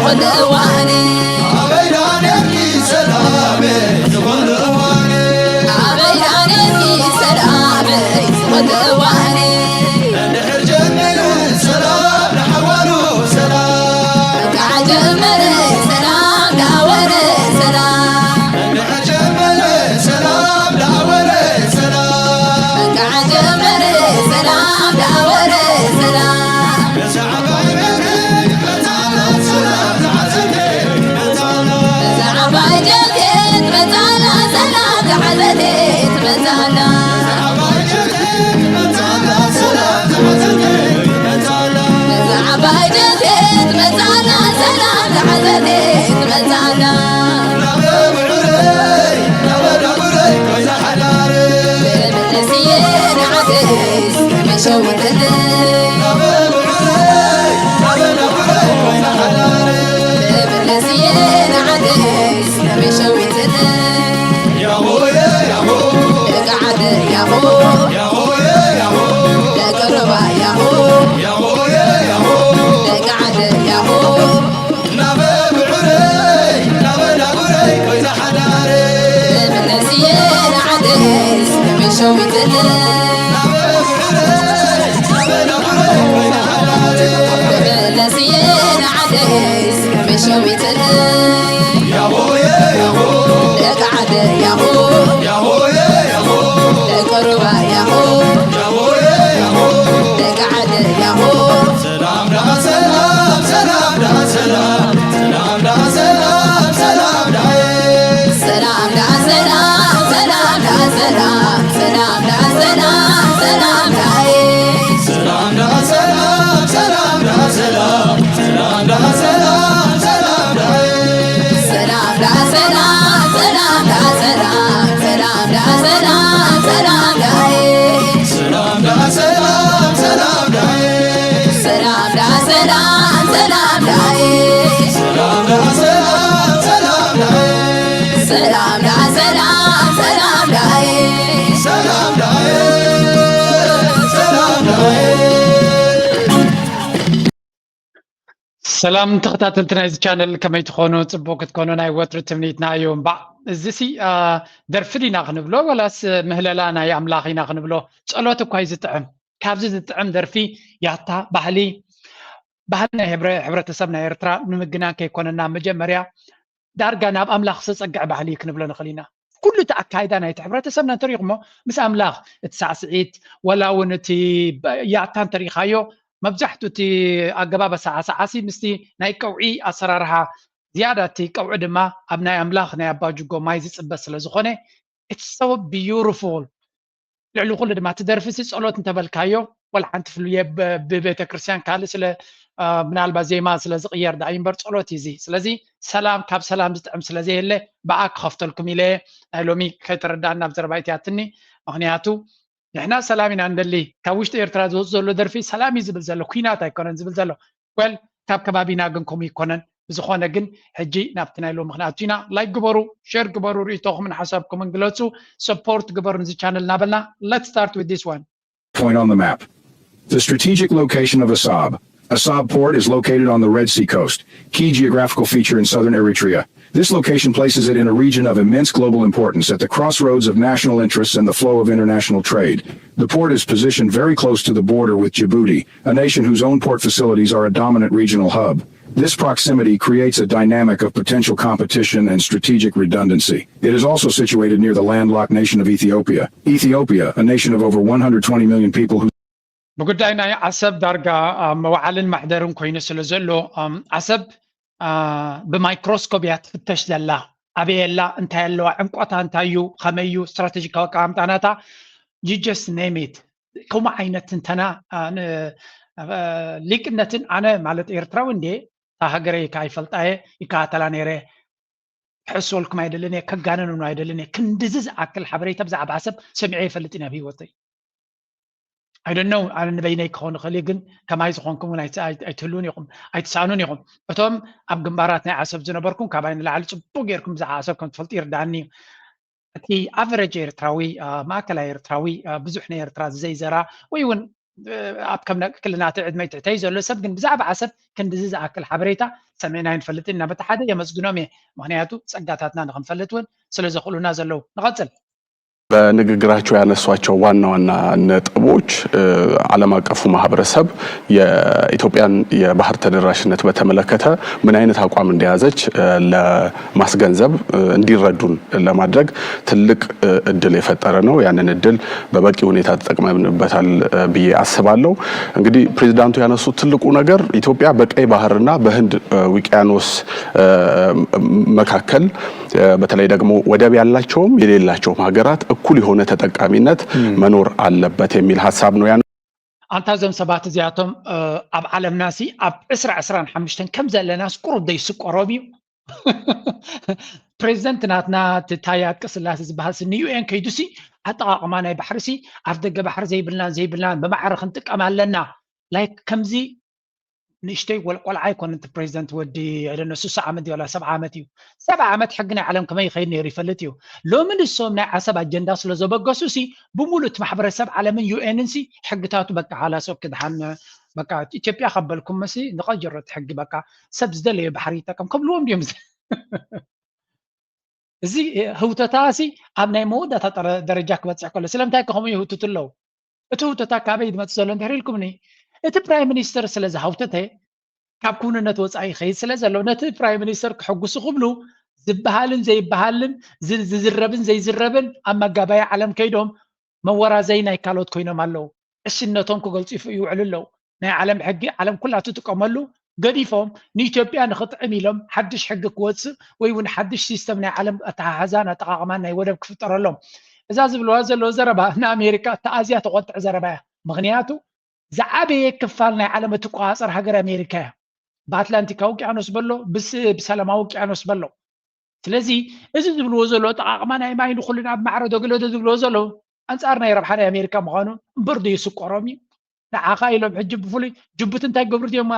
ኩሉ እዋን ኣበይ ዳንኤልኪ ሰላመይ ዝኹሉ እዋን ኣበይ ዳንኤልኪ ሰላመይ ዝኹሉ እዋን እንድሕር ጀሚሩ ሰላም ንሓዋሩ ሰላም እንካዕ ጀመረ ሰላም ዳወረ ሰላም እንድሕር ጀመረ ሰላም ዳወረ ሰላም እንካዕ ጀመረ ሰላም ዳወረ ሰላም ሰላም ተኸታተልቲ ናይዚ ቻነል፣ ከመይ ትኾኑ? ጽቡቕ ክትኮኑ ናይ ወትሩ ትምኒትና እዩ። እምባእ እዚሲ ደርፊ ዲና ክንብሎ ወላስ ምህለላ ናይ ኣምላኽ ኢና ክንብሎ? ጸሎት እኳ እዩ ዝጥዕም። ካብዚ ዝጥዕም ደርፊ ያታ ባህሊ ባህሊ ናይ ህብረተሰብ ናይ ኤርትራ ንምግናን ከይኮነና መጀመርያ ዳርጋ ናብ ኣምላኽ ዘጸግዕ ባህሊ እዩ ክንብሎ ንኽእል ኢና። ኩሉ እቲ ኣካይዳ ናይቲ ሕብረተሰብና እንተሪእኹሞ ምስ ኣምላኽ እቲ ሳዕስዒት ወላ እውን እቲ ያታ እንተሪእኻዮ መብዛሕትኡ እቲ ኣገባብ ኣሰዓስዓሲ ምስቲ ናይ ቀውዒ ኣሰራርሓ ዝያዳ እቲ ቀውዒ ድማ ኣብ ናይ ኣምላኽ ናይ ኣባ ጅጎ ማይ ዝጽበ ስለ ዝኾነ it's so beautiful። ልዕሊ ኩሉ ድማ እቲ ደርፊ ሲ ጸሎት እንተበልካዮ ወላ ሓንቲ ፍሉየ ብቤተ ክርስቲያን ካልእ ስለ ምናልባት ዜማ ስለ ዝቕየር ደኣ እምበር ጸሎት እዩ እዚ። ስለዚ ሰላም ካብ ሰላም ዝጥዕም ስለ ዘየለ ብኣ ክኸፍተልኩም ኢለ ናይ ሎሚ ከይተረዳእና ኣብ ዘረባ እትያትኒ። ምኽንያቱ ንሕና ሰላም ኢና እንደሊ። ካብ ውሽጢ ኤርትራ ዝወጽእ ዘሎ ደርፊ ሰላም እዩ ዝብል ዘሎ፣ ኲናት ኣይኮነን ዝብል ዘሎ። ወል ካብ ከባቢና ግን ከምኡ ይኮነን። ብዝኾነ ግን ሕጂ ናብቲ ናይ ሎሚ ክንኣቱ ኢና። ላይክ ግበሩ፣ ሼር ግበሩ፣ ርእይቶኹምን ሓሳብኩምን ግለጹ፣ ሰፖርት ግበሩ ንዚ ቻነል እናበልና let's start with this one. Point on the map. The strategic location of Assab. Assab port is located on the Red Sea coast, key geographical feature in southern Eritrea. This location places it in a region of immense global importance at the crossroads of national interests and the flow of international trade. The port is positioned very close to the border with Djibouti, a nation whose own port facilities are a dominant regional hub. This proximity creates a dynamic of potential competition and strategic redundancy. It is also situated near the landlocked nation of Ethiopia. Ethiopia, a nation of over one hundred twenty million people who ብጉዳይ ናይ ዓሰብ ዳርጋ መዋዓልን ማሕደርን ኮይኑ ስለ ዘሎ ዓሰብ ብማይክሮስኮፕ እያ ትፍተሽ ዘላ። ኣበይ ኣላ፣ እንታይ ኣለዋ፣ ዕምቆታ እንታይ እዩ፣ ከመይ እዩ፣ ስትራቴጂካዊ ኣቀማምጣ ናታ you just name it። ከምኡ ዓይነት ትንተና ሊቅነትን ኣነ ማለት ኤርትራዊ እንዴ እታ ሃገረይ ከዓ ይፈልጣ እየ ይከታተላ ነይረ። ክሕስወልኩም ኣይደልን እየ፣ ከጋነን እውን ኣይደልን እየ። ክንድዚ ዝኣክል ሓበሬታ ብዛዕባ ሰብ ሰሚዐ ይፈልጥን ኣብ ህይወተይ። I don't know፣ ኣነ ንበይነይ ክኸውን ይኽእል እዩ፣ ግን ከማይ ዝኾንኩም እውን ኣይትህልውን ኢኹም፣ ኣይትሰኣኑን ኢኹም። እቶም ኣብ ግንባራት ናይ ዓሰብ ዝነበርኩም ካባይ ንላዕሊ ጽቡቕ ጌርኩም ብዛዕባ ዓሰብ ከም ትፈልጡ ይርድኣኒ እዩ። እቲ ኣቨረጅ ኤርትራዊ፣ ማእከላይ ኤርትራዊ፣ ብዙሕ ናይ ኤርትራ ዘይዘራ ወይ እውን ኣብ ከም ክልናተ ዕድመይ ትሕተይ ዘሎ ሰብ ግን ብዛዕባ ዓሰብ ክንድዚ ዝኣክል ሓበሬታ ሰሚዕና ኣይንፈልጥን ኢና። በቲ ሓደ የመስግኖም እየ፣ ምክንያቱ ጸጋታትና ንክንፈልጥ እውን ስለ ዘኽእሉና ዘለዉ። ንቐጽል። በንግግራቸው ያነሷቸው ዋና ዋና ነጥቦች ዓለም አቀፉ ማህበረሰብ የኢትዮጵያን የባህር ተደራሽነት በተመለከተ ምን አይነት አቋም እንደያዘች ለማስገንዘብ እንዲረዱን ለማድረግ ትልቅ እድል የፈጠረ ነው። ያንን እድል በበቂ ሁኔታ ተጠቅመንበታል ብዬ አስባለሁ። እንግዲህ ፕሬዚዳንቱ ያነሱት ትልቁ ነገር ኢትዮጵያ በቀይ ባህርና በህንድ ውቅያኖስ መካከል በተለይ ደግሞ ወደብ ያላቸውም የሌላቸውም ሀገራት እኩል የሆነ ተጠቃሚነት መኖር አለበት የሚል ሀሳብ ነው ያነሱት። ኣንታ እዞም ሰባት እዚኣቶም ኣብ ዓለምና ሲ ኣብ ዕስራ ዕስራን ሓሙሽተን ከም ዘለናስ ቁሩብ ዘይስቆሮም እዩ። ፕሬዚደንት ናትና እቲ ታየ ኣጽቀስላሴ ዝበሃል ሲ ን ዩ ኤን ከይዱ ሲ ኣጠቓቕማ ናይ ባሕሪ ሲ ኣፍ ደገ ባሕሪ ዘይብልናን ዘይብልናን ብማዕረ ክንጥቀም ኣለና። ላይክ ከምዚ ንእሽተይ ወል ቆልዓ ኣይኮነን እቲ ፕሬዚደንት ወዲ I don't know ስሳ ዓመት ድዩ ዋላ ሰብዓ ዓመት እዩ። ሰብዓ ዓመት ሕጊ ናይ ዓለም ከመይ ይኸይድ ነይሩ ይፈልጥ እዩ። ሎሚ ንሶም ናይ ዓሰብ ኣጀንዳ ስለ ዘበገሱ ሲ ብሙሉእ እቲ ማሕበረሰብ ዓለምን ዩ ኤንን ሲ ሕግታቱ በቃ ሃላስ ኦኬ ድሓን በቃ ኢትዮጵያ ከበልኩም መሲ ንቐይሮ እቲ ሕጊ በቃ ሰብ ዝደለዮ ባሕሪ ይጠቀም ከብልዎም ድዮም እዚ ህውተታ ሲ ኣብ ናይ መወዳእታ ደረጃ ክበፅሕ ከሎ ስለምንታይ ከምኡ ይህውትቱ ኣለዉ? እቲ ህውተታ ካበይ ዝመፅእ ዘሎ እንድሕር ኢልኩምኒ እቲ ፕራይም ሚኒስተር ስለ ዝሃውተተ ካብ ክውንነት ወፃኢ ይኸይድ ስለ ዘሎ ነቲ ፕራይም ሚኒስተር ክሕጉሱ ክብሉ ዝበሃልን ዘይበሃልን ዝዝረብን ዘይዝረብን ኣብ መጋባያ ዓለም ከይዶም መወራዘይ ናይ ካልኦት ኮይኖም ኣለዉ። ዕሽነቶም ክገልፁ ይውዕሉ ኣለዉ። ናይ ዓለም ሕጊ ዓለም ኩላ ትጥቀመሉ ገዲፎም ንኢትዮጵያ ንኽጥዕም ኢሎም ሓድሽ ሕጊ ክወፅእ ወይ እውን ሓድሽ ሲስተም ናይ ዓለም ኣተሓሕዛን ኣጠቓቕማን ናይ ወደብ ክፍጠረሎም እዛ ዝብልዋ ዘለዉ ዘረባ ንኣሜሪካ እታ ኣዝያ ተቆጥዕ ዘረባ እያ። ምኽንያቱ ዝዓበየ ክፋል ናይ ዓለም እትቆፃፀር ሃገር ኣሜሪካ እያ። ብኣትላንቲካዊ ውቅያኖስ በሎ ብሰላማዊ ውቅያኖስ በሎ። ስለዚ እዚ ዝብልዎ ዘሎ ኣጠቓቕማ ናይ ማይ ንኩልና ኣብ ማዕረ ዶ ገለ ዶ ዝብልዎ ዘለዉ ኣንፃር ናይ ረብሓ ናይ ኣሜሪካ ምዃኑ እምበር ዶ ይስቆሮም እዩ? ንዓኻ ኢሎም ሕጂ ብፍሉይ ጅቡቲ እንታይ ክገብሩ ድዮም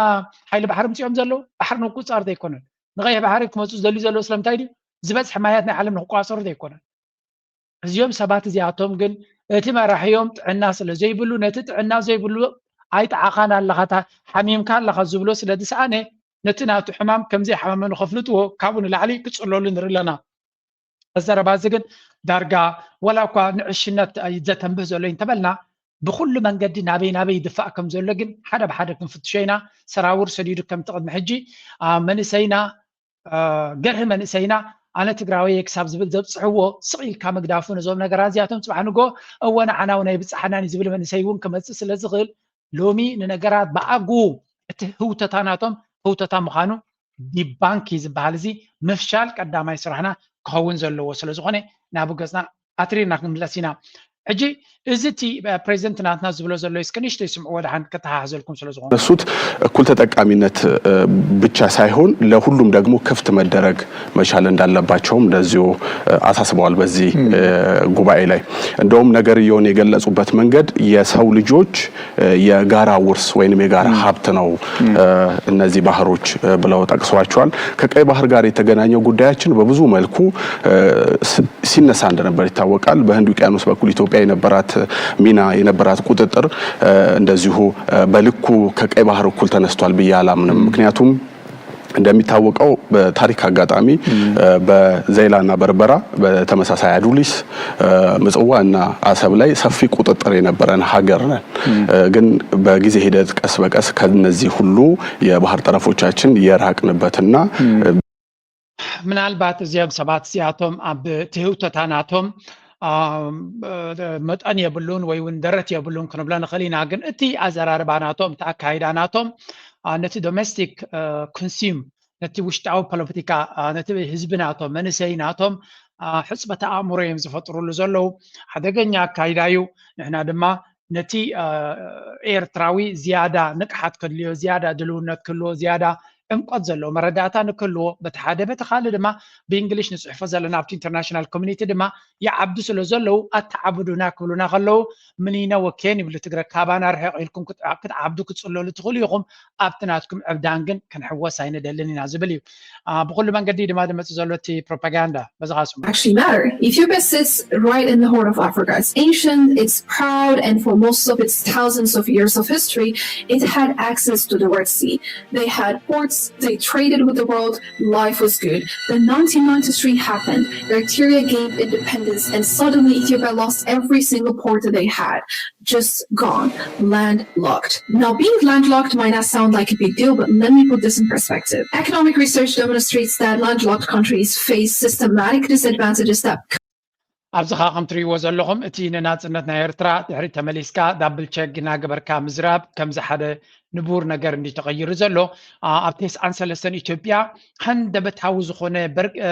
ሓይሊ ባሕሪ ምፅኦም ዘለዉ? ባሕሪ ንቁፃር ዘይኮነን ንቐይሕ ባሕሪ ክመፁ ዝደልዩ ዘለዉ ስለምንታይ ድዩ? ዝበፅሕ ማያት ናይ ዓለም ንክቋፀሩ ዘይኮነን። እዚኦም ሰባት እዚኣቶም ግን እቲ መራሒኦም ጥዕና ስለ ዘይብሉ ነቲ ጥዕና ዘይብሉ ኣይጠዓኻን ኣለኻ ሓሚምካ ኣለኻ ዝብሎ ስለ ዝሰኣነ ነቲ ናቱ ሕማም ከምዘይሓመመ ንኸፍልጥዎ ካብኡ ንላዕሊ ክፅለሉ ንርኢ ኣለና። እዚ ዘረባ እዚ ግን ዳርጋ ወላ እኳ ንዕሽነት ዘተንብህ ዘሎ እንተበልና ብኩሉ መንገዲ ናበይ ናበይ ይድፋእ ከም ዘሎ ግን ሓደ ብሓደ ክንፍትሾ ኢና። ሰራውር ሰዲዱ ከምቲ ቅድሚ ሕጂ መንእሰይና ገርሂ መንእሰይና ኣነ ትግራወየ ክሳብ ዝብል ዘብፅሕዎ ስቕ ኢልካ ምግዳፉ ነዞም ነገራት እዚኣቶም ፅባሕ ንጎ እወ ንዓና እውን ኣይብፅሓናን እዩ ዝብል መንእሰይ እውን ክመፅእ ስለ ዝኽእል ሎሚ ንነገራት ብኣግኡ እቲ ህውተታ ናቶም ህውተታ ምዃኑ ዲባንክ እዩ ዝበሃል እዚ ምፍሻል ቀዳማይ ስራሕና ክኸውን ዘለዎ ስለ ዝኾነ ናብ ገፅና ኣትሪርና ክንምለስ ኢና። ሕጂ እዚ እቲ ፕሬዚደንት ናትና ዝብሎ ዘሎ እስከ ንእሽተይ ስምዕዎ ደሓን ከተሓሕዘልኩም ስለ ዝኾነ። እሱት እኩል ተጠቃሚነት ብቻ ሳይሆን ለሁሉም ደግሞ ክፍት መደረግ መቻል እንዳለባቸውም እንደዚሁ አሳስበዋል። በዚህ ጉባኤ ላይ እንደውም ነገርየውን የገለጹበት መንገድ የሰው ልጆች የጋራ ውርስ ወይንም የጋራ ሀብት ነው እነዚህ ባህሮች ብለው ጠቅሰዋቸዋል። ከቀይ ባህር ጋር የተገናኘው ጉዳያችን በብዙ መልኩ ሲነሳ እንደነበር ይታወቃል። በህንድ ውቅያኖስ በኩል ኢትዮጵያ የነበራት ሚና የነበራት ቁጥጥር እንደዚሁ በልኩ ከቀይ ባህር እኩል ተነስቷል ብዬ አላምንም። ምክንያቱም እንደሚታወቀው በታሪክ አጋጣሚ በዘይላና በርበራ በተመሳሳይ አዱሊስ ምጽዋ እና አሰብ ላይ ሰፊ ቁጥጥር የነበረን ሀገር ነን። ግን በጊዜ ሂደት ቀስ በቀስ ከነዚህ ሁሉ የባህር ጠረፎቻችን የራቅንበትና ምናልባት እዚኦም ሰባት እዚኣቶም ኣብ ትህውተታ ናቶም መጠን የብሉን ወይ እውን ደረት የብሉን ክንብሎ ንኽእል ኢና። ግን እቲ ኣዘራርባ ናቶም እቲ ኣካይዳ ናቶም ነቲ ዶሜስቲክ ኮንሱም ነቲ ውሽጣዊ ፖለቲካ ነቲ ህዝቢ ናቶም መንእሰይ ናቶም ሕፅበተ ኣእምሮ እዮም ዝፈጥሩሉ ዘለዉ። ሓደገኛ ኣካይዳ እዩ። ንሕና ድማ ነቲ ኤርትራዊ ዝያዳ ንቕሓት ከድልዮ ዝያዳ ድልውነት ክህልዎ ዝያዳ ዕምቆት ዘለዎ መረዳእታ ንክህልዎ፣ በቲ ሓደ፣ በቲ ካልእ ድማ ብእንግሊሽ ንፅሕፎ ዘለና ኣብቲ ኢንተርናሽናል ኮሚኒቲ ድማ ይዓብዱ ስለ ዘለዉ፣ ኣተዓብዱና ክብሉና ከለዉ፣ ምኒነ ወኬን ይብሉ ትግረ፣ ካባና ርሕቕ ኢልኩም ክት-፣ ክትዓብዱ ክትፅለሉ ትኽእሉ ኢኹም፣ ኣብቲ ናትኩም ዕብዳን ግን ክንሕወስ ኣይንደልን ኢና ዝብል እዩ። አ፣ ብኩሉ መንገዲ ድማ ዝመፅእ ዘሎ እቲ ፕሮፓጋንዳ። በዚ ኸኣ ስሙ። Actually matter. Ethiopia sits right in the Horn of Africa. It's ancient, it's proud, and for most of its thousands of years of history, it had access to the Red Sea. They had ports, they traded with the world, life was good. Then nineteen ninety-three happened. Eritrea gained independence, and suddenly Ethiopia lost every single port that they had. Just gone, landlocked. Now, being landlocked might not sound like a big deal, but let me put this in perspective. Economic research demonstrates that landlocked countries face systematic disadvantages that ኣብዚ ኸዓ ከም ትርእይዎ ዘለኹም፣ እቲ ንናጽነት ናይ ኤርትራ ድሕሪ ተመሊስካ ዳብል ቸክ እናገበርካ ምዝራብ ከምዚ ሓደ ንቡር ነገር እንዲ ተቐይሩ ዘሎ። አ፣ ኣብ ተስዓን ሰለስተን ኢትዮጵያ ሃንደበታዊ ዝኾነ በር-፣ እ፣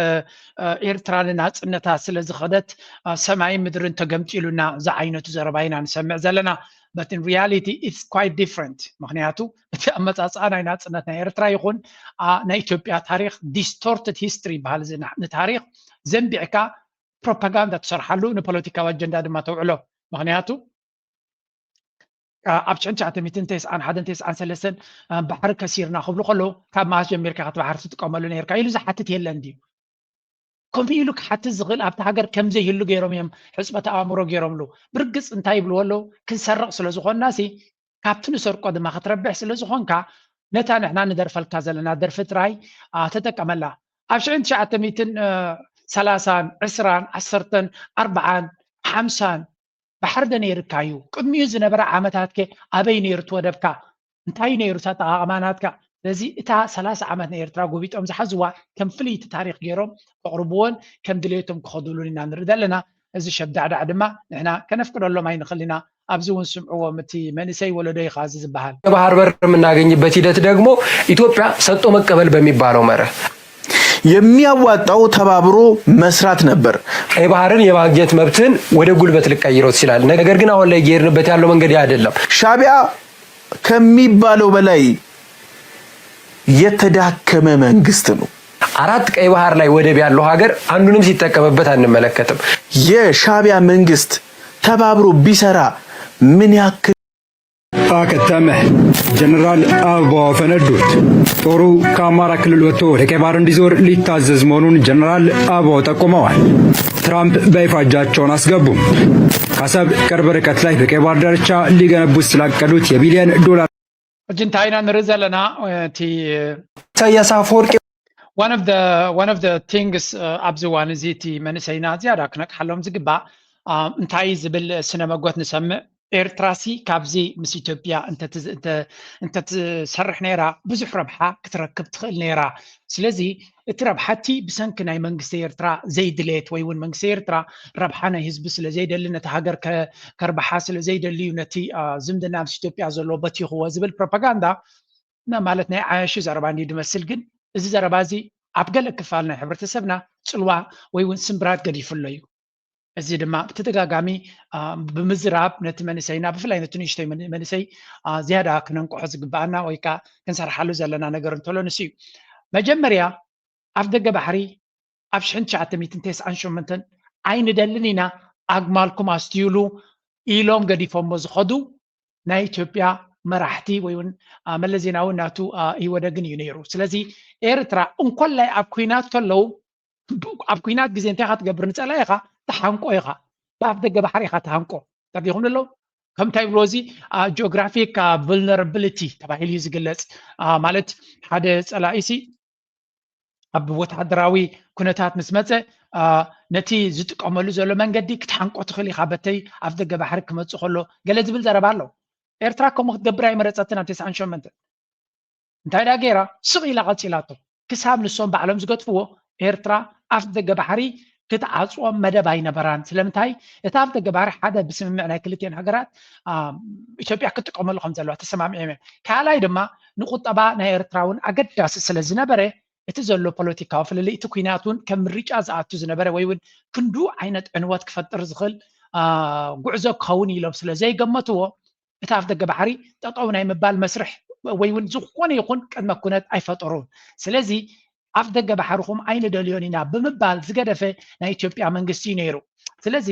እ፣ ኤርትራ ንናጽነታ ስለ ዝኸደት፣ አ፣ ሰማይን ምድርን ተገምጢሉና ዝዓይነቱ ዘረባ ኢና ንሰምዕ ዘለና። But in reality, it's quite different. ምኽንያቱ እቲ ኣመጻጽኣ ናይ ናጽነት ናይ ኤርትራ ይኹን፣ አ፣ ናይ ኢትዮጵያ ታሪኽ፣ distorted history ይበሃል። እዚ ና-፣ ንታሪኽ ዘንቢዕካ ፕሮፓጋንዳ ትሰርሓሉ፣ ንፖለቲካዊ ኣጀንዳ ድማ ተውዕሎ። ምኽንያቱ፣ አ፣ ኣብ ሽሕን ትሽዓተ ሚእትን ተስዓን ሓደን ተስዓን ሰለስተን፣ አ፣ ባሕሪ ከሲርና ክብሉ ከለዉ፣ ካብ መዓስ ጀሚርካ ኢኻ እቲ ባሕሪ ትጥቀመሉ ነይርካ ኢሉ ዝሓትት የለን ድዩ? ከምኡ ኢሉ ክሓትት ዝኽእል ኣብቲ ሃገር ከም ዘይህሉ ገይሮም እዮም ሕጽበት ኣእምሮ ገይሮምሉ። ብርግጽ እንታይ ይብልዎ ኣለዉ? ክንሰርቕ ስለ ዝኾንና ሲ፣ ካብቲ ንሰርቆ ድማ ክትረብሕ ስለ ዝኾንካ፣ ነታ ንሕና ንደርፈልካ ዘለና ደርፊ ጥራይ፣ አ፣ ተጠቀመላ። ኣብ ሽሕን ትሽዓተ ሚእትን፣ እ፣ ሰላሳን፣ ዕስራን፣ ዓሰርተን፣ ኣርብዓን፣ ሓምሳን ባሕሪ ዶ ነይርካ እዩ? ቅድሚኡ ዝነበረ ዓመታት ከ ኣበይ ነይሩ እቲ ወደብካ? እንታይ ነይሩ እቲ ኣጠቓቕማ ናትካ? ስለዚ እታ ሰላሳ ዓመት ናይ ኤርትራ ጎቢጦም ዝሓዝዋ ከም ፍልይቲ ታሪኽ ገይሮም ከቕርብዎን ከም ድሌቶም ክኸዱሉን ኢና ንርኢ ዘለና። እዚ ሸብዳዕዳዕ ድማ ንሕና ከነፍቅደሎም ኣይንኽእል ኢና። ኣብዚ እውን ስምዕዎም፣ እቲ መንእሰይ ወለዶ ኢኻ እዚ ዝበሃል። የባህር በር የምናገኝበት ሂደት ደግሞ ኢትዮጵያ ሰጥቶ መቀበል በሚባለው መርህ የሚያዋጣው ተባብሮ መስራት ነበር። ቀይ ባህርን የማግኘት መብትን ወደ ጉልበት ልቀይረው ትችላለህ። ነገር ግን አሁን ላይ እየሄድንበት ያለው መንገድ ያ አይደለም። ሻዕቢያ ከሚባለው በላይ የተዳከመ መንግስት ነው። አራት ቀይ ባህር ላይ ወደብ ያለው ሀገር አንዱንም ሲጠቀምበት አንመለከትም። የሻዕቢያ መንግስት ተባብሮ ቢሰራ ምን ያክል አከተመ። ጀነራል አበባው አፈነዱት። ጦሩ ከአማራ ክልል ወጥቶ ወደ ቀይ ባህር እንዲዞር ሊታዘዝ መሆኑን ጀነራል አበባው ጠቁመዋል። ትራምፕ በይፋ እጃቸውን አስገቡ። ከአሰብ ቅርብ ርቀት ላይ በቀይ ባህር ዳርቻ ሊገነቡት ስላቀዱት የቢሊየን ዶላር ሕጂ እንታይ ኢና ንርኢ ዘለና? እቲ ኢሳያስ አፈወርቂ one of the, one of the things፣ እ፣ ኣብዚ እዋን እዚ እቲ መንእሰይና ዝያዳ ክነቅሓሎም ዝግባእ፣ እ፣ እንታይ ዝብል ስነ መጎት ንሰምዕ? ኤርትራ ሲ ካብዚ ምስ ኢትዮጵያ እንተትዝ-፣ እንተ-፣ እንተትሰርሕ ነይራ ብዙሕ ረብሓ ክትረክብ ትኽእል ነይራ። ስለዚ እቲ ረብሓ እቲ ብሰንኪ ናይ መንግስቲ ኤርትራ ዘይድሌት ወይ እውን መንግስቲ ኤርትራ ረብሓ ናይ ህዝቢ ስለ ዘይደሊ፣ ነቲ ሃገር ከ-፣ ከርብሓ ስለ ዘይደሊ እዩ ነቲ፣ እ፣ ዝምድና ምስ ኢትዮጵያ ዘለዎ በቲኽዎ ዝብል ፕሮፓጋንዳ ና-፣ ማለት ናይ ዓያሹ ዘረባ እንዲዩ ዝመስል፣ ግን እዚ ዘረባ እዚ ኣብ ገለ ክፋል ናይ ሕብረተሰብና ጽልዋ ወይ እውን ስምብራት ገዲፉ ኣሎ እዩ። እዚ ድማ ብተደጋጋሚ፣ አ፣ ብምዝራብ ነቲ መንእሰይና፣ ብፍላይ ነቲ ንእሽተይ መን-፣ መንእሰይ፣ አ፣ ዝያዳ ክነንቅሖ ዝግብኣና ወይ ከኣ ክንሰርሓሉ ዘለና ነገር እንተሎ ንሱ እዩ። መጀመርያ፣ ኣፍ ደገ ባሕሪ ኣብ ሽሕን ትሽዓተ ሚእትን ተስዓን ሸሞንተን ኣይንደልን ኢና፣ ኣግማልኩም ኣስትዩሉ ኢሎም ገዲፎሞ ዝኸዱ ናይ ኢትዮጵያ መራሕቲ ወይ እውን፣ አ፣ መለስ ዜናዊ ናቱ፣ አ፣ ኢህወደግን እዩ ነይሩ። ስለዚ ኤርትራ እንኮላይ ኣብ ኲናት ከለዉ፣ ብ-፣ ኣብ ኲናት ግዜ እንታይ ኢኻ ትገብር? ንጸላኢኻ ትሓንቆ ኢኻ። ብኣፍ ደገ ባሕሪ ኢኻ ትሃንቆ። ተረዲእኩም ኣለዉ? ከምታይ ይብልዎ እዚ፣ አ፣ ጂኦግራፊክ፣ አ፣ ቨልነራቢሊቲ ተባሂሉ እዩ ዝግለጽ። አ፣ ማለት ሓደ ጸላኢሲ ኣብ ወተሃደራዊ ኩነታት ምስ መጸ፣ አ፣ ነቲ ዝጥቀመሉ ዘሎ መንገዲ ክትሓንቆ ትኽእል ኢኻ፣ በተይ ኣፍ ደገ ባሕሪ ክመጽእ ከሎ ገለ ዝብል ዘረባ ኣሎ። ኤርትራ ከምኡ ክትገብር ኣይመረጸትን ኣብ ተስዓን ሸሞንተን። እንታይ ደኣ ገይራ? ስቕ ኢላ ቀጺላቶ። ክሳብ ንሶም ባዕሎም ዝገጥፍዎ፣ ኤርትራ ኣፍ ደገ ባሕሪ ክትዓጽዎ መደብ ኣይነበራን። ስለምንታይ? እቲ ኣፍ ደገ ባሕሪ ሓደ ብስምምዕ ናይ ክልቲኤን ሃገራት፣ አ፣ ኢትዮጵያ ክትጥቀመሉ ከም ዘለዋ ተሰማሚዖም እዮም። ካልኣይ ድማ ንቁጠባ ናይ ኤርትራ እውን ኣገዳሲ ስለ ዝነበረ፣ እቲ ዘሎ ፖለቲካዊ ፍልልይ፣ እቲ ኲናት እውን ከም ምርጫ ዝኣቱ ዝነበረ ወይ እውን ክንድኡ ዓይነት ዕንወት ክፈጥር ዝኽእል፣ አ፣ ጉዕዞ ክኸውን ኢሎም ስለ ዘይገመትዎ፣ እቲ ኣፍ ደገ ባሕሪ ጠጠው ናይ ምባል መስርሕ ወይ እውን ዝኾነ ይኹን ቅድመ ኩነት ኣይፈጠሩን። ስለዚ ኣፍ ደገ ባሕርኹም ኣይንደልዮን ኢና ብምባል ዝገደፈ ናይ ኢትዮጵያ መንግስቲ እዩ ነይሩ። ስለዚ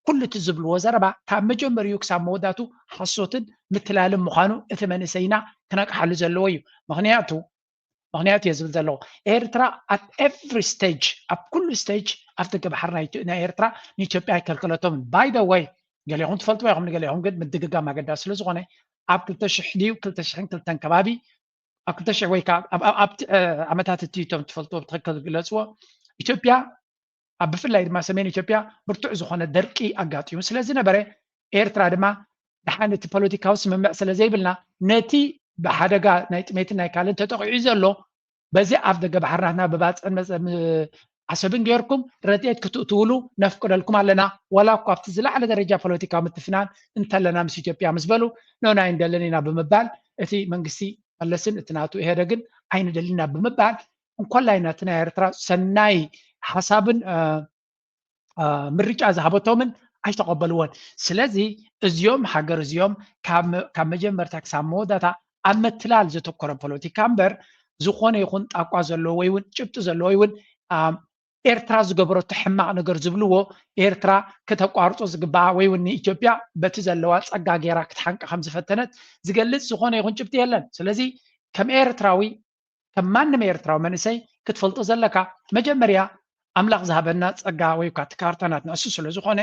ኩሉ እቲ ዝብልዎ ዘረባ ካብ መጀመሪኡ ክሳብ መወዳቱ ሓሶትን ምትላልን ምዃኑ እቲ መንእሰይና ክነቅሓሉ ዘለዎ እዩ። ምክንያቱ ምክንያቱ እየ ዝብል ዘለኹ። ኤርትራ at every stage፣ ኣብ ኩሉ stage ኣፍ ደገ ባሕሪ ናይ ኢትዮ- ናይ ኤርትራ ንኢትዮጵያ ኣይከልከለቶምን። By the way፣ ገሌኹም ትፈልጥዎ ኢኹም፣ ንገሌኹም ግን ምድግጋም ኣገዳሲ ስለ ዝኾነ ኣብ ክልተ ሽሕ ድዩ ክልተ ሽሕን ክልተን ከባቢ ኣብ ክልተ ሽሕ ወይ ከዓ ኣብ- ኣብ- ኣብቲ እ፣ ዓመታት እቲ እቶም ትፈልጥዎ ብትኽክል ዝግለፅዎ ኢትዮጵያ ኣብ ብፍላይ ድማ ሰሜን ኢትዮጵያ ብርቱዕ ዝኾነ ደርቂ ኣጋጢሙ ስለ ዝነበረ ኤርትራ ድማ ደሓን እቲ ፖለቲካዊ ስምምዕ ስለ ዘይብልና ነቲ ብሓደጋ ናይ ጥሜትን ናይ ካልእን ተጠቂዑ ዘሎ በዚ ኣፍ ደገ ባሕርናትና ብባፅዕን መፀ- ም- ዓሰብን ጌርኩም ረድኤት ክትእትውሉ ነፍቅደልኩም ኣለና፣ ዋላ እኳ ኣብቲ ዝለዓለ ደረጃ ፖለቲካዊ ምትፍናን እንተለና ምስ ኢትዮጵያ ምስ በሉ፣ ኖና ኣይንደልን ኢና ብምባል እቲ መንግስቲ መለስን እቲ ናቱ ኢህደግን ኣይንደልን ኢና ብምባል እንኮላይ ናቲ ናይ ኤርትራ ሰናይ ሓሳብን እ፣ እ፣ ምርጫ ዝሃበቶምን ኣይተቐበልዎን። ስለዚ እዚኦም ሃገር እዚኦም ካብ መ- ካብ መጀመርታ ክሳብ መወዳእታ ኣብ መትላል ዘተኮረ ፖለቲካ እምበር ዝኾነ ይኹን ጣቋ ዘለዎ ወይ እውን ጭብጢ ዘለዎ ወይ እውን እ፣ ኤርትራ ዝገበረቶ ሕማቕ ነገር ዝብልዎ ኤርትራ ክተቋርጾ ዝግባኣ ወይ እውን ንኢትዮጵያ በቲ ዘለዋ ጸጋ ገይራ ክትሓንቂ ከም ዝፈተነት ዝገልጽ ዝኾነ ይኹን ጭብጢ የለን። ስለዚ ከም ኤርትራዊ ከም ማንም ኤርትራዊ መንእሰይ ክትፈልጦ ዘለካ መጀመርያ ኣምላኽ ዝሃበና ጸጋ ወይ እኳ እቲ ካርታ ናትና እሱ ስለ ዝኾነ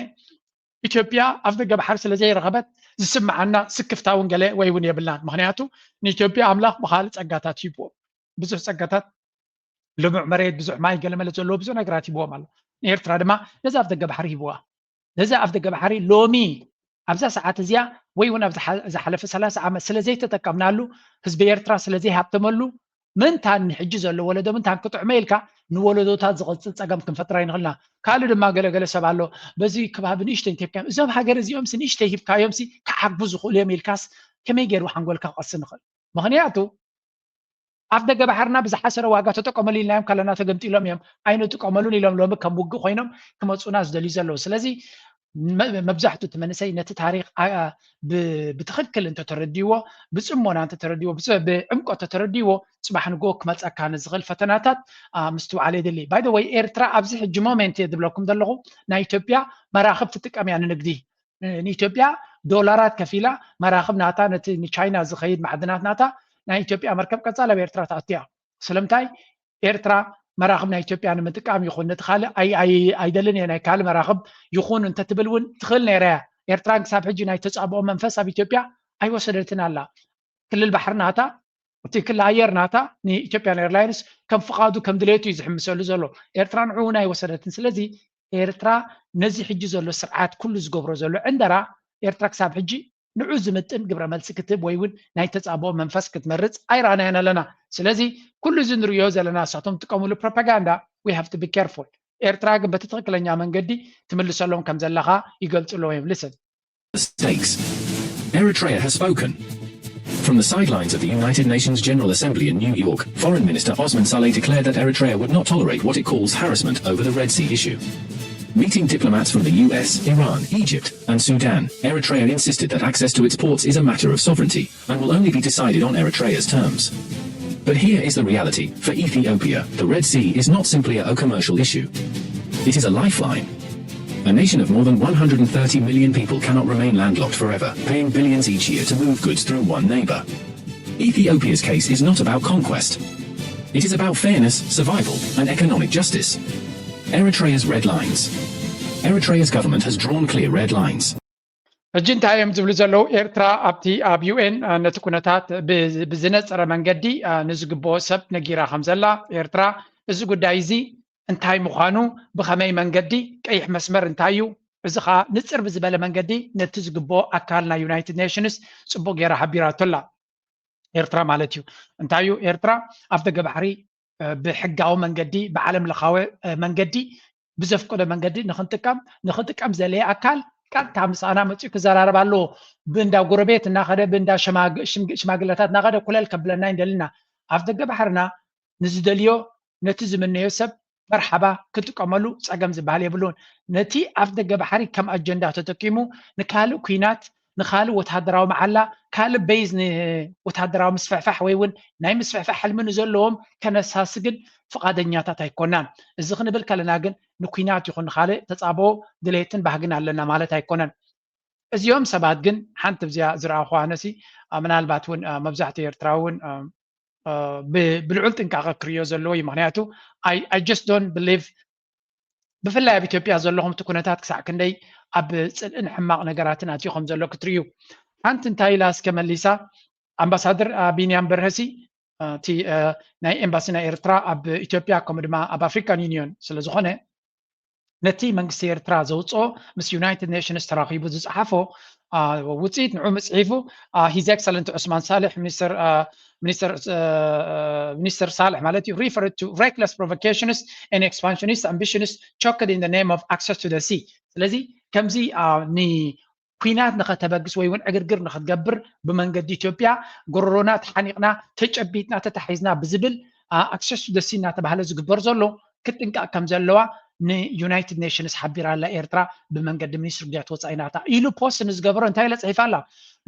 ኢትዮጵያ ኣፍ ደገ ባሕሪ ስለ ዘይረኸበት ዝስምዓና ስክፍታ እውን ገለ ወይ እውን የብልናን። ምክንያቱ ንኢትዮጵያ ኣምላኽ ብኻልእ ጸጋታት ሂብዎ ብዙሕ ጸጋታት ልሙዕ መሬት ብዙሕ ማይ ገለመለ ዘለዎ ብዙሕ ነገራት ሂብዎም ኣሎ። ንኤርትራ ድማ ነዚ ኣፍ ደገ ባሕሪ ሂብዋ። ነዚ ኣፍ ደገ ባሕሪ ሎሚ ኣብዛ ሰዓት እዚኣ ወይ እውን ኣብ ዝሓ- ዝሓለፈ ሰላሳ ዓመት ስለ ዘይተጠቀምናሉ ህዝቢ ኤርትራ ስለ ዘይሃብተመሉ ምንታን ንሕጂ ዘሎ ወለዶ ምንታን ክጥዕሞ ኢልካ ንወለዶታት ዝቐፅል ፀገም ክንፈጥር ኣይንኽእልና። ካልእ ድማ ገለገለ ሰብ ኣሎ በዚ ከባቢ ንእሽተይ እንተብካዮም እዞም ሃገር እዚኦም ሲ ንእሽተይ ሂብካዮም ሲ ክዓግቡ ዝኽእሉ እዮም ኢልካስ ከመይ ገይሩ ሓንጎልካ ክቐስን ይኽእል? ምክንያቱ ኣፍ ደገ ባሕርና ብዝሓሰረ ዋጋ ተጠቀመሉ ኢልናዮም ካለና ተገምጢሎም እዮም ኣይንጥቀመሉን ኢሎም ሎሚ ከም ውግእ ኮይኖም ክመፁና ዝደልዩ ዘለዉ ስለዚ መ- መብዛሕቱ እቲ መንእሰይ ነቲ ታሪክ ኣ- ብ- ብትክክል እንተተረድይዎ ብፅሞና እንተተረድይዎ ብፅ- ብዕምቆት ተተረድይዎ ፅባሕ ንግሆ ክመፀካ ንዝኽእል ፈተናታት ኣ፣ ምስትውዓል የድሊ by the way ኤርትራ ኣብዚ ሕጂ ሞሜንት እየ ዝብለኩም ዘለኹ ናይ ኢትዮጵያ መራክብ ትጥቀም እያ ንንግዲ ንኢትዮጵያ ዶላራት ከፊላ መራክብ ናታ ነቲ ንቻይና ዝኸይድ ማዕድናት ናታ ናይ ኢትዮጵያ መርከብ ቀፃል ኣብ ኤርትራ ትኣቱ እያ ስለምንታይ ኤርትራ መራክብ ናይ ኢትዮጵያ ንምጥቃም ይኹን ነቲ ካልእ ኣይ- ኣይ- ኣይደልን እየ ናይ ካልእ መራክብ ይኹን እንተትብል እውን ትኽእል ነይራ እያ ኤርትራ ክሳብ ሕጂ ናይ ተፃብኦ መንፈስ ኣብ ኢትዮጵያ ኣይወሰደትን ኣላ ክልል ባሕሪ ናታ እቲ ክሊ ኣየር ናታ ንኢትዮጵያን ኤርላይንስ ከም ፍቓዱ ከም ድሌቱ እዩ ዝሕምሰሉ ዘሎ ኤርትራ ንዑ እውን ኣይወሰደትን ስለዚ ኤርትራ ነዚ ሕጂ ዘሎ ስርዓት ኩሉ ዝገብሮ ዘሎ ዕንደራ ኤርትራ ክሳብ ሕጂ ንዑ ዝምጥን ግብረ መልሲ ክትህብ ወይ እውን ናይ ተፃብኦ መንፈስ ክትመርፅ ኣይረኣናያን ኣለና ስለዚ ኩሉ እዚ ንርእዮ ዘለና እሳቶም ዝጥቀምሉ ፕሮፓጋንዳ we have to be careful ኤርትራ ግን በቲ ትኽክለኛ መንገዲ ትምልሰሎም ከም ዘለኻ ይገልፁ ኣለዎ እዮም listen Stakes. Eritrea has spoken. From the sidelines of the United Nations General Assembly in New York, Foreign Minister Osman Saleh declared that Eritrea would not tolerate what it calls harassment over the Red Sea issue. Meeting diplomats from the U S, Iran, Egypt, and Sudan, Eritrea insisted that access to its ports is a matter of sovereignty and will only be decided on Eritrea's terms. But here is the reality for Ethiopia the Red Sea is not simply a commercial issue, it is a lifeline. A nation of more than one hundred thirty million people cannot remain landlocked forever, paying billions each year to move goods through one neighbor. Ethiopia's case is not about conquest. It is about fairness, survival, and economic justice. Eritrea's red lines. Eritrea's government has drawn clear red lines. ሕጂ እንታይ እዮም ዝብሉ ዘለዉ ኤርትራ ኣብቲ ኣብ ዩ ኤን ነቲ ኩነታት ብዝነፀረ መንገዲ ንዝግብኦ ሰብ ነጊራ ከም ዘላ ኤርትራ እዚ ጉዳይ እዚ እንታይ ምዃኑ ብኸመይ መንገዲ ቀይሕ መስመር እንታይ እዩ እዚ ከዓ ንፅር ብዝበለ መንገዲ ነቲ ዝግብኦ ኣካል ናይ ዩናይትድ ኔሽንስ ፅቡቅ ገይራ ሓቢራቶ ኣላ ኤርትራ ማለት እዩ እንታይ እዩ ኤርትራ ኣፍ ደገ ባሕሪ ብሕጋዊ መንገዲ ብዓለም ለኻዊ መንገዲ ብዘፍቀዶ መንገዲ ንክንጥቀም ንክንጥቀም ዘለ ኣካል ቀጥታ ምሳና መፅኡ ክዘራረብ ኣለዎ ብእንዳ ጎረቤት እናኸደ ብእንዳ ሽማግለታት እናኸደ ኩለል ከብለና ይንደልና ኣፍ ደገ ባሕርና ንዝደልዮ ነቲ ዝምነዮ ሰብ መርሓባ ክጥቀመሉ ፀገም ዝበሃል የብሉን ነቲ ኣፍ ደገ ባሕሪ ከም ኣጀንዳ ተጠቂሙ ንካልእ ኩናት ንካልእ ወታደራዊ መዓላ፣ ካልእ ቤዝ ንወታደራዊ ምስፍሕፋሕ ወይ እውን ናይ ምስፍሕፋሕ ሕልሚ ንዘለዎም ከነሳስግድ ፍቓደኛታት ኣይኮናን። እዚ ክንብል ከለና ግን ንኲናት ይኹን ንካልእ ተጻብኦ ድሌትን ባህግን ኣለና ማለት ኣይኮነን። እዚኦም ሰባት ግን ሓንቲ ብዚኣ ዝረኣኹ ኣነሲ ምናልባት እውን መብዛሕትኡ ኤርትራዊ እውን ብልዑል ጥንቃቐ ክርእዮ ዘለዎ እዩ። ምክንያቱ I just don't believe ብፍላይ ኣብ ኢትዮጵያ ዘለኹም እቲ ኩነታት ክሳዕ ክንደይ ኣብ ፅልእን ሕማቕ ነገራትን ኣትዩ ከም ዘሎ ክትርእዩ። ሓንቲ እንታይ ኢላ እስከ መሊሳ ኣምባሳደር ቢንያም በርሀሲ እቲ ናይ ኤምባሲ ናይ ኤርትራ ኣብ ኢትዮጵያ ከምኡ ድማ ኣብ ኣፍሪካን ዩኒዮን ስለዝኾነ ነቲ መንግስቲ ኤርትራ ዘውፅኦ ምስ ዩናይትድ ኔሽንስ ተራኺቡ ዝፀሓፎ ውፅኢት ንዑ ምፅሒፉ His Excellency ዑስማን ሳልሕ ሚኒስተር ሳልሕ ማለት እዩ referred to reckless provocations and expansionist ambitions choked in the name of access to the sea። ስለዚ ከምዚ ንኩናት ንኸተበግስ ወይ እውን ዕግርግር ንኽትገብር ብመንገዲ ኢትዮጵያ ጎረሮና ተሓኒቕና ተጨቢጥና ተታሒዝና ብዝብል access to the sea እናተባህለ ዝግበር ዘሎ ክትጥንቀቕ ከም ዘለዋ ንዩናይትድ ኔሽንስ ሓቢራ ኣላ ኤርትራ ብመንገዲ ሚኒስትሪ ጉዳያት ወፃኢ ናታ ኢሉ ፖስት ንዝገበሮ እንታይ ኢለ ፅሒፋ ኣላ?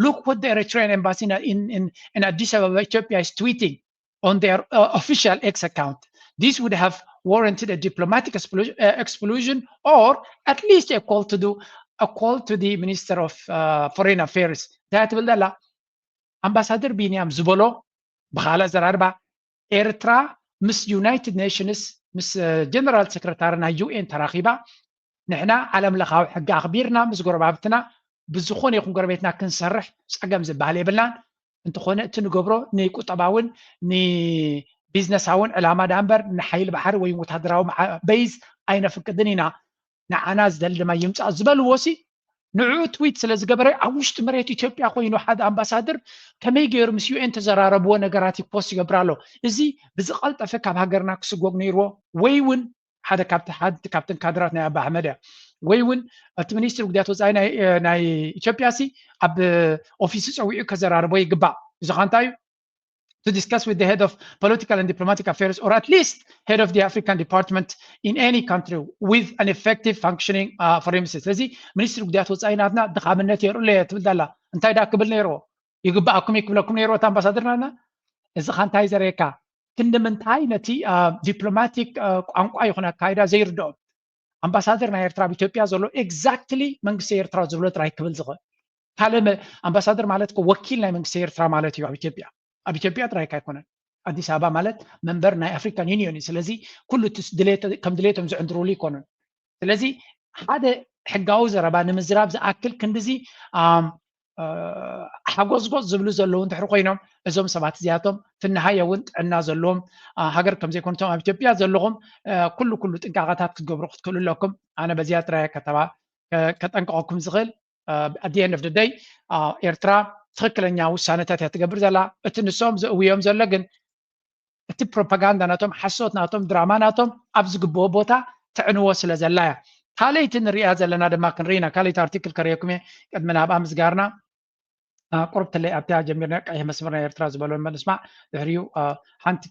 Look what the Eritrean embassy in, in, in Addis Ababa, Ethiopia is tweeting on their uh, official X account. This would have warranted a diplomatic explosion, uh, explosion or at least a call to do a call to the Minister of uh, Foreign Affairs. እንታይ ትብል ዘላ ኣምባሳደር ቢንያም ዝበሎ ብኻልእ ኣዘራርባ ኤርትራ ምስ ዩናይትድ ኔሽንስ ምስ ጀነራል ሴክረታሪ ናይ ዩኤን ተራኺባ ንሕና ዓለም ለኻዊ ሕጊ ኣኽቢርና ምስ ጎረባብትና ብዝኾነ ይኹን ጎረቤትና ክንሰርሕ ፀገም ዝበሃል የብልናን። እንተኾነ እቲ ንገብሮ ንቁጠባውን ንቢዝነሳውን ዕላማ ዳ እምበር ንሓይሊ ባሕሪ ወይ ወታደራዊ በይዝ ኣይነፍቅድን ኢና። ንዓና ዝደሊ ድማ ይምፃእ ዝበልዎ ሲ ንዕኡ ትዊት ስለ ዝገበረ ኣብ ውሽጢ መሬት ኢትዮጵያ ኮይኑ ሓደ ኣምባሳደር ከመይ ገይሩ ምስ ዩኤን ተዘራረብዎ ነገራት ይፖስት ይገብር ኣሎ። እዚ ብዝቐልጠፈ ካብ ሃገርና ክስጎግ ነይርዎ ወይ እውን ሓደ ካብቲ ሓንቲ ካብተን ካድራት ናይ ኣባ ኣሕመድ እያ ወይ እውን እቲ ሚኒስትሪ ጉዳያት ወፃኢ ናይ ኢትዮጵያ ሲ ኣብ ኦፊሱ ፀዊዑ ከዘራርቦ ይግባእ። እዚ ካ እንታይ እዩ? To discuss with the head of political and diplomatic affairs or at least head of the African department in any country with an effective functioning uh, foreign ministry። ስለዚ ሚኒስትሪ ጉዳያት ወፃኢ ናትና ድኻምነት የርእሎ እየ ትብል ዘላ እንታይ ዳ ክብል ነይርዎ? ይግባኣኩም እዩ ክብለኩም ነይርዎ እቲ ኣምባሳደር ናትና። እዚ ካ እንታይ ዘርእየካ? ክንዲ ምንታይ ነቲ ዲፕሎማቲክ ቋንቋ ይኹን ኣካይዳ ዘይርድኦም ኣምባሳደር ናይ ኤርትራ ኣብ ኢትዮጵያ ዘሎ exactly መንግስቲ ኤርትራ ዝብሎ ጥራይ ክብል ዝኽእል ካልእ ኣምባሳደር ማለት ወኪል ናይ መንግስቲ ኤርትራ ማለት እዩ ኣብ ኢትዮጵያ ኣብ ኢትዮጵያ ጥራይ ኣይኮነን ኣዲስ ኣበባ ማለት መንበር ናይ ኣፍሪካን ዩኒዮን እዩ ስለዚ ኩሉ ከም ድሌቶም ዝዕንድሩሉ ይኮኑን ስለዚ ሓደ ሕጋዊ ዘረባ ንምዝራብ ዝኣክል ክንድዚ ሓጎዝጎዝ ዝብሉ ዘለዉ እንድሕሪ ኮይኖም እዞም ሰባት እዚኣቶም ፍንሃየ እውን ጥዕና ዘለዎም ሃገር ከምዘይኮኑቶም ኣብ ኢትዮጵያ ዘለኹም ኩሉ ኩሉ ጥንቃቐታት ክትገብሩ ክትክእሉ ኣለኩም ኣነ በዚኣ ጥራይ ከተባ ከጠንቀቐኩም ዝኽእል ኣዲ ኤንድ ኦፍ ደይ ኤርትራ ትኽክለኛ ውሳነታት እያ ትገብር ዘላ እቲ ንሶም ዘእውዮም ዘሎ ግን እቲ ፕሮፓጋንዳ ናቶም ሓሶት ናቶም ድራማ ናቶም ኣብ ዝግብኦ ቦታ ተዕንዎ ስለ ዘላ እያ ካልይቲ ንሪኣ ዘለና ድማ ክንርኢና ካልይቲ ኣርቲክል ከርእየኩም እየ ቅድሚ ናብኣ ምስጋርና ቁርብትለይ ኣብታ ጀሚርና ቀይሕ መስመር ናይ ኤርትራ ዝበሎ መልስማዕ ድሕሪኡ ሓንቲ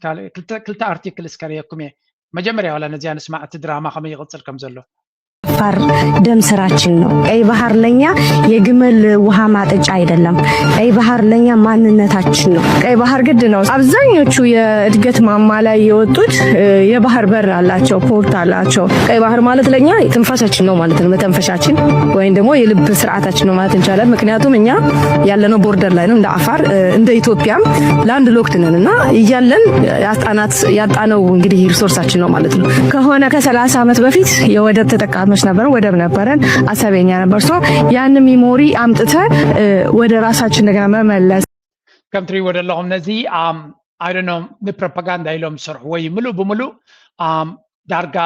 ክልተ ኣርቲክል እስከርእየኩም እየ መጀመርያ ዋላ ነዚኣ ንስማዕ እቲ ድራማ ከመይ ይቕፅል ከም ዘሎ ፋር ደም ስራችን ነው። ቀይ ባህር ለኛ የግመል ውሃ ማጠጫ አይደለም። ቀይ ባህር ለኛ ማንነታችን ነው። ቀይ ባህር ግድ ነው። አብዛኞቹ የእድገት ማማ ላይ የወጡት የባህር በር አላቸው፣ ፖርት አላቸው። ቀይ ባህር ማለት ለኛ ትንፋሻችን ነው ማለት ነው፣ መተንፈሻችን ወይም ደግሞ የልብ ስርዓታችን ነው ማለት እንችላለን። ምክንያቱም እኛ ያለነው ቦርደር ላይ ነው፣ እንደ አፋር እንደ ኢትዮጵያም ላንድ ሎክድ ነን እና እያለን ያጣናት ያጣነው እንግዲህ ሪሶርሳችን ነው ማለት ነው። ከሆነ ከሰላሳ ዓመት በፊት የወደብ ተጠቃሚዎች ነበርን፣ ወደብ ነበረን፣ አሰብ የኛ ነበር። ሶ ያን ሚሞሪ አምጥተን ወደ ራሳችን እንደገና መመለስ ከም ትሪእዎ ዘለኹም ነዚ I don't know ንፕሮፓጋንዳ ኢሎም ዝሰርሕዎ እዩ ምሉእ ብምሉእ ዳርጋ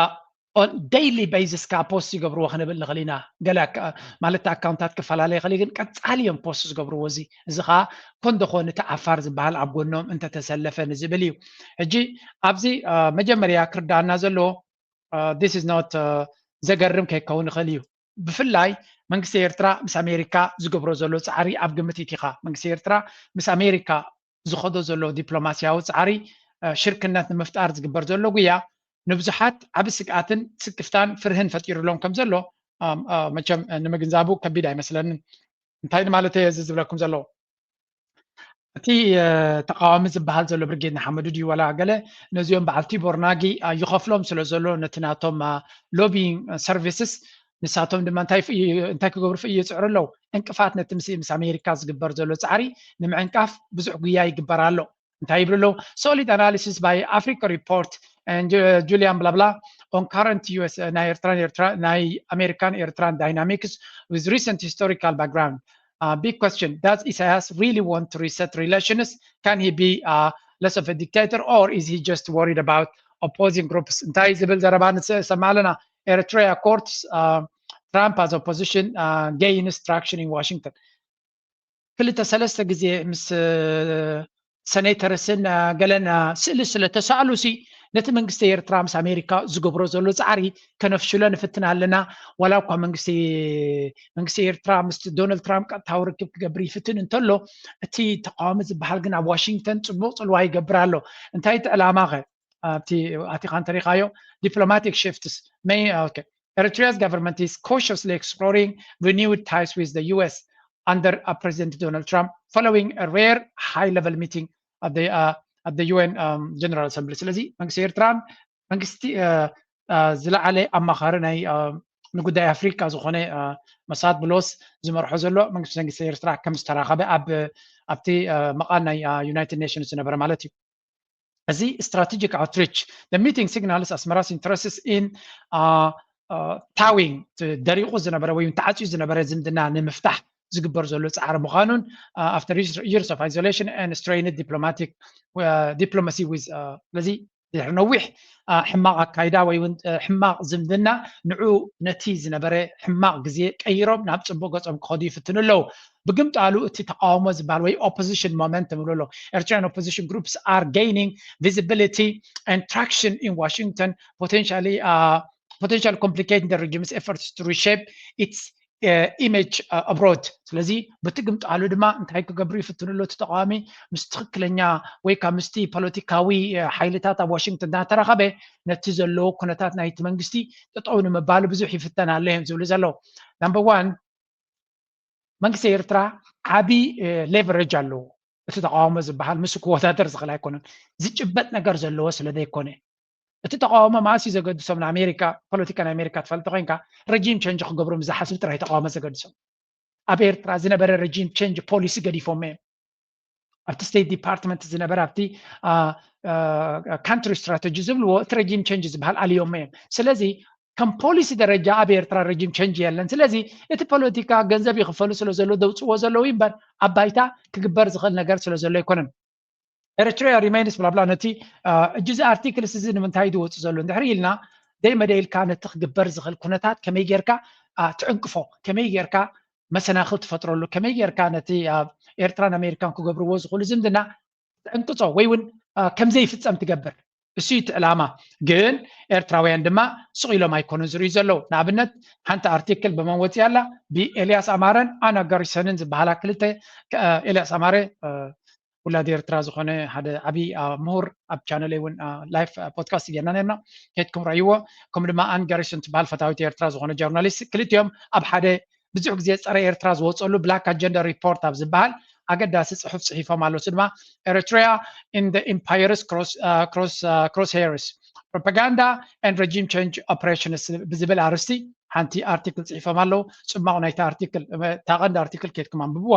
on daily basis ካ ፖስት ይገብርዎ ክንብል ንኽእል ኢና ገለ ማለት ኣካውንታት ክፈላለ ይኽእል ግን ቀፃሊ እዮም ፖስት ዝገብርዎ እዚ እዚ ከዓ ኮንደኾን እቲ ዓፋር ዝበሃል ኣብ ጎኖም እንተተሰለፈ ንዝብል እዩ ሕጂ ኣብዚ መጀመርያ ክርዳኣና ዘለዎ this is not ዘገርም ከይከውን ይኽእል እዩ ብፍላይ መንግስቲ ኤርትራ ምስ ኣሜሪካ ዝገብሮ ዘሎ ፃዕሪ ኣብ ግምት ይቲኻ መንግስቲ ኤርትራ ምስ ኣሜሪካ ዝኸዶ ዘሎ ዲፕሎማስያዊ ፃዕሪ ሽርክነት ንምፍጣር ዝግበር ዘሎ ጉያ ንብዙሓት ዓቢ ስግኣትን ስክፍታን ፍርህን ፈጢሩሎም ከም ዘሎ መቸም ንምግንዛቡ ከቢድ ኣይመስለንን እንታይ ማለት እየ እዚ ዝብለኩም ዘለዉ? እቲ ተቃዋሚ ዝበሃል ዘሎ ብርጌድ ንሓመዱ ድዩ ዋላ ገለ፣ ነዚኦም በዓል ቲቦር ናጊ ይኸፍሎም ስለ ዘሎ ነቲ ናቶም ሎቢንግ ሰርቪስስ፣ ንሳቶም ድማ እንታይ ክገብሩ ይፅዕሩ ኣለዉ? ዕንቅፋት ነቲ ምስ ኣሜሪካ ዝግበር ዘሎ ፃዕሪ ንምዕንቃፍ ብዙሕ ጉያ ይግበር ኣሎ። እንታይ ይብሉ ኣለዉ? Solid analysis by Africa Report and Julian Blabla on current U S ናይ ኤርትራን ኤርትራ ናይ ኣሜሪካን ኤርትራን dynamics with recent historical background. Big question, does Isaias really want to reset relations? Can he be less of a dictator, or is he just worried about opposing groups? እንታይ ዝብል ዘረባ ንሰማ ኣለና? Eritrea courts Trump as opposition gains traction in Washington. ክልተ ሰለስተ ግዜ ምስ ሰኔተርስን ገለን ስእሊ ስለ ተሳእሉ ሲ፣ ነቲ መንግስቲ ኤርትራ ምስ ኣሜሪካ ዝገብሮ ዘሎ ፃዕሪ ከነፍሽሎ ንፍትን ኣለና። ዋላ እኳ መንግስቲ መንግስቲ ኤርትራ ምስ ዶናልድ ትራምፕ ቀጥታዊ ርክብ ክገብር ይፍትን እንተሎ፣ እቲ ተቃዋሚ ዝበሃል ግን ኣብ ዋሽንግተን ፅቡቅ ፅልዋ ይገብር ኣሎ። እንታይ እቲ ዕላማ ከ? ኣብቲ ኣቲኻ እንተሪኻዮ፣ diplomatic shifts may okay. Eritrea's government is cautiously exploring renewed ties with the U S under President Donald Trump following a rare high-level meeting at the uh, at the U N um, General Assembly. ስለዚ መንግስቲ ኤርትራን መንግስቲ ዝለዓለ ኣማኻሪ ናይ ንጉዳይ ኣፍሪካ ዝኾነ መሳድ ብሎስ ዝመርሖ ዘሎ መንግስቲ መንግስቲ ኤርትራ ከም ዝተራኸበ ኣብ ኣብቲ መቓን ናይ ዩናይትድ ኔሽንስ ዝነበረ ማለት እዩ። እዚ strategic outreach, the meeting signals Asmara's interests in uh, uh, towing ደሪቑ ዝነበረ ወይ ተዓፅዩ ዝነበረ ዝምድና ንምፍታሕ ዝግበር ዘሎ ፃዕሪ ምዃኑን after years of isolation and strained diplomatic diplomacy with ስለዚ ድሕሪ ነዊሕ ሕማቕ ኣካይዳ ወይ እውን ሕማቕ ዝምድና ንዑ ነቲ ዝነበረ ሕማቕ ግዜ ቀይሮም ናብ ፅቡቅ ገፆም ክኸዱ ይፍትኑ ኣለዉ። ብግምጣሉ እቲ ተቃውሞ ዝበሃል ወይ opposition momentum ይብሉ ኣለዉ። Eritrean opposition groups are gaining visibility and traction in Washington, potentially uh, potential complicating the regime's efforts to reshape its image abroad. ስለዚ በቲ ግምጣሉ ድማ እንታይ ክገብሩ ይፍትኑ ኣለዉ? እቲ ተቃዋሚ ምስ ትኽክለኛ ወይ ካብ ምስቲ ፖለቲካዊ ሓይልታት ኣብ ዋሽንግተን እናተራኸበ ነቲ ዘለዎ ኩነታት ናይቲ መንግስቲ ጠጠው ንምባሉ ብዙሕ ይፍተን ኣሎ እዮም ዝብሉ ዘለዉ። Number one, መንግስቲ ኤርትራ ዓብዪ leverage ኣለዎ። እቲ ተቃውሞ ዝበሃል ምስ ክወዳደር ዝኽእል ኣይኮነን። ዝጭበጥ ነገር ዘለዎ ስለ ዘይኮነ እቲ ተቃውሞ መዓስ እዩ ዘገድሶም? ንኣሜሪካ ፖለቲካ ናይ ኣሜሪካ ትፈልጦ ኮይንካ regime change ክገብሩ ምስ ዝሓስቡ ጥራይ ተቃውሞ ዘገድሶም። ኣብ ኤርትራ ዝነበረ regime change policy ገዲፎም እዮም። ኣብቲ state department ዝነበረ ኣብቲ country strategy ዝብልዎ እቲ regime change ዝበሃል ኣልዮም እዮም። ስለዚ ከም policy ደረጃ ኣብ ኤርትራ regime change የለን። ስለዚ እቲ ፖለቲካ ገንዘብ ይኽፈሉ ስለ ዘሎ ደውፅዎ ዘለዉ እምበር ኣብ ባይታ ክግበር ዝኽእል ነገር ስለ ዘሎ ኣይኮነን። Eritrea remains blah blah ነቲ ሕጂ እዚ article እዚ ንምንታይ ዝወፅእ ዘሎ እንድሕር ኢልና ደይ መደ ኢልካ ነቲ ክግበር ዝኽእል ኩነታት ከመይ ጌርካ ትዕንቅፎ፣ ከመይ ጌርካ መሰናኽል ትፈጥረሉ፣ ከመይ ጌርካ ነቲ ኣብ ኤርትራን ኣሜሪካን ክገብርዎ ዝኽእሉ ዝምድና ትዕንቅፆ ወይ እውን ከም ዘይፍፀም ትገብር። እሱ እቲ ዕላማ። ግን ኤርትራውያን ድማ ስቕ ኢሎም ኣይኮኑን ዝርእዩ ዘለዉ። ንኣብነት ሓንቲ article ብመን ወፂኣ ኣላ? ብኤልያስ ኣማረን ኣና ጋሪሰንን ዝበሃላ ክልተ። ኤልያስ ኣማረ ውላድ ኤርትራ ዝኾነ ሓደ ዓብዪ ምሁር ኣብ ቻነለይ እውን live podcast ጌርና ነርና፣ ከይድኩም ረእይዎ። ከምኡ ድማ ኣን ጋሪሰን ትበሃል ፈታዊት ኤርትራ ዝኾነ journalist፣ ክልቲኦም ኣብ ሓደ ብዙሕ ግዜ ፀረ ኤርትራ ዝወፀሉ Black Agenda Report ኣብ ዝበሃል ኣገዳሲ ፅሑፍ ፅሒፎም ኣለዉ። እሱ ድማ Eritrea in the Empire's Crosshairs, Propaganda and Regime Change Operations ብዝብል ኣርእስቲ ሓንቲ article ፅሒፎም ኣለዉ። ፅማቕ ናይቲ article፣ እታ ቀንዲ article ከይድኩም ኣንብብዋ።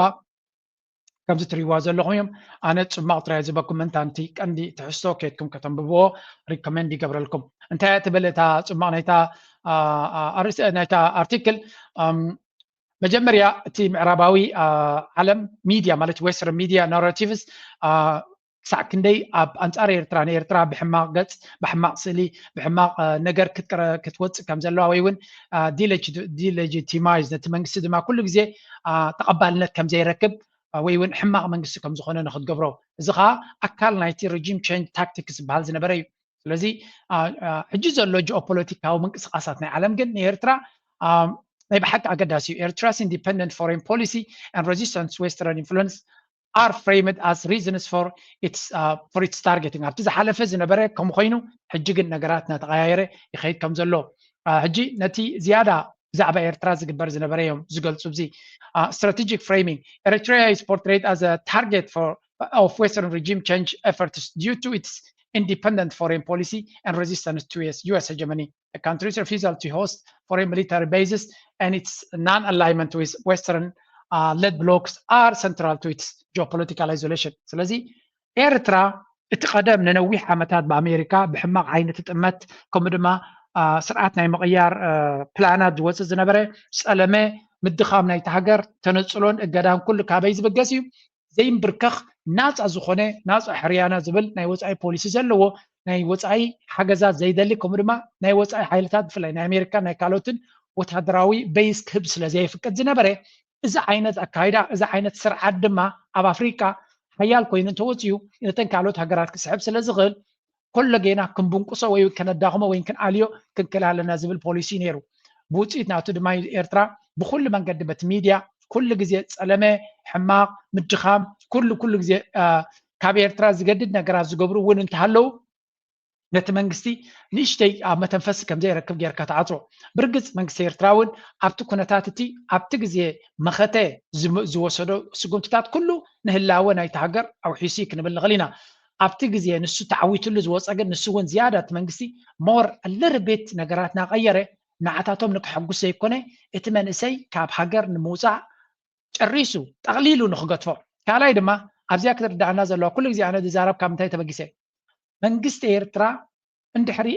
ከምዚ ትሪእዋ ዘለኹም እዮም። ኣነ ፅማቕ ጥራይ ዝበኩም ምእንታንቲ ቀንዲ ትሕዝቶ ከይድኩም ከተንብብዎ recommend ይገብረልኩም። እንታይ እያ ትብል እታ ፅማቕ ናይታ ኣርእስቲ ናይታ article? መጀመርያ እቲ ምዕራባዊ ዓለም ሚድያ ማለት western media narratives ክሳዕ ክንደይ ኣብ ኣንፃር ኤርትራ ንኤርትራ ብሕማቕ ገፅ ብሕማቕ ስእሊ ብሕማቕ ነገር ክትወፅእ ከም ዘለዋ ወይ እውን delegitimize ነቲ መንግስቲ ድማ ኩሉ ግዜ ተቐባልነት ከም ዘይረክብ ወይ እውን ሕማቕ መንግስቲ ከም ዝኾነ ንክትገብሮ፣ እዚ ከዓ ኣካል ናይቲ regime change tactics ዝበሃል ዝነበረ እዩ። ስለዚ ሕጂ ዘሎ geopolitical ምንቅስቃሳት ናይ ዓለም ግን ንኤርትራ ናይ ብሓቂ ኣገዳሲ እዩ። Eritrea's independent foreign policy and resistance western influence are framed as reasons for its uh, for its targeting። ኣብቲ ዝሓለፈ ዝነበረ ከም ኮይኑ ሕጂ ግን ነገራት እናተቐያየረ ይኸይድ ከም ዘሎ ሕጂ ነቲ ዝያዳ ብዛዕባ ኤርትራ ዝግበር ዝነበረ እዮም ዝገልጹ። እዚ strategic framing, Eritrea is portrayed as a target for of Western regime change efforts due to its independent foreign policy and resistance to U S hegemony. The country's refusal to host foreign military bases and its non-alignment with Western uh, led blocs are central to its geopolitical isolation. ስለዚ ኤርትራ እቲ ቀደም ንነዊሕ ዓመታት ብኣሜሪካ ብሕማቕ ዓይኒ ትጥመት፣ ከምኡ ድማ ስርዓት ናይ ምቕያር ፕላናት ዝወፅእ ዝነበረ፣ ፀለመ፣ ምድኻም ናይቲ ሃገር፣ ተነፅሎን እገዳን ኩሉ ካበይ ዝብገስ እዩ? ዘይንብርከኽ ናፃ ዝኾነ ናፃ ሕርያና ዝብል ናይ ወፃኢ ፖሊሲ ዘለዎ፣ ናይ ወፃኢ ሓገዛት ዘይደሊ፣ ከምኡ ድማ ናይ ወፃኢ ሓይልታት ብፍላይ ናይ ኣሜሪካ ናይ ካልኦትን ወታደራዊ ቤይስ ክህብ ስለ ዘይፍቅድ ዝነበረ፣ እዚ ዓይነት ኣካይዳ፣ እዚ ዓይነት ስርዓት ድማ ኣብ ኣፍሪቃ ሓያል ኮይኑ እንተወፅዩ ነተን ካልኦት ሃገራት ክስሕብ ስለ ዝኽእል፣ ኮሎ ጌና ክንብንቁሶ ወይ ከነዳኽሞ ወይ ክንኣልዮ ክንክእል ኣለና ዝብል ፖሊሲ ነይሩ። ብውፅኢት ናቱ ድማ ኤርትራ ብኩሉ መንገዲ በቲ ሚድያ ኩሉ ግዜ ፀለመ፣ ሕማቕ፣ ምድኻም፣ ኩሉ ኩሉ ግዜ ካብ ኤርትራ ዝገድድ ነገራት ዝገብሩ እውን እንተሃለዉ ነቲ መንግስቲ ንእሽተይ ኣብ መተንፈሲ ከም ዘይረክብ ጌርካ ትዓጽዎ። ብርግጽ መንግስቲ ኤርትራ እውን ኣብቲ ኩነታት እቲ ኣብቲ ግዜ መኸተ ዝወሰዶ ስጉምትታት ኩሉ ንህላወ ናይቲ ሃገር ኣውሒሱ እዩ ክንብል ንኽእል ኢና። ኣብቲ ግዜ ንሱ ተዓዊትሉ ዝወፀ ግን ንሱ እውን ዝያዳ እቲ መንግስቲ more a little bit ነገራት እናቐየረ ንዓታቶም ንክሐጉስ ዘይኮነ እቲ መንእሰይ ካብ ሃገር ንምውፃእ ጨሪሱ ጠቕሊሉ ንክገድፎ። ካልኣይ ድማ ኣብዚኣ ክትርዳኣና ዘለዋ ኩሉ ግዜ ኣነ ዝዛረብ ካብ ምንታይ ተበጊሰ መንግስቲ ኤርትራ እንድሕሪ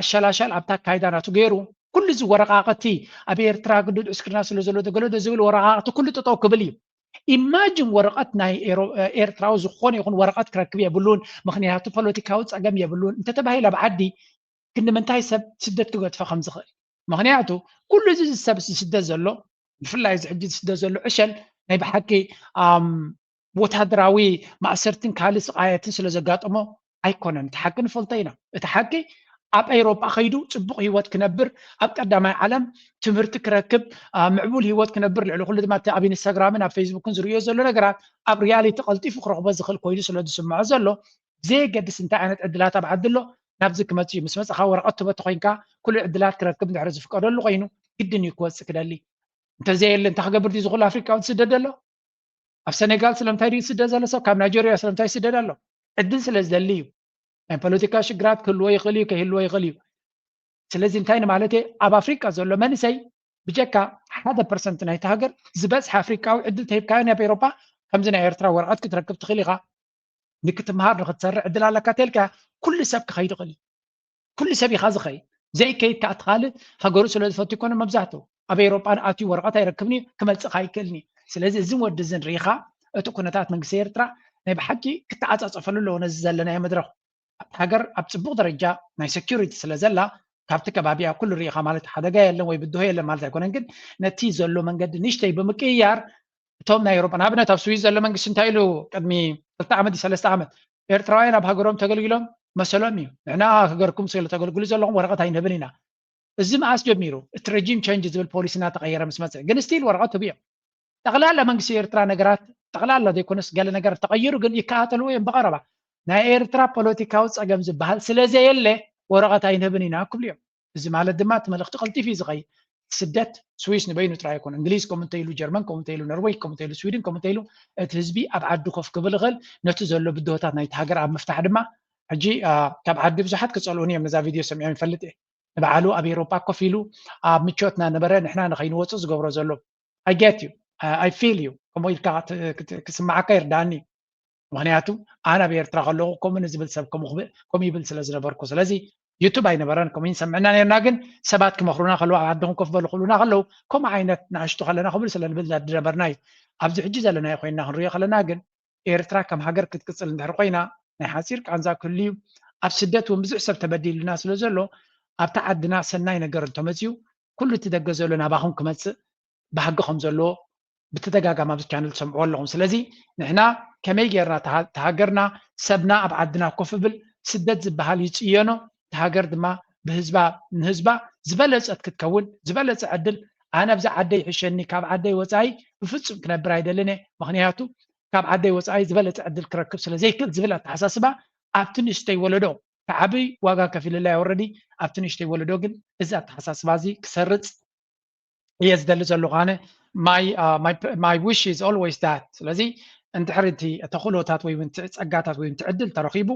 ኣሸላሻል ኣብታ ኣካይዳ ናቱ ገይሩ ኩሉ እዚ ወረቃቅቲ ኣብ ኤርትራ ግዱድ ዕስክርና ስለ ዘሎ ተገለዶ ዝብል ወረቃቅቲ ኩሉ ጠጠው ክብል እዩ። ኢማጅን ወረቀት ናይ ኤርትራዊ ዝኾነ ይኹን ወረቀት ክረክብ የብሉን፣ ምክንያቱ ፖለቲካዊ ፀገም የብሉን እንተተባሂለ ኣብ ዓዲ ክንዲ ምንታይ ሰብ ስደት ክገድፎ ከም ዝኽእል። ምክንያቱ ኩሉ እዚ ሰብ ዝስደት ዘሎ ብፍላይ እዚ ሕጂ ዝስደት ዘሎ ዕሸል ናይ ብሓቂ ወታደራዊ ማእሰርትን ካልእ ስቃያትን ስለ ዘጋጠሞ ኣይኮነን። እቲ ሓቂ ንፈልጦ ኢና። እቲ ሓቂ ኣብ ኤውሮጳ ከይዱ ጽቡቕ ህይወት ክነብር፣ ኣብ ቀዳማይ ዓለም ትምህርቲ ክረክብ፣ ምዕቡል ህይወት ክነብር፣ ልዕሊ ኩሉ ድማ ኣብ ኢንስታግራምን ኣብ ፌስቡክን ዝርእዮ ዘሎ ነገራት ኣብ ሪያሊቲ ቀልጢፉ ክረኽቦ ዝኽእል ኮይኑ ስለ ዝስምዖ ዘሎ ብዘየገድስ እንታይ ዓይነት ዕድላት ኣብ ዓዲ ኣሎ ናብዚ ክመጽእ እዩ። ምስ መጻኻ ወረቐት ትህቦ ተኾይንካ ኩሉ ዕድላት ክረክብ እንድሕሪ ዝፍቀደሉ ኮይኑ ግድን እዩ ክወጽእ ክደሊ። እንተዘየለ እንታይ ክገብር ድዩ ዝኽእል ኣፍሪቃዊ ዝስደድ ዘሎ? ኣብ ሰኔጋል ስለምንታይ ድዩ ዝስደድ ዘሎ ሰብ? ካብ ናይጀርያ ስለምንታይ ይስደድ ኣሎ? ዕድል ስለ ዝደሊ እዩ። ናይ ፖለቲካ ሽግራት ክህልዎ ይኽእል እዩ፣ ከይህልዎ ይኽእል እዩ። ስለዚ እንታይ ንማለት እየ? ኣብ ኣፍሪቃ ዘሎ መንእሰይ ብጀካ ሓደ ፐርሰንት ናይቲ ሃገር ዝበዝሐ ኣፍሪቃዊ ዕድል ተሂብካዮ ናብ ኤውሮጳ ከምዚ ናይ ኤርትራ ወረቐት ክትረክብ ትኽእል ኢኻ። ንክትምሃር ንክትሰርሕ ዕድል ኣለካ ተልካ ኩሉ ሰብ ክኸይድ ይኽእል እዩ። ኩሉ ሰብ ኢኻ ዝኸይድ ዘይከይድ ከዓ ትኻልእ ሃገሩ ስለ ዝፈቱ ይኮነ መብዛሕትኡ ኣብ ኤውሮጳ ንኣትዩ ወረቐት ኣይረክብን እዩ ክመልፅእ ኣይክእልን እዩ። ስለዚ እዚ ወዲ እዚ ንሪኢኻ እቲ ኩነታት መንግስቲ ኤርትራ ናይ ብሓቂ ክተዓፃፀፈሉ ኣለዎ ነዚ ዘለናዮ መድረኽ። ኣብቲ ሃገር ኣብ ፅቡቕ ደረጃ ናይ ሴኩሪቲ ስለ ዘላ ካብቲ ከባቢያ ኩሉ ርኢኻ ማለት ሓደጋ የለን ወይ ብድሆ የለን ማለት ኣይኮነን፣ ግን ነቲ ዘሎ መንገዲ ንእሽተይ ብምቅይያር እቶም ናይ ኤውሮጳ ንኣብነት ኣብ ስዊዝ ዘሎ መንግስቲ እንታይ ኢሉ ቅድሚ ክልተ ዓመት ሰለስተ ዓመት ኤርትራውያን ኣብ ሃገሮም ተገልጊሎም መሰሎም እዩ፣ ንሕና ሃገርኩም ስለ ተገልግሉ ዘለኹም ወረቐት ኣይንህብን ኢና። እዚ መኣስ ጀሚሩ እቲ ረጂም ቸንጅ ዝብል ፖሊሲ እናተቐየረ ምስ መፀ ግን ስቲል ወረቐት ህቡ እዮም። ጠቕላላ መንግስቲ ኤርትራ ነገራት ጠቕላላ ዘይኮነስ ገለ ነገር ተቐይሩ ግን ይከታተልዎ እዮም ብቐረባ። ናይ ኤርትራ ፖለቲካዊ ፀገም ዝበሃል ስለ ዘየለ ወረቐት ኣይንህብን ኢና ክብሉ እዮም። እዚ ማለት ድማ እቲ መልእኽቲ ቀልጢፉ እዩ ዝኸይድ። ስደት ስዊስ ንበይኑ ጥራይ ኣይኮነ፣ እንግሊዝ ከምኡ እንተኢሉ፣ ጀርመን ከምኡ እንተኢሉ፣ ኖርዌይ ከምኡ እንተኢሉ፣ ስዊድን ከምኡ እንተኢሉ፣ እቲ ህዝቢ ኣብ ዓዱ ኮፍ ክብል ይኽእል። ነቲ ዘሎ ብድሆታት ናይቲ ሃገር ኣብ ምፍታሕ ድማ ሕጂ ካብ ዓዲ ብዙሓት ክፀልኡኒ እዮም ነዛ ቪድዮ ሰሚዖም ይፈልጥ እየ። ንባዕሉ ኣብ ኤውሮጳ ኮፍ ኢሉ ኣብ ምቾት እናነበረ ንሕና ንኸይንወፅእ ዝገብሮ ዘሎ። I get you, I feel you። ከምኡ ኢልካ ክስማዓካ ይርዳእኒ። ምክንያቱ ኣነ ኣብ ኤርትራ ከለኹ ከምኡ ንዝብል ሰብ ከምኡ ይብል ስለ ዝነበርኩ። ስለዚ ዩቱብ ኣይነበረን፣ ከምኡ ይንሰምዕና ነርና። ግን ሰባት ክመኽሩና ከለዉ ኣብ ዓድኹም ኮፍ በሉ ክብሉና ከለዉ ከምኡ ዓይነት ንኣሽቱ ከለና ክብል ስለ ንብል ዝነበርና እዩ። ኣብዚ ሕጂ ዘለናዮ ኮይንና ክንሪኦ ከለና ግን ኤርትራ ከም ሃገር ክትቅጽል እንድሕር ኮይና ናይ ሓጺር ቃንዛ ክህሉ እዩ። ኣብ ስደት እውን ብዙሕ ሰብ ተበዲሉና ስለ ዘሎ ኣብታ ዓድና ሰናይ ነገር እንተመጽዩ ኩሉ እቲ ደገ ዘሎ ናባኹም ክመጽእ ባህጊ ከም ዘለዎ ብተደጋጋሚ ኣብዚ ቻነል ትሰምዕዎ ኣለኹም። ስለዚ ንሕና ከመይ ጌርና ተሃገርና ሰብና ኣብ ዓድና ኮፍ ብል ስደት ዝበሃል ይጽየኖ፣ ተሃገር ድማ ብህዝባ ንህዝባ ዝበለጸት ክትከውን ዝበለጸ ዕድል ኣነ ኣብዚ ዓደይ ይሕሸኒ ካብ ዓደይ ወጻኢ ብፍጹም ክነብር ኣይደልን እየ። ምክንያቱ ካብ ዓደይ ወጻኢ ዝበለጸ ዕድል ክረክብ ስለ ዘይክእል ዝብል ኣተሓሳስባ ኣብቲ ንእሽተይ ወለዶ ተዓብይ ዋጋ ከፊልላ ወረዲ ኣብቲ ንእሽተይ ወለዶ ግን እዚ ኣተሓሳስባ እዚ ክሰርጽ እየ ዝደሊ ዘለኹ ኣነ። My wish is always that። ስለዚ እንድሕር እቲ ተኽእሎታት ወይ እውን ጸጋታት ወይ እቲ ዕድል ተረኺቡ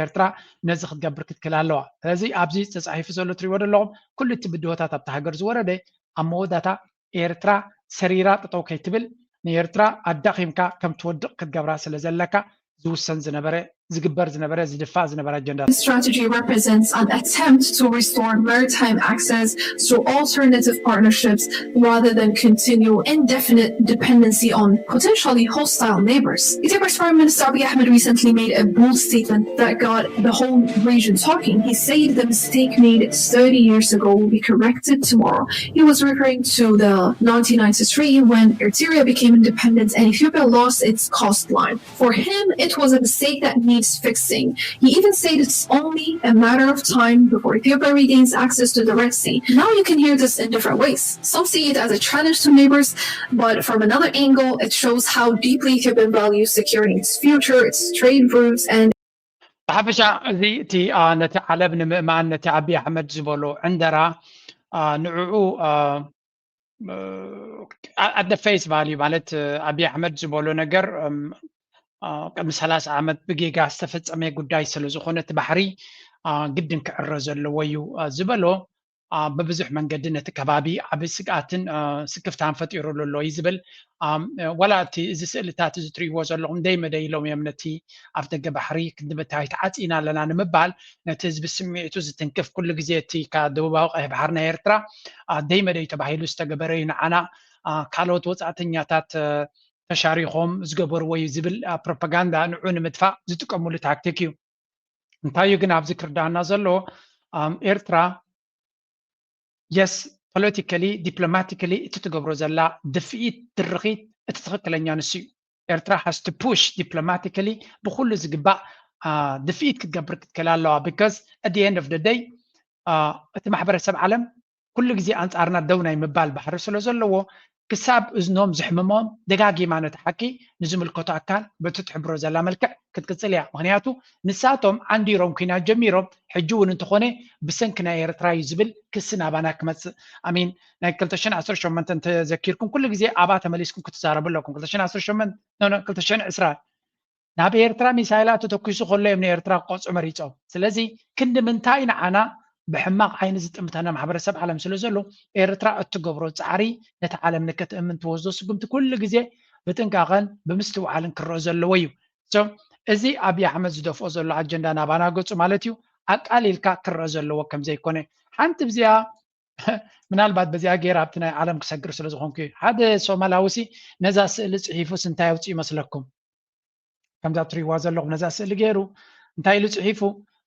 ኤርትራ ነዚ ክትገብር ክትክእል ኣለዋ። ስለዚ ኣብዚ ተጻሒፉ ዘሎ ትሪእዎ ዘለኹም ኩሉ እቲ ብድሆታት ኣብቲ ሃገር ዝወረደ ኣብ መወዳታ ኤርትራ ሰሪራ ጠጠው ከይትብል ንኤርትራ ኣዳኺምካ ከም ትወድቕ ክትገብራ ስለ ዘለካ ዝውሰን ዝነበረ ዝግበር ዝነበረ ዝድፋእ ዝነበረ ኣጀንዳ strategy represents an attempt to restore maritime access through alternative partnerships rather than continue indefinite dependency on potentially hostile neighbors. Ethiopia's Prime Minister Abiy Ahmed recently made a bold statement that got the whole region talking. He said the mistake made thirty years ago will be corrected tomorrow. He was referring to the nineteen ninety-three when Eritrea became independent and Ethiopia lost its coastline. For him, it was a mistake that needs fixing. He even said it's only a matter of time before Ethiopia regains access to the Red Sea. Now you can hear this in different ways. Some see it as a challenge to neighbors, but from another angle, it shows how deeply Ethiopia values securing its future, its trade routes, and ብሓፈሻ እዚ እቲ ነቲ ዓለም ንምእማን ነቲ ኣቢ ኣሕመድ ዝበሎ ዕንደራ ንዕኡ at the face value ማለት ኣቢ ኣሕመድ ዝበሎ ነገር ቅድሚ ሰላሳ ዓመት ብጌጋ ዝተፈጸመ ጉዳይ ስለ ዝኾነ እቲ ባሕሪ ግድን ክዕረ ዘለዎ እዩ ዝበሎ ብብዙሕ መንገዲ ነቲ ከባቢ ዓቢ ስግኣትን ስክፍታን ፈጢሩሉ ኣሎ እዩ ዝብል። ዋላ እቲ እዚ ስእልታት እዚ ትርእይዎ ዘለኹም ደይ መደይ ኢሎም እዮም ነቲ ኣፍ ደገ ባሕሪ ክንዲ መታየት ዓጺና ኣለና ንምባል ነቲ ህዝቢ ስምዒቱ ዝትንክፍ ኩሉ ግዜ እቲ ካብ ደቡባዊ ቀይሕ ባሕሪ ናይ ኤርትራ ደይ መደይ ተባሂሉ ዝተገበረ እዩ ንዓና ካልኦት ወጻእተኛታት ተሻሪኾም ዝገበርዎ እዩ ዝብል ፕሮፓጋንዳ ንዑ ንምጥፋእ ዝጥቀምሉ ታክቲክ እዩ። እንታይ እዩ ግን ኣብዚ ክርዳኣና ዘሎ ኤርትራ yes politically diplomatically እቲ ትገብሮ ዘላ ድፍኢት ድርኺት እቲ ትኽክለኛ ንሱ እዩ። ኤርትራ has to push diplomatically ብኩሉ ዝግባእ ድፍኢት ክትገብር ክትክእል ኣለዋ because at the end of the day እቲ ማሕበረሰብ ዓለም ኩሉ ግዜ ኣንጻርና ደው ናይ ምባል ባህሪ ስለ ዘለዎ ክሳብ እዝኖም ዝሕምሞም ደጋጊማ ነቲ ሓቂ ንዝምልከቶ ኣካል በቲ ትሕብሮ ዘላ መልክዕ ክትቅጽል እያ። ምክንያቱ ንሳቶም ዓንዲሮም ኩናት ጀሚሮም ሕጂ እውን እንተኾነ ብሰንኪ ናይ ኤርትራ እዩ ዝብል ክሲ ናባና ክመጽእ ኣሚን ናይ ክልተ ሽሕን ዓሰርተ ሸሞንተን እንተዘኪርኩም ኩሉ ግዜ ኣብኣ ተመሊስኩም ክትዛረቡ ኣለኩም። ክልተ ሽሕን ዓሰርተ ሸሞንተን ክልተ ሽሕን ዕስራን ናብ ኤርትራ ሚሳይላት ተተኩሱ ከሎ እዮም ንኤርትራ ክቆፅዑ መሪፆም። ስለዚ ክንዲ ምንታይ ንዓና ብሕማቕ ዓይኒ ዝጥምተና ማሕበረሰብ ዓለም ስለ ዘሎ ኤርትራ እትገብሮ ፃዕሪ ነቲ ዓለም ንከትእምን ትወስዶ ስጉምቲ ኩሉ ግዜ ብጥንቃቐን ብምስትውዓልን ክረአ ዘለዎ እዩ። እዚ ኣብይ ኣሕመድ ዝደፍኦ ዘሎ ኣጀንዳ ናባና ገፁ ማለት እዩ ኣቃሊልካ ክረአ ዘለዎ ከም ዘይኮነ ሓንቲ ብዚኣ ምናልባት በዚኣ ገይር ኣብቲ ናይ ዓለም ክሰግር ስለ ዝኾንኩ ሓደ ሶማላዊ ሲ ነዛ ስእሊ ፅሒፉስ እንታይ ኣውፅኡ ይመስለኩም? ከምዛ ትሪእዋ ዘለኹም ነዛ ስእሊ ገይሩ እንታይ ኢሉ ፅሒፉ?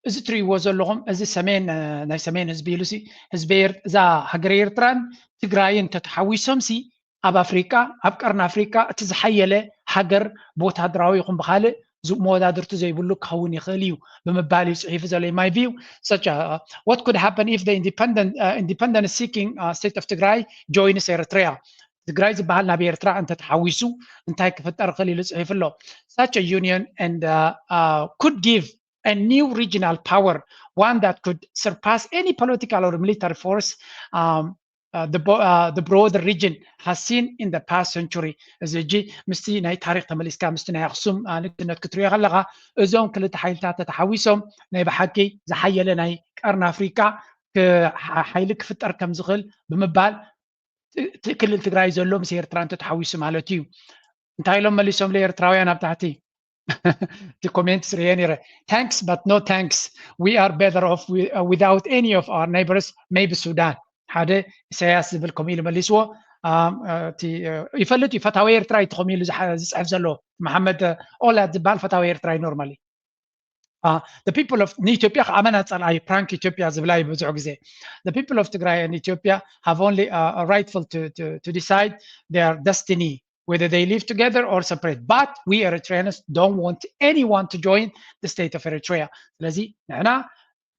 እዚ ትሪእዎ ዘለኹም እዚ ሰሜን ናይ ሰሜን ህዝቢ ኢሉ ሲ ህዝቢ እዛ ሃገር ኤርትራን ትግራይን ተተሓዊሶም ሲ ኣብ ኣፍሪቃ ኣብ ቀርኒ ኣፍሪቃ እቲ ዝሓየለ ሃገር ብወታደራዊ ይኹን ብካልእ መወዳድርቱ ዘይብሉ ክኸውን ይኽእል እዩ ብምባል እዩ ፅሒፉ ዘሎ my view such what could happen if the independent uh, independent seeking uh, state of Tigray joins Eritrea ትግራይ ዝበሃል ናብ ኤርትራ እንተተሓዊሱ እንታይ ክፍጠር ይኽእል ኢሉ ፅሒፉ ኣሎ such a union and uh, uh, could give a new regional power one that could surpass any political or military force um, uh, the, uh, the broader region has seen in the past century እዚ ሕጂ ምስቲ ናይ ታሪክ ተመሊስካ ምስቲ ናይ ኣክሱም ንግስነት ክትሪኦ ከለካ እዞም ክልተ ሓይልታት ተተሓዊሶም ናይ ብሓቂ ዝሓየለ ናይ ቀርኒ ኣፍሪቃ ሓይሊ ክፍጠር ከም ዝኽእል ብምባል ክልል ትግራይ ዘሎ ምስ ኤርትራ እንተተሓዊሱ ማለት እዩ እንታይ ኢሎም መሊሶም ለኤርትራውያን ኣብ ታሕቲ እቲ ኮሜንት ስርየ ነረ thanks but no thanks we are better off without any of our neighbors maybe Sudan ሓደ ኢሳያስ ዝብል ከምኡ ኢሉ መሊስዎ ይፈልጥ እዩ ፈታዊ ኤርትራ እዩ ከምኡ ኢሉ ዝፅሕፍ ዘሎ መሓመድ ኦላድ ዝበሃል ፈታዊ ኤርትራ እዩ normally the people of ንኢትዮጵያ ከኣመና ፀልኣይ prank ኢትዮጵያ ዝብላ እዩ ብዙሕ ግዜ the people of ትግራይ and ኢትዮጵያ have only uh, rightful to, to, to decide their destiny whether they live together or separate but we Eritreans don't want anyone to join the state of Eritrea ስለዚ ንሕና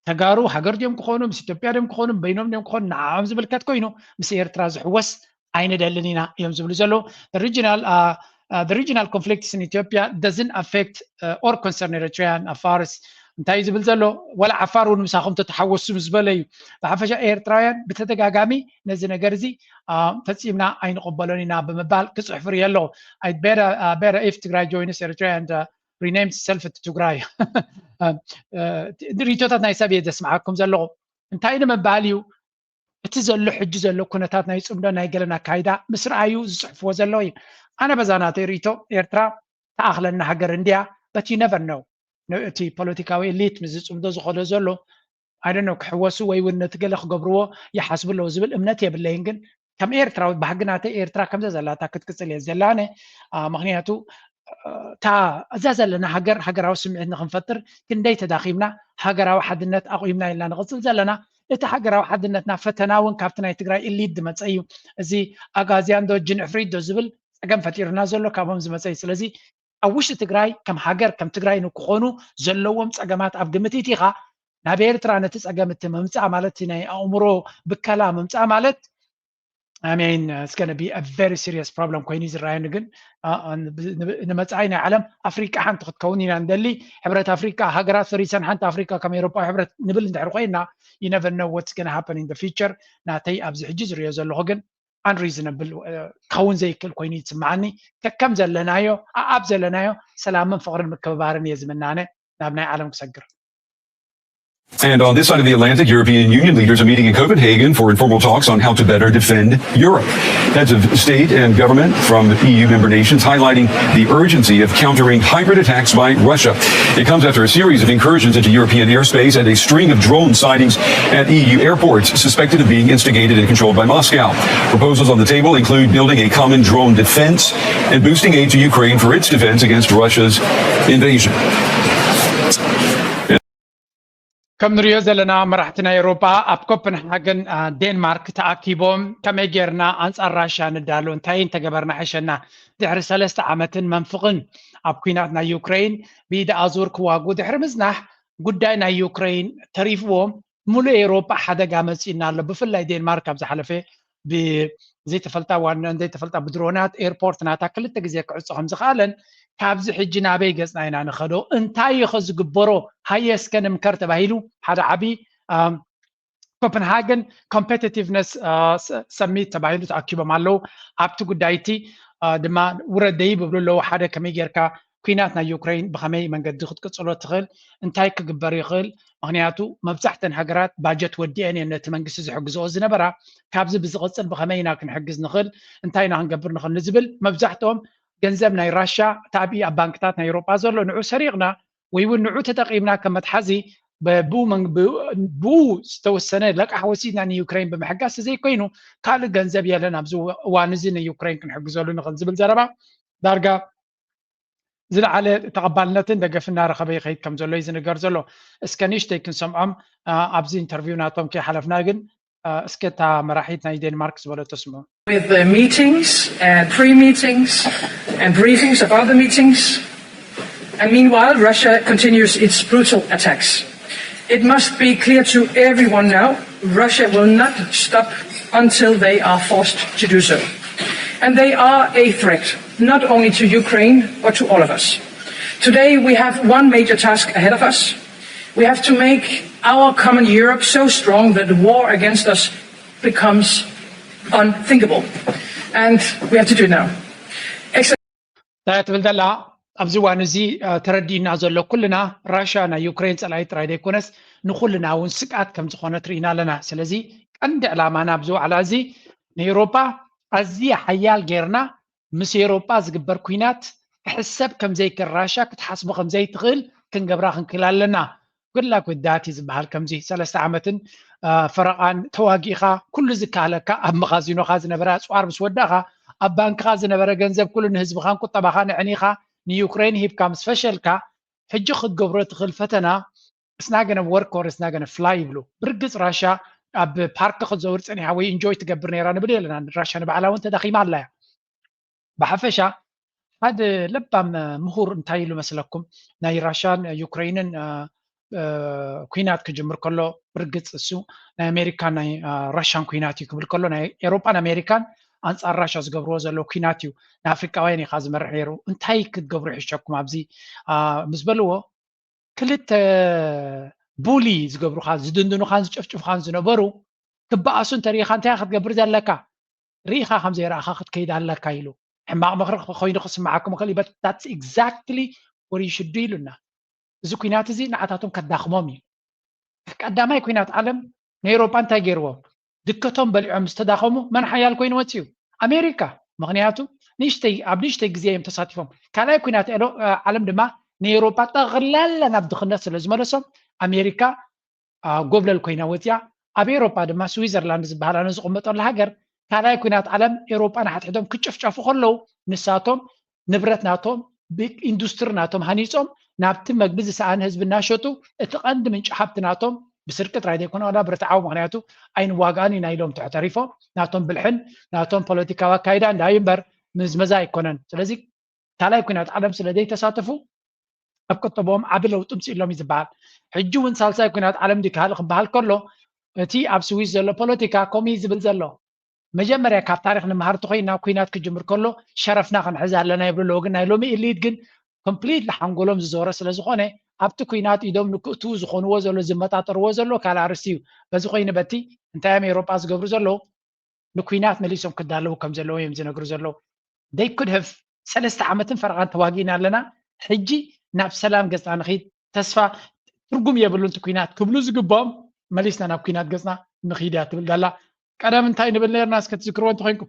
ተጋሩ ሃገር ድዮም ክኾኑ ምስ ኢትዮጵያ ድዮም ክኾኑ በይኖም ድዮም ክኾኑ ንዓኦም ዝምልከት ኮይኑ ምስ ኤርትራ ዝሕወስ ኣይንደልን ኢና እዮም ዝብሉ ዘለዉ regional uh, uh, the regional conflicts in Ethiopia doesn't affect uh, or concern Eritrean affairs እንታይ እዩ ዝብል ዘሎ? ወላ ዓፋር እውን ምሳኹም ተተሓወሱ ምስ በለ እዩ። ብሓፈሻ ኤርትራውያን ብተደጋጋሚ ነዚ ነገር እዚ ፈፂምና ኣይንቕበሎን ኢና ብምባል ክፅሕፍር የለ። Better if Tigray joins Eritrea and renames itself to Tigray. ሪቶታት ናይ ሰብ እየ ዘስምዓኩም ዘለኹ። እንታይ ንምባል እዩ? እቲ ዘሎ ሕጂ ዘሎ ኩነታት ናይ ፅምዶ ናይ ገለን ኣካይዳ ምስ ረኣዩ ዝፅሕፍዎ ዘለዉ እዩ። ኣነ በዛ ናተይ ርእቶ ኤርትራ ተኣኽለና ሃገር እንድያ። But you never know። እቲ ፖለቲካዊ ኤሊት ምስ ዝፅምዶ ዝኸዶ ዘሎ I don't know ክሕወሱ ወይ እውን ነቲ ገለ ክገብርዎ ይሓስቡ ኣለዉ ዝብል እምነት የብለይን። ግን ከም ኤርትራዊ ባህጊ ናተይ ኤርትራ ከምዛ ዘላታ ክትቅፅል እየ ዘላነ። ምክንያቱ እታ እዛ ዘለና ሃገር ሃገራዊ ስምዒት ንክንፈጥር ክንደይ ተዳኺምና ሃገራዊ ሓድነት ኣቑምና ኢልና ንቕፅል ዘለና። እቲ ሃገራዊ ሓድነትና ፈተና እውን ካብቲ ናይ ትግራይ ኢሊት ዝመፀ እዩ። እዚ ኣጋዝያን ዶ ጅን ዕፍሪት ዶ ዝብል ፀገም ፈጢሩና ዘሎ ካብኦም ዝመፀ እዩ። ስለዚ ኣብ ውሽጢ ትግራይ ከም ሃገር ከም ትግራይ ንክኾኑ ዘለዎም ፀገማት ኣብ ግምት ኢቲኻ ናብ ኤርትራ ነቲ ፀገም እቲ ምምፃእ ማለት ናይ ኣእምሮ ብከላ ምምፃእ ማለት I mean it's going to be a very serious problem ኮይኑ ዝረኣየኒ። ግን ንመፃኢ ናይ ዓለም ኣፍሪቃ ሓንቲ ክትከውን ኢና ንደሊ። ሕብረት ኣፍሪቃ ሃገራት ፈሪሰን ሓንቲ ኣፍሪቃ ከም ኤሮፓዊ ሕብረት ንብል እንድሕር ኮይና you never know what's going to happen in the future። ናተይ ኣብዚ ሕጂ ዝሪኦ ዘለኹ ግን unreasonable ክኸውን ዘይክእል ኮይኑ ይስምዓኒ። ከከም ዘለናዮ ኣኣብ ዘለናዮ ሰላምን ፍቕርን ምክብባርን እየ ዝምናነ። ናብ ናይ ዓለም ክሰግር። And on this side of the Atlantic, European Union leaders are meeting in Copenhagen for informal talks on how to better defend Europe. Heads of state and government from E U member nations highlighting the urgency of countering hybrid attacks by Russia. It comes after a series of incursions into European airspace and a string of drone sightings at E U airports suspected of being instigated and controlled by Moscow. Proposals on the table include building a common drone defense and boosting aid to Ukraine for its defense against Russia's invasion. ከም ንሪኦ ዘለና መራሕቲ ናይ ኤውሮጳ ኣብ ኮፐንሃገን ዴንማርክ ተኣኪቦም ከመይ ጌርና ኣንጻር ራሽያ ንዳሎ እንታይ እንተገበርና ሕሸና ድሕሪ ሰለስተ ዓመትን መንፍቕን ኣብ ኩናት ናይ ዩክሬን ብኢድ ኣዙር ክዋጉ ድሕሪ ምዝናሕ ጉዳይ ናይ ዩክሬን ተሪፍዎም ሙሉእ ኤውሮጳ ሓደጋ መጺእና ኣሎ። ብፍላይ ዴንማርክ ኣብ ዝሓለፈ ብዘይተፈልጣ ዋና ዘይተፈልጣ ብድሮናት ኤርፖርት ናታ ክልተ ግዜ ክዕጾ ከም ዝኽኣለን ካብዚ ሕጂ ናበይ ገጽና ኢና ንኸዶ እንታይ ኢኸ ዝግበሮ ሃየ እስከ ንምከር ተባሂሉ ሓደ ዓቢ ኮፐንሃገን ኮምፔቲቲቭነስ ሰሚት ተባሂሉ ተኣኪቦም ኣለዉ። ኣብቲ ጉዳይ እቲ ድማ ውረደይ ብብሉ ኣለዉ ሓደ ከመይ ጌርካ ኩናት ናይ ዩክሬን ብኸመይ መንገዲ ክትቅጽሎ ትኽእል እንታይ ክግበር ይኽእል ምክንያቱ መብዛሕተን ሃገራት ባጀት ወዲአን እየን ነቲ መንግስቲ ዝሕግዝኦ ዝነበራ ካብዚ ብዝቕፅል ብኸመይ ኢና ክንሕግዝ ንኽእል እንታይ ኢና ክንገብር ንኽእል ንዝብል መብዛሕትኦም ገንዘብ ናይ ራሻ እቲ ኣብ ኣብ ባንክታት ናይ ኤውሮጳ ዘሎ ንዑ ሰሪቕና ወይ እውን ንዑ ተጠቒምና ከም መትሓዚ ብኡ ዝተወሰነ ለቃሕ ወሲድና ንዩክሬን ብምሕጋዝ ዘይኮይኑ ካልእ ገንዘብ የለን ኣብዚ እዋን እዚ ንዩክሬን ክንሕግዘሉ ንኽእል ዝብል ዘረባ ዳርጋ ዝለዓለ ተቐባልነትን ደገፍን እናረኸበ ይኸይድ ከም ዘሎ እዩ ዝንገር ዘሎ። እስከ ንእሽተይ ክንሰምዖም ኣብዚ ኢንተርቪው ናቶም ከይሓለፍና ግን እስከ እታ መራሒት ናይ ዴንማርክ ዝበለቶ ስምዑ። With the meetings and pre-meetings and briefings about the meetings. And meanwhile, Russia continues its brutal attacks. It must be clear to everyone now, Russia will not stop until they are forced to do so. And they are a threat, not only to Ukraine, but to all of us. Today, we have one major task ahead of us. We have to make our common Europe so strong that the war against us becomes unthinkable. And we have to do it now. እንታይ ትብል ዘላ ኣብዚ እዋን እዚ ተረዲእና ዘሎ ኩልና ራሽያ ናይ ዩክሬን ፀላኢ ጥራይ ዘይኮነስ ንኩልና እውን ስግኣት ከም ዝኾነት ርኢና ኣለና። ስለዚ ቀንዲ ዕላማና ኣብዚ ዋዕላ እዚ ንኤውሮጳ ኣዝየ ሓያል ጌርና ምስ ኤውሮጳ ዝግበር ኩናት ክሕሰብ ከም ዘይክእል ራሽያ ክትሓስቦ ከም ዘይትኽእል ክንገብራ ክንክእል ኣለና። Good luck with that እዩ ዝበሃል። ከምዚ ሰለስተ ዓመትን ፈረቓን ተዋጊእኻ ኩሉ ዝከኣለካ ኣብ መኻዚኖኻ ዝነበረ ኣፅዋር ምስ ወዳእኻ ኣብ ባንክኻ ዝነበረ ገንዘብ ኩሉ ንህዝብኻን ቁጠባኻን ኣዕኒኻ ንዩክሬን ሂብካ ምስ ፈሸልካ ሕጂ ክትገብሮ ትኽእል ፈተና it's not gonna work or it's not gonna fly ይብሉ። ብርግፅ ራሻ ኣብ ፓርክ ክትዘውር ፀኒሓ ወይ ኢንጆይ ትገብር ነይራ ንብል የለና። ራሻ ንባዕላ እውን ተዳኺማ ኣላ እያ። ብሓፈሻ ሓደ ለባም ምሁር እንታይ ኢሉ መስለኩም ናይ ራሻን ዩክሬንን ኩናት ክጅምር ከሎ ብርግፅ እሱ ናይ ኣሜሪካን ናይ ራሻን ኩናት እዩ ክብል ከሎ ናይ ኤሮጳን ኣሜሪካን ኣንፃር ራሻ ዝገብርዎ ዘሎ ኩናት እዩ ንኣፍሪቃውያን ኢካ ዝመርሕ ነይሩ እንታይ ክትገብሩ ይሕሸኩም ኣብዚ ምስ በልዎ ክልተ ቡሊ ዝገብሩኻን ዝድንድኑኻን ዝጭፍጭፉኻን ዝነበሩ ክበኣሱ እንተሪኢኻ እንታይ ክትገብር ዘለካ? ርኢኻ ከም ዘይረኣኻ ክትከይድ ኣለካ ኢሉ። ሕማቕ ምኽሪ ኮይኑ ክስምዓኩም ይኽእል እዩ፣ but that's exactly what you should do ኢሉና። እዚ ኩናት እዚ ንዓታቶም ከዳኽሞም እዩ። ቀዳማይ ኩናት ዓለም ንኤውሮጳ እንታይ ገይርዎም? ድከቶም በሊዖም ምስ ተዳኸሙ መን ሓያል ኮይኑ ወፂኡ? ኣሜሪካ። ምኽንያቱ ንእሽተይ ኣብ ንእሽተይ ግዜ እዮም ተሳቲፎም። ካልኣይ ኩናት ኤሎ- ዓለም ድማ ንኤውሮጳ ጠቕላላ ናብ ድኽነት ስለ ዝመለሶም ኣሜሪካ ጎብለል ኮይና ወፂኣ። ኣብ ኤውሮጳ ድማ ስዊዘርላንድ ዝበሃል ኣነ ዝቕመጠሉ ሃገር ካልኣይ ኩናት ዓለም ኤውሮጳ ንሓድሕዶም ክጭፍጨፉ ከለዉ ንሳቶም ንብረት ናቶም ብኢንዱስትሪ ናቶም ሃኒፆም ናብቲ መግቢ ዝሰኣነ ህዝቢ እናሸጡ እቲ ቀንዲ ምንጪ ሃብቲ ናቶም ብስርቂ ጥራይ ዘይኮነ ዋላ ብርትዓዊ ምክንያቱ ኣይንዋጋእን ኢና ኢሎም ትሕተሪፎም ናቶም ብልሕን ናቶም ፖለቲካዊ ኣካይዳ እንዳዩ እምበር ምዝመዛ ኣይኮነን። ስለዚ ካልኣይ ኩናት ዓለም ስለ ዘይተሳተፉ ኣብ ቁጠቦም ዓቢ ለውጢ ምፅእ ኢሎም እዩ ዝበሃል። ሕጂ እውን ሳልሳይ ኩናት ዓለም ድካል ክበሃል ከሎ እቲ ኣብ ስዊስ ዘሎ ፖለቲካ ከምኡ እዩ ዝብል ዘሎ። መጀመርያ ካብ ታሪክ ንምሃር ተኮይና ኩናት ክጅምር ከሎ ሸረፍና ክንሕዝ ኣለና ይብሉ ኣለዉ። ግን ናይ ሎሚ ኢሊት ግን ኮምፕሊትሊ ሓንጎሎም ዝዞረ ስለ ዝኾነ ኣብቲ ኩናት ኢዶም ንክእትዉ ዝኾንዎ ዘሎ ዝመጣጠርዎ ዘሎ ካልእ ኣርእስቲ እዩ። በዚ ኮይኑ በቲ እንታይ እዮም ኤውሮጳ ዝገብሩ ዘለዉ ንኩናት መሊሶም ክዳለዉ ከም ዘለዉ እዮም ዝነግሩ ዘለዉ። They could have ሰለስተ ዓመትን ፈረቓን ተዋጊእና ኣለና ሕጂ ናብ ሰላም ገፅና ንኺድ ተስፋ ትርጉም የብሉን እቲ ኩናት ክብሉ ዝግብኦም መሊስና ናብ ኩናት ገፅና ንኺድ እያ ትብል ዘላ። ቀደም እንታይ ንብል ነርና እስከ ትዝክርዎ እንተኮይንኩም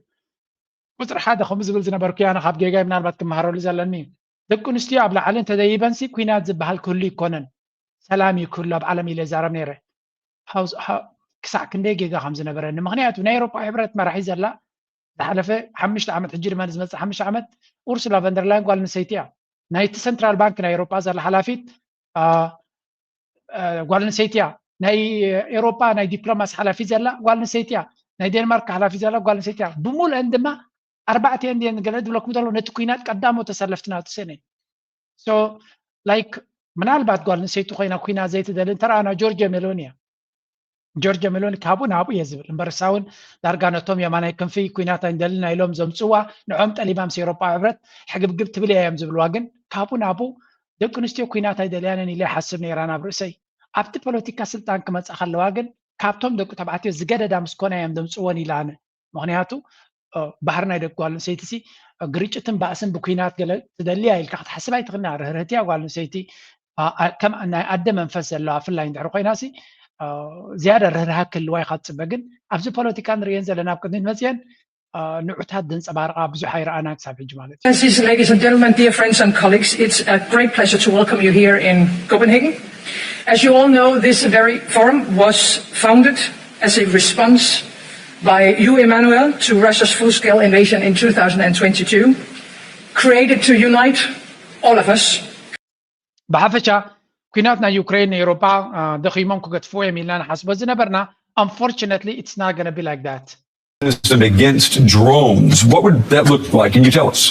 ቁፅሪ ሓደ ከምኡ ዝብል ዝነበርኩ ኣነ ካብ ጌጋይ ምናልባት ክመሃረሉ ዘለኒ እዩ። ደቂ ኣንስትዮ ኣብ ላዕሊ እንተደይበንሲ ኩናት ዝበሃል ክህሉ ይኮነን ሰላም እዩ ክህሉ ኣብ ዓለም ኢለ ይዛረብ ነይረ። ክሳዕ ክንደይ ጌጋ ከም ዝነበረኒ ምክንያቱ ናይ ኤሮፓ ሕብረት መራሒ ዘላ ዝሓለፈ ሓሙሽተ ዓመት ሕጂ ድማ ንዝመፅእ ሓሙሽተ ዓመት ኡርሱላ ቨንደርላይን ጓል ኣንስተይቲ እያ። ናይቲ ሰንትራል ባንክ ናይ ኤሮፓ ዘላ ሓላፊት ጓል ኣንስተይቲ እያ። ናይ ኤሮፓ ናይ ዲፕሎማሲ ሓላፊት ዘላ ጓል ኣንስተይቲ እያ። ናይ ዴንማርክ ሓላፊት ዘላ ጓል ኣንስተይቲ እያ። ብሙሉአን ድማ ኣርባዕቲአን ድየን ገለ ዝብለኩም ዘሎ ነቲ ኩናት ቀዳሞ ተሰለፍቲ ናቱ ሰነ so like ምናልባት ጓል ኣንስተይቲ ኮይና ኩናት ዘይትደሊ እንተረኣና ጆርጅ ሜሎኒ እያ። ጆርጅ ሜሎኒ ካብኡ ናብኡ እየ ዝብል እምበር እሳ እውን ዳርጋ ነቶም የማናይ ክንፊ ኩናት ኣይንደልን ኢሎም ዘምፅዋ ንዖም ጠሊባ ምስ ኤሮፓ ሕብረት ሕግብግብ ትብል እያ እዮም ዝብልዋ። ግን ካብኡ ናብኡ ደቂ ኣንስትዮ ኩናት ኣይደልያንን ኢለ ይሓስብ ነይራ ናብ ርእሰይ። ኣብቲ ፖለቲካ ስልጣን ክመፃ ከለዋ ግን ካብቶም ደቂ ተባዕትዮ ዝገደዳ ምስ ኮና እዮም ዘምፅወን ኢለ ኣነ። ምክንያቱ ባህሪ ናይ ደቂ ጓል ኣንስተይቲ ሲ ግርጭትን ባእስን ብኩናት ገለ ትደልያ ኢልካ ክትሓስብ ኣይትኽእልና። ርህርህቲ እያ ጓል ኣንስተይቲ ከም ናይ ኣደ መንፈስ ዘለዋ ፍላይ እንድሕር ኮይና ሲ ዝያዳ ርህርሃ ክህልዋ ኢካ ትፅበ። ግን ኣብዚ ፖለቲካ ንርእየን ዘለና ኣብ ቅድሚት መፅየን ንዑታት ዘንፀባርቃ ብዙሕ ኣይረኣናን ክሳብ ሕጂ ማለት እዩ። Ladies and gentlemen, dear friends and colleagues, it's a great pleasure to welcome you here in Copenhagen. As you all know, this very forum was founded as a response by you, Emmanuel, to Russia's full-scale invasion in two thousand twenty-two, created to unite all of us. ብሓፈሻ ኩናት ናይ ዩክሬን ንኤውሮጳ ደኺሞም ክገድፍዎ እዮም ኢልና ንሓስቦ ዝነበርና unfortunately it's not gonna be like that. Against drones. What would that look like? Can you tell us?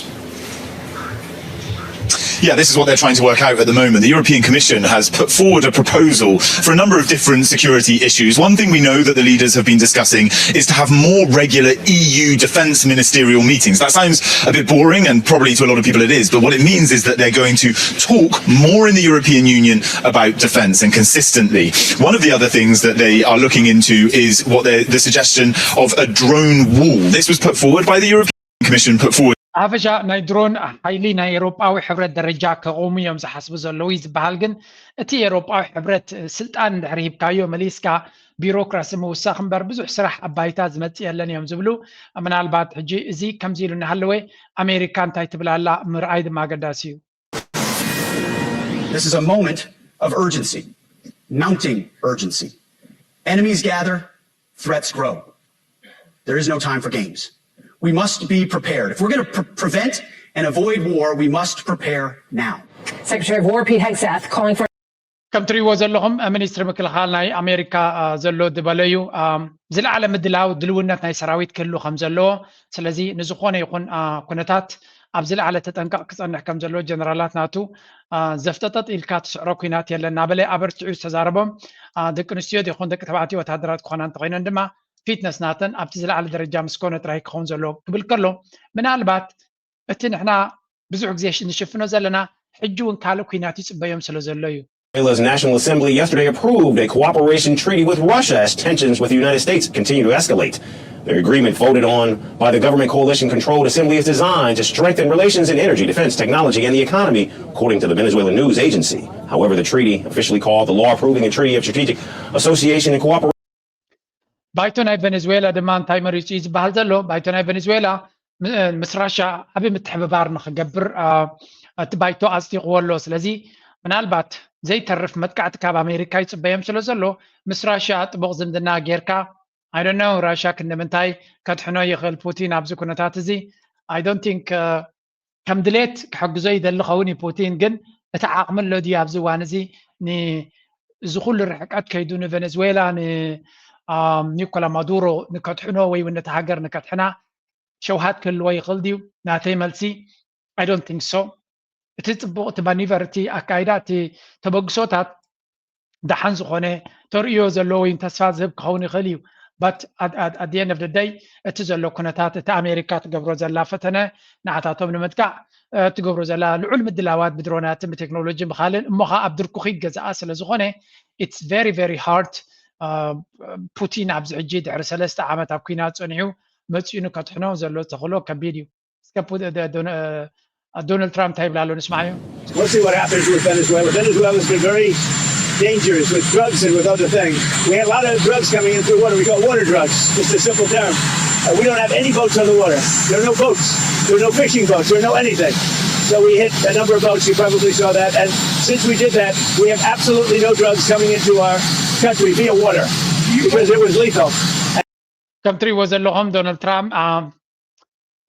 Yeah, this is what they're trying to work out at the moment. The European Commission has put forward a proposal for a number of different security issues. One thing we know that the leaders have been discussing is to have more regular E U defence ministerial meetings. That sounds a bit boring, and probably to a lot of people it is, but what it means is that they're going to talk more in the European Union about defence and consistently. One of the other things that they are looking into is what the suggestion of a drone wall. This was put forward by the European Commission put forward. ሓፈሻ ናይ ድሮን ሓይሊ ናይ ኤውሮጳዊ ሕብረት ደረጃ ከቑሙ እዮም ዝሓስቡ ዘለዉ እዩ ዝበሃል። ግን እቲ ኤውሮጳዊ ሕብረት ስልጣን እንድሕር ሂብካዮ መሊስካ ቢሮክራሲ ምውሳኽ እምበር ብዙሕ ስራሕ ኣብ ባይታ ዝመፅእ የለን እዮም ዝብሉ። ምናልባት ሕጂ እዚ ከምዚ ኢሉ እናሃለወ ኣሜሪካ እንታይ ትብል ኣላ ምርኣይ ድማ ኣገዳሲ እዩ። This is a moment of urgency, mounting urgency. Enemies gather, threats grow. There is no time for games. We must be prepared. If we're going to pre- prevent and avoid war, we must prepare now. Secretary of War Pete Hegseth calling for ከም ትሪእዎ ዘለኹም ሚኒስትሪ ምክልኻል ናይ ኣሜሪካ ዘሎ ዝበለዩ ዝለዓለ ምድላው ድልውነት ናይ ሰራዊት ክህሉ ከም ዘለዎ ስለዚ ንዝኾነ ይኹን ኩነታት ኣብ ዝለዓለ ተጠንቀቕ ክፀንሕ ከም ዘለዎ ጀነራላት ናቱ ዘፍጠጠጥ ኢልካ ትስዕሮ ኩናት የለን እናበለ ኣበርቲዑ ዝተዛረቦም ደቂ ኣንስትዮ ይኹን ደቂ ተባዕትዮ ወታደራት ክኾና እንተኮይነን ድማ ፊትነስ ናተን ኣብቲ ዝለዓለ ደረጃ ምስ ኮነ ጥራይ ክኸውን ዘለዎ ክብል ከሎ ምናልባት እቲ ንሕና ብዙሕ ግዜ ንሽፍኖ ዘለና ሕጂ እውን ካልእ ኩናት ይፅበዮም ስለ ዘሎ እዩ። Venezuela's National Assembly yesterday approved a cooperation treaty with Russia as tensions with the United States continue to escalate. The agreement voted on by the government coalition controlled assembly is designed to strengthen relations in energy, defense, technology, and the economy, according to the Venezuelan news agency. However, the treaty, officially called the Law Approving a Treaty of Strategic Association and Cooperation, ባይቶ ናይ ቨኔዝዌላ ድማ እንታይ መሪፁ እዩ ዝበሃል ዘሎ? ባይቶ ናይ ቨኔዝዌላ ምስ ራሻ ዓብዪ ምትሕብባር ንክገብር እቲ ባይቶ ኣፅዲቕዎ ኣሎ። ስለዚ ምናልባት ዘይተርፍ መጥቃዕቲ ካብ ኣሜሪካ ይፅበዮም ስለ ዘሎ ምስ ራሻ ጥቡቕ ዝምድና ጌርካ ኣይዶኖ ራሻ ክንዲ ምንታይ ከድሕኖ ይኽእል ፑቲን ኣብዚ ኩነታት እዚ? I don't think ከም ድሌት ክሕግዞ ይደሊ ኸውን እዩ ፑቲን፣ ግን እቲ ዓቕሚ ኣሎ ድዩ ኣብዚ እዋን እዚ ንዚ ኩሉ ርሕቀት ከይዱ ንቬኔዝዌላ ንኒኮላ ማዱሮ ንከድሕኖ ወይ እውን ነቲ ሃገር ንከድሕና ሸውሃት ክህልዎ ይኽእል ድዩ? ናተይ መልሲ I don't think so። እቲ ፅቡቕ እቲ ማኒቨር እቲ ኣካይዳ እቲ ተበግሶታት ደሓን ዝኾነ ተርእዮ ዘለዎ ወይ ተስፋ ዝህብ ክኸውን ይኽእል እዩ። But at the end of the day እቲ ዘሎ ኩነታት እቲ ኣሜሪካ ትገብሮ ዘላ ፈተነ ንዓታቶም ንምጥቃዕ ትገብሮ ዘላ ልዑል ምድላዋት ብድሮናትን ብቴክኖሎጂ ብካልን እሞ ከዓ ኣብ ድርኩኺት ገዛኣ ስለ ዝኾነ it's very very hard። ፑቲን ኣብዚ ሕጂ ድሕሪ ሰለስተ ዓመት ኣብ ኩናት ፀኒሑ መፂኡ ንከድሕኖ ዘሎ ተኽእሎ ከቢድ እዩ። እስከ ዶናልድ ትራምፕ እንታይ ይብላ ኣሎ ንስማዓዮ። We'll see what happens with Venezuela. Venezuela's been very dangerous with drugs and with other things. We had a lot of drugs coming in through water. We call water drugs, just a simple term. Uh, we don't have any boats on the water. There are no boats. There are no fishing boats. There are no anything. So we hit a number of boats. You probably saw that. And since we did that, we have absolutely no drugs coming into our country via water because it was lethal. ከም ትሪእዎ ዘለኹም ዶናልድ ትራምፕ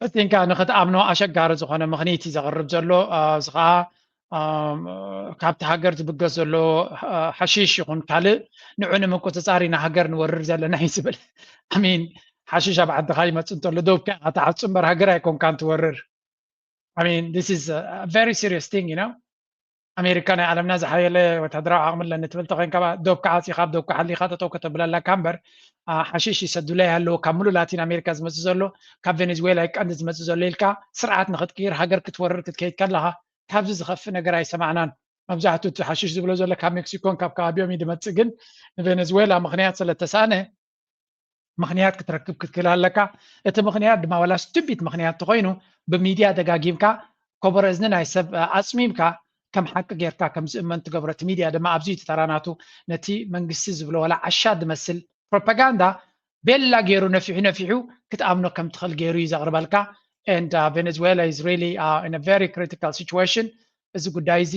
በቲንካ ንክትኣምኖ ኣሸጋሪ ዝኾነ ምኽንያት እዩ ዘቕርብ ዘሎ። እዚ ከዓ ካብቲ ሃገር ዝብገስ ዘሎ ሓሽሽ ይኹን ካልእ ንዑ ንምቁፅፃር ኢና ሃገር ንወርር ዘለና እዩ ዝብል። ኣሚን ሓሽሽ ኣብ ዓድኻ ይመፅእ እንተሎ ዶብካ ኢኻ ትዓፁ እምበር ሃገር ኣይኮንካን ትወርር። I mean this is a very serious thing you know። ኣሜሪካ ናይ ዓለምና ዝሓየለ ወታደራዊ ዓቕሚ ኣለኒ ትብል ተኮይንካ ዶብካ ዓፂኻ ኣብ ዶብካ ሓሊኻ ጠጠው ከተብለላካ እምበር ሓሽሽ ይሰዱለይ ኣለዉ ካብ ሙሉእ ላቲን ኣሜሪካ ዝመፅእ ዘሎ ካብ ቬኔዝዌላ እዩ ቀንዲ ዝመፅእ ዘሎ ኢልካ ስርዓት ንክትቅይር ሃገር ክትወርር ክትከይድ ከለካ ካብዚ ዝኸፍእ ነገር ኣይሰማዕናን። መብዛሕትኡ እቲ ሓሽሽ ዝብሎ ዘሎ ካብ ሜክሲኮን ካብ ከባቢኦም እዩ ዝመፅእ ግን ንቬኔዝዌላ ምክንያት ስለተሳእነ ምክንያት ክትረክብ ክትክእል ኣለካ። እቲ ምክንያት ድማ ዋላ ስቱፒድ ምክንያት ተኮይኑ ብሚድያ ደጋጊምካ ኮቦሮ እዝኒ ናይ ሰብ ኣፅሚምካ ከም ሓቂ ጌርካ ከም ዝእመን ትገብሮ። እቲ ሚድያ ድማ ኣብዚ እዩ ተራ ናቱ። ነቲ መንግስቲ ዝብሎ ዋላ ዓሻ ዝመስል ፕሮፓጋንዳ ቤላ ገይሩ ነፊሑ ነፊሑ ክትኣምኖ ከም ትኽእል ገይሩ እዩ ዘቕርበልካ። And Venezuela is really in a very critical situation። እዚ ጉዳይ እዚ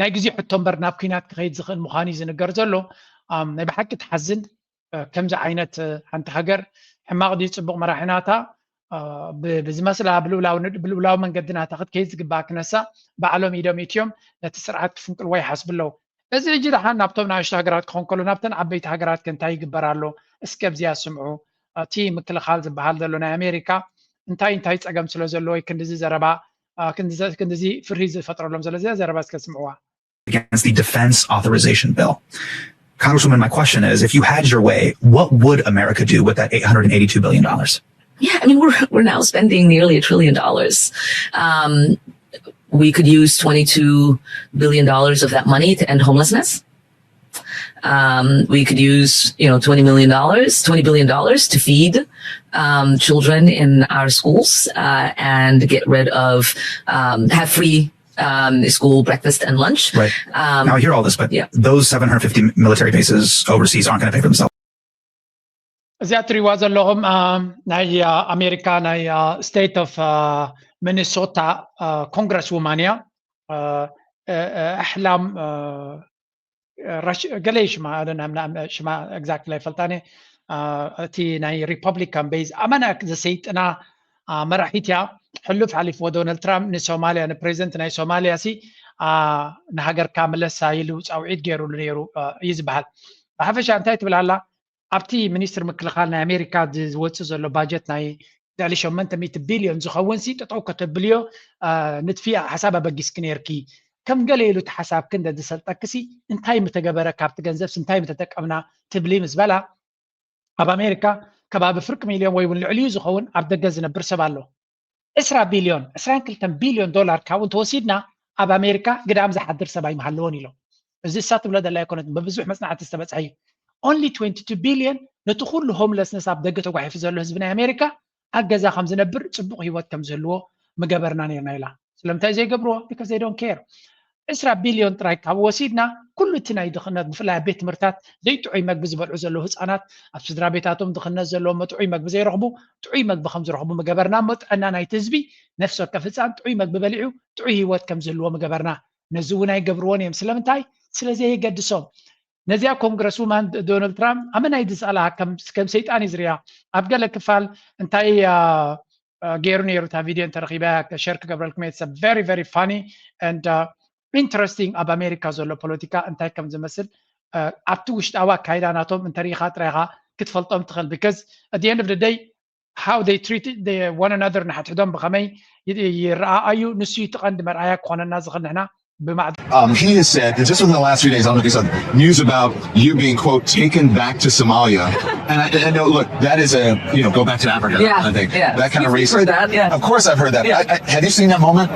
ናይ ግዜ ሕቶ እምበር ናብ ኲናት ክኸይድ ዝኽእል ምዃኑ እዩ ዝንገር ዘሎ። ናይ ብሓቂ ትሓዝን። ከምዚ ዓይነት ሓንቲ ሃገር ሕማቕ ድዩ ፅቡቕ መራሒ ናታ ብዝመስላ ብልኡላዊ መንገዲ ናታ ክትከይድ ዝግባኣ ክነሳ ባዕሎም ኢዶም ኢትዮም ነቲ ስርዓት ክፍንቅልዎ ይሓስቡ ኣለዉ። እዚ ሕጂ ደሓን ናብቶም ንኣሽቱ ሃገራት ክኾን ከሎ ናብተን ዓበይቲ ሃገራት ከ እንታይ ይግበር ኣሎ? እስከ ኣብዚኣ ስምዑ። እቲ ምክልኻል ዝበሃል ዘሎ ናይ ኣሜሪካ እንታይ እንታይ ፀገም ስለ ዘለዎ እዩ ክንድዚ ዘረባ ክንድዚ ፍርሂ ዝፈጥረሎም ዘሎ እዚኣ ዘረባ እስከ ስምዕዋ። Against the Defense Authorization Bill. Congresswoman, my question is, if you had your way, what would America do with that eight hundred and eighty-two billion dollars? Yeah, I mean, we're, we're now spending nearly a trillion dollars. Um, we could use twenty-two billion dollars of that money to end homelessness. Um, we could use, you know, twenty million dollars, twenty billion dollars to feed um, children in our schools uh, and get rid of, um, have free um, school breakfast and lunch. Right. Um, now I hear all this, but yeah. Those seven hundred fifty military bases overseas aren't going to pay for themselves. እዚኣ ትሪዋ ዘለኹም ናይ ኣሜሪካ ናይ ስቴት ኦፍ ሚኒሶታ ኮንግረስ ውማን እያ። ኣሕላም ገለ ሽማ ሽማ exactly ኣይፈልጣን። እቲ ናይ ሪፐብሊካን ቤዝ ኣመና ዘሰይጥና መራሒት እያ። ሕሉፍ ሓሊፍዎ ዶናልድ ትራምፕ ንሶማልያ ንፕሬዚደንት ናይ ሶማልያ ሲ ንሃገርካ ምለሳ ኢሉ ፃውዒት ገይሩሉ ነይሩ እዩ ዝበሃል። ብሓፈሻ እንታይ ትብል ኣላ ኣብቲ ሚኒስትር ምክልኻል ናይ ኣሜሪካ ዝወፅእ ዘሎ ባጀት ናይ ልዕሊ ሸሞንተ ሚእቲ ቢልዮን ዝኸውን ሲ ጠጠው ከተብልዮ ንጥፊ ሓሳብ ኣበጊስኪ ነይርኪ ከም ገለ ኢሉ እቲ ሓሳብኪ እንተ ዝሰልጠኪ ሲ እንታይ ምተገበረ ካብቲ ገንዘብ ሲ እንታይ ምተጠቀምና ትብሊ ምስ በላ ኣብ ኣሜሪካ ከባቢ ፍርቂ ሚልዮን ወይ እውን ልዕሊኡ ዝኸውን ኣብ ደገ ዝነብር ሰብ ኣሎ። ዕስራ ቢልዮን ዕስራን ክልተን ቢልዮን ዶላር ካብኡ እንተወሲድና ኣብ ኣሜሪካ ግዳም ዝሓድር ሰብ ኣይምሃለዎን ኢሎም። እዚ እሳ ትብሎ ዘላ ኣይኮነትን፣ ብብዙሕ መፅናዕቲ ዝተበፅሐ እዩ። Only twenty two billion ነቲ ኩሉ homelessness ኣብ ደገ ተጓሒፉ ዘሎ ህዝቢ ናይ ኣሜሪካ ኣብ ገዛ ከም ዝነብር፣ ፅቡቕ ህይወት ከም ዝህልዎ ምገበርና ነርና ኢላ። ስለምንታይ ዘይገብርዎ? Because they don't care። ዕስራ ቢልዮን ጥራይ ካብ ወሲድና፣ ኩሉ እቲ ናይ ድኽነት፣ ብፍላይ ኣብ ቤት ትምህርታት ዘይጥዑይ መግቢ ዝበልዑ ዘለዉ ህፃናት፣ ኣብ ስድራ ቤታቶም ድኽነት ዘለዎም ጥዑይ መግቢ ዘይረኽቡ፣ ጥዑይ መግቢ ከም ዝረኽቡ ምገበርና እሞ፣ ጥዕና ናይቲ ህዝቢ፣ ነፍሲ ወከፍ ህፃን ጥዑይ መግቢ በሊዑ ጥዑይ ህይወት ከም ዝህልዎ ምገበርና። ነዚ እውን ኣይገብርዎን እዮም። ስለምንታይ? ስለ ዘየገድሶም። ነዚኣ ኮንግረስ ውማን ዶናልድ ትራምፕ ኣመናይ ዝስኣላ ከም ከም ሰይጣን እዩ ዝሪኣ። ኣብ ገለ ክፋል እንታይ አ፣ አ፣ ገይሩ ነይሩ፣ እታ ቪድዮ እንተረኺበ ሸር ክገብረልኩም እየ። It's very very funny and interesting። ኣብ ኣሜሪካ ዘሎ ፖለቲካ እንታይ ከም ዝመስል፣ አ፣ ኣብቲ ውሽጣዊ ኣካይዳ ናቶም እንተሪኢኻ ጥራይ ኢኻ ክትፈልጦም ትኽእል። Because at the end of the day, how they treat the one another፣ ንሓድሕዶም ብኸመይ ይ- ይረኣኣዩ፣ ንሱ እዩ እቲ ቀንዲ መርኣያ ክኾነና ዝኽእል። ንሕና ብማዕዶ Um, he has said, and just within the last few days, I don't know if you saw the news about you being, quote, taken back to Somalia. And I, I know, look, that is a, you know, go back to Africa. Yeah, I think yeah. that kind of We've racism. Heard that, yeah. Of course, I've heard that. Yeah. I, I, have you seen that moment?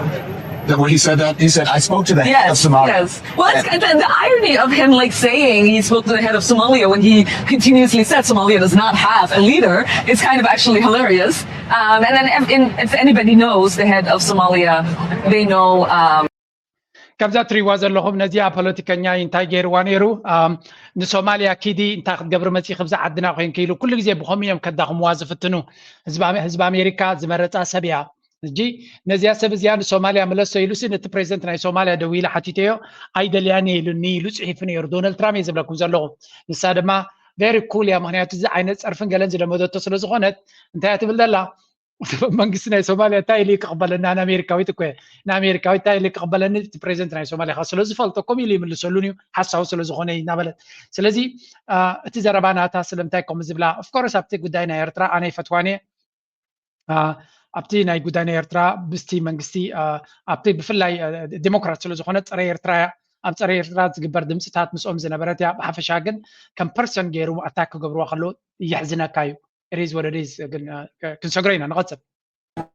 That where he said that? He said, "I spoke to the head of Yes, Somalia." Yes. Well, it's, the, the irony of him like saying he spoke to the head of Somalia when he continuously said Somalia does not have a leader is kind of actually hilarious. Um, and then if, in, if anybody knows the head of Somalia, they know. Um, ከምዛ ትሪዋ ዘለኹም ነዚኣ ፖለቲከኛ እንታይ ገይርዋ ነይሩ? ንሶማልያ ኪዲ እንታይ ክትገብሪ መፂ ክብዛ ዓድና ኮይንኪ ኢሉ ኩሉ ግዜ ብኸምኡ እዮም ከዳኽምዋ ዝፍትኑ። ህዝቢ ኣሜሪካ ዝመረፃ ሰብ እያ። እጂ ነዚኣ ሰብ እዚኣ ንሶማልያ ምለሶ ኢሉሲ ነቲ ፕሬዚደንት ናይ ሶማልያ ደዊለ ሓቲተዮ፣ ኣይደልያን እየ ኢሉኒ ኢሉ ፅሒፉ ነይሩ። ዶናልድ ትራምፕ እየ ዝብለኩም ዘለኹ። ንሳ ድማ ቨሪ ኩል እያ። ምክንያቱ እዚ ዓይነት ፀርፍን ገለን ዝለመደቶ ስለዝኾነት እንታይ እያ ትብል ዘላ? መንግስቲ ናይ ሶማልያ እንታይ ኢሉ ክቕበለና? ንኣሜሪካዊት እኮ እየ። ንኣሜሪካዊት እንታይ ኢሉ ክቕበለኒ? እቲ ፕሬዚደንት ናይ ሶማልያ ከዓ ስለዝፈልጦ ከምኡ ኢሉ ይምልሰሉን እዩ፣ ሓሳዊ ስለዝኾነ እዩ እናበለት። ስለዚ እቲ ዘረባ ናታ ስለምንታይ ከምኡ ዝብላ? ኦፍኮርስ ኣብቲ ጉዳይ ናይ ኤርትራ ኣነ ይፈትዋን እየ። ኣብቲ ናይ ጉዳይ ናይ ኤርትራ ምስቲ መንግስቲ ኣብቲ ብፍላይ ዲሞክራት ስለዝኾነ ፀረ ኤርትራ እያ። ኣብ ፀረ ኤርትራ ዝግበር ድምፅታት ምስኦም ዝነበረት እያ። ብሓፈሻ ግን ከም ፐርሰን ገይሩ ኣታክ ክገብርዋ ከለዉ የሕዝነካ እዩ። It is what it is። ግን ክንሰግሮ ኢና። ንቐፅል።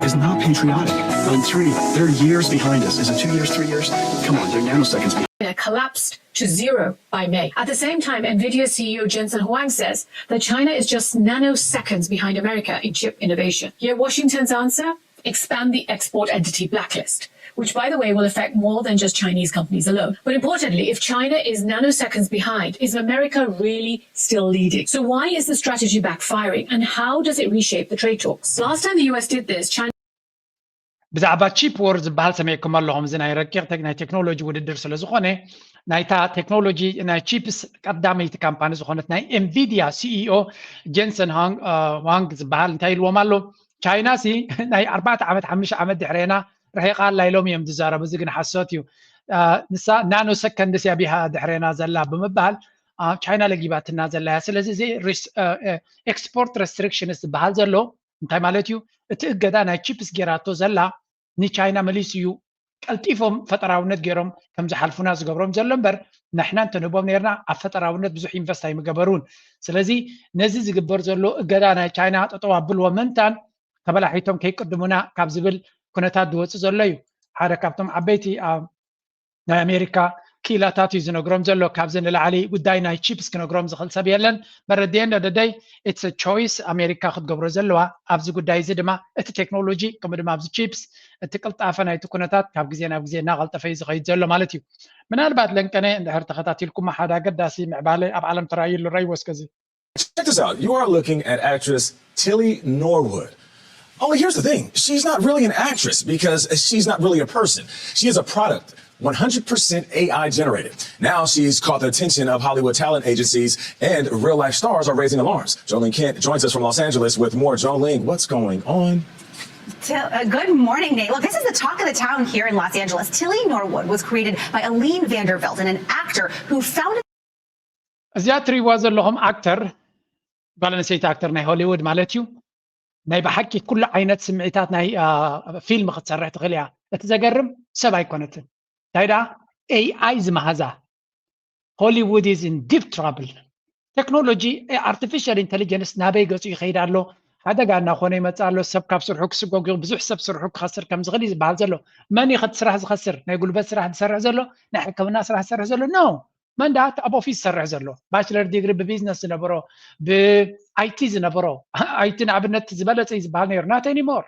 Is not patriotic. On three, they're years behind us. Is it two years, three years? Come on, they're nanoseconds behind. Collapsed to zero by May. At the same time, Nvidia C E O Jensen Huang says that China is just nanoseconds behind America in chip innovation. Yet Washington's answer? Expand the export entity blacklist, which, by the way, will affect more than just Chinese companies alone. But importantly, if China is nanoseconds behind, is America really still leading? So why is the strategy backfiring, and how does it reshape the trade talks? Last time the U S did this, China ብዛዕባ ቺፕ ወር ዝበሃል ሰሚዕኩም ኣለኹም። እዚ ናይ ረቂቕ ናይ ቴክኖሎጂ ውድድር ስለ ዝኾነ ናይታ ቴክኖሎጂ ናይ ቺፕስ ቀዳመይቲ ካምፓኒ ዝኾነት ናይ ኤንቪዲያ ሲኢኦ ጀንሰን ዋንግ ዝበሃል እንታይ ኢልዎም ኣሎ? ቻይና ሲ ናይ ኣርባዕተ ዓመት ሓሙሽተ ዓመት ድሕሬና ርሒቓ ኣላ ኢሎም እዮም ዝዛረቡ። እዚ ግን ሓሶት እዩ። ንሳ ናኖ ሰከንድስ እያ ቢሃ ድሕሬና ዘላ ብምባል ቻይና ለጊባትና ዘላ እያ። ስለዚ እዚ ኤክስፖርት ሬስትሪክሽንስ ዝበሃል ዘሎ እንታይ ማለት እዩ? እቲ እገዳ ናይ ቺፕስ ጌራቶ ዘላ ንቻይና መሊሱ እዩ ቀልጢፎም ፈጠራውነት ገይሮም ከም ዝሓልፉና ዝገብሮም ዘሎ እምበር ንሕና እንተንህቦም ነርና ኣብ ፈጠራውነት ብዙሕ ኢንቨስት ኣይምገበሩን። ስለዚ ነዚ ዝግበር ዘሎ እገዳ ናይ ቻይና ጠጠው ኣብልዎ ምእንታን ተበላሒቶም ከይቅድሙና ካብ ዝብል ኩነታት ዝወፅእ ዘሎ እዩ። ሓደ ካብቶም ዓበይቲ ናይ ኣሜሪካ ክኢላታት እዩ ዝነግሮም ዘሎ። ካብዚ ንላዕሊ ጉዳይ ናይ ቺፕስ ክነግሮም ዝኽእል ሰብ የለን። But at the end of the day it's a choice ኣሜሪካ ክትገብሮ ዘለዋ ኣብዚ ጉዳይ እዚ ድማ እቲ ቴክኖሎጂ ከምኡ ድማ ኣብዚ ቺፕስ እቲ ቅልጣፈ ናይቲ ኩነታት ካብ ግዜ ናብ ግዜ እናቐልጠፈ እዩ ዝኸይድ ዘሎ ማለት እዩ። ምናልባት ለንቀነ እንድሕር ተኸታቲልኩሞ ሓደ ኣገዳሲ ምዕባለ ኣብ ዓለም ተራእዩ ኣሎ። ረይዎ እስከዚ። Check this out. You are looking at actress Tilly Norwood. Only here's the thing. She's not really an actress because she's not really a person. She is a product, one hundred percent A I generated. Now she's caught the attention of Hollywood talent agencies and real life stars are raising alarms. Jolene Kent joins us from Los Angeles with more. Jolene, what's going on? Till, uh, good morning, Nate. Well, this is the talk of the town here in Los Angeles. Tilly Norwood was created by Aline Vandervelde, an actor who founded እዚኣ ትሪእዋ ዘለኹም ኣክተር ጓል ኣንስተይቲ ኣክተር ናይ ሆሊውድ ማለት እዩ። ናይ ብሓቂ ኩሉ ዓይነት ስምዒታት ናይ ፊልም ክትሰርሕ ትኽእል እያ። እቲ ዘገርም ሰብ ኣይኮነትን። እንታይ ደኣ ኤኣይ ዝመሃዛ። Hollywood is in deep trouble። ቴክኖሎጂ ኣርቲፊሻል ኢንቴሊጀንስ ናበይ ገፁ ይኸይድ ኣሎ? ሓደጋ እናኾነ ይመፅእ ኣሎ። ሰብ ካብ ስርሑ ክስጎግ፣ ብዙሕ ሰብ ስርሑ ክኸስር ከም ዝኽእል እዩ ዝበሃል ዘሎ። መን እዩ ከቲ ስራሕ ዝኸስር? ናይ ጉልበት ስራሕ ዝሰርሕ ዘሎ፣ ናይ ሕክምና ስራሕ ዝሰርሕ ዘሎ? No። መን ደኣ እቲ ኣብ ኦፊስ ዝሰርሕ ዘሎ? ባችለር ዲግሪ ብቢዝነስ ዝነበሮ፣ ብኣይቲ ዝነበሮ፣ ኣይቲ ንኣብነት ዝበለፀ እዩ ዝበሃል ነይሩ። Not anymore።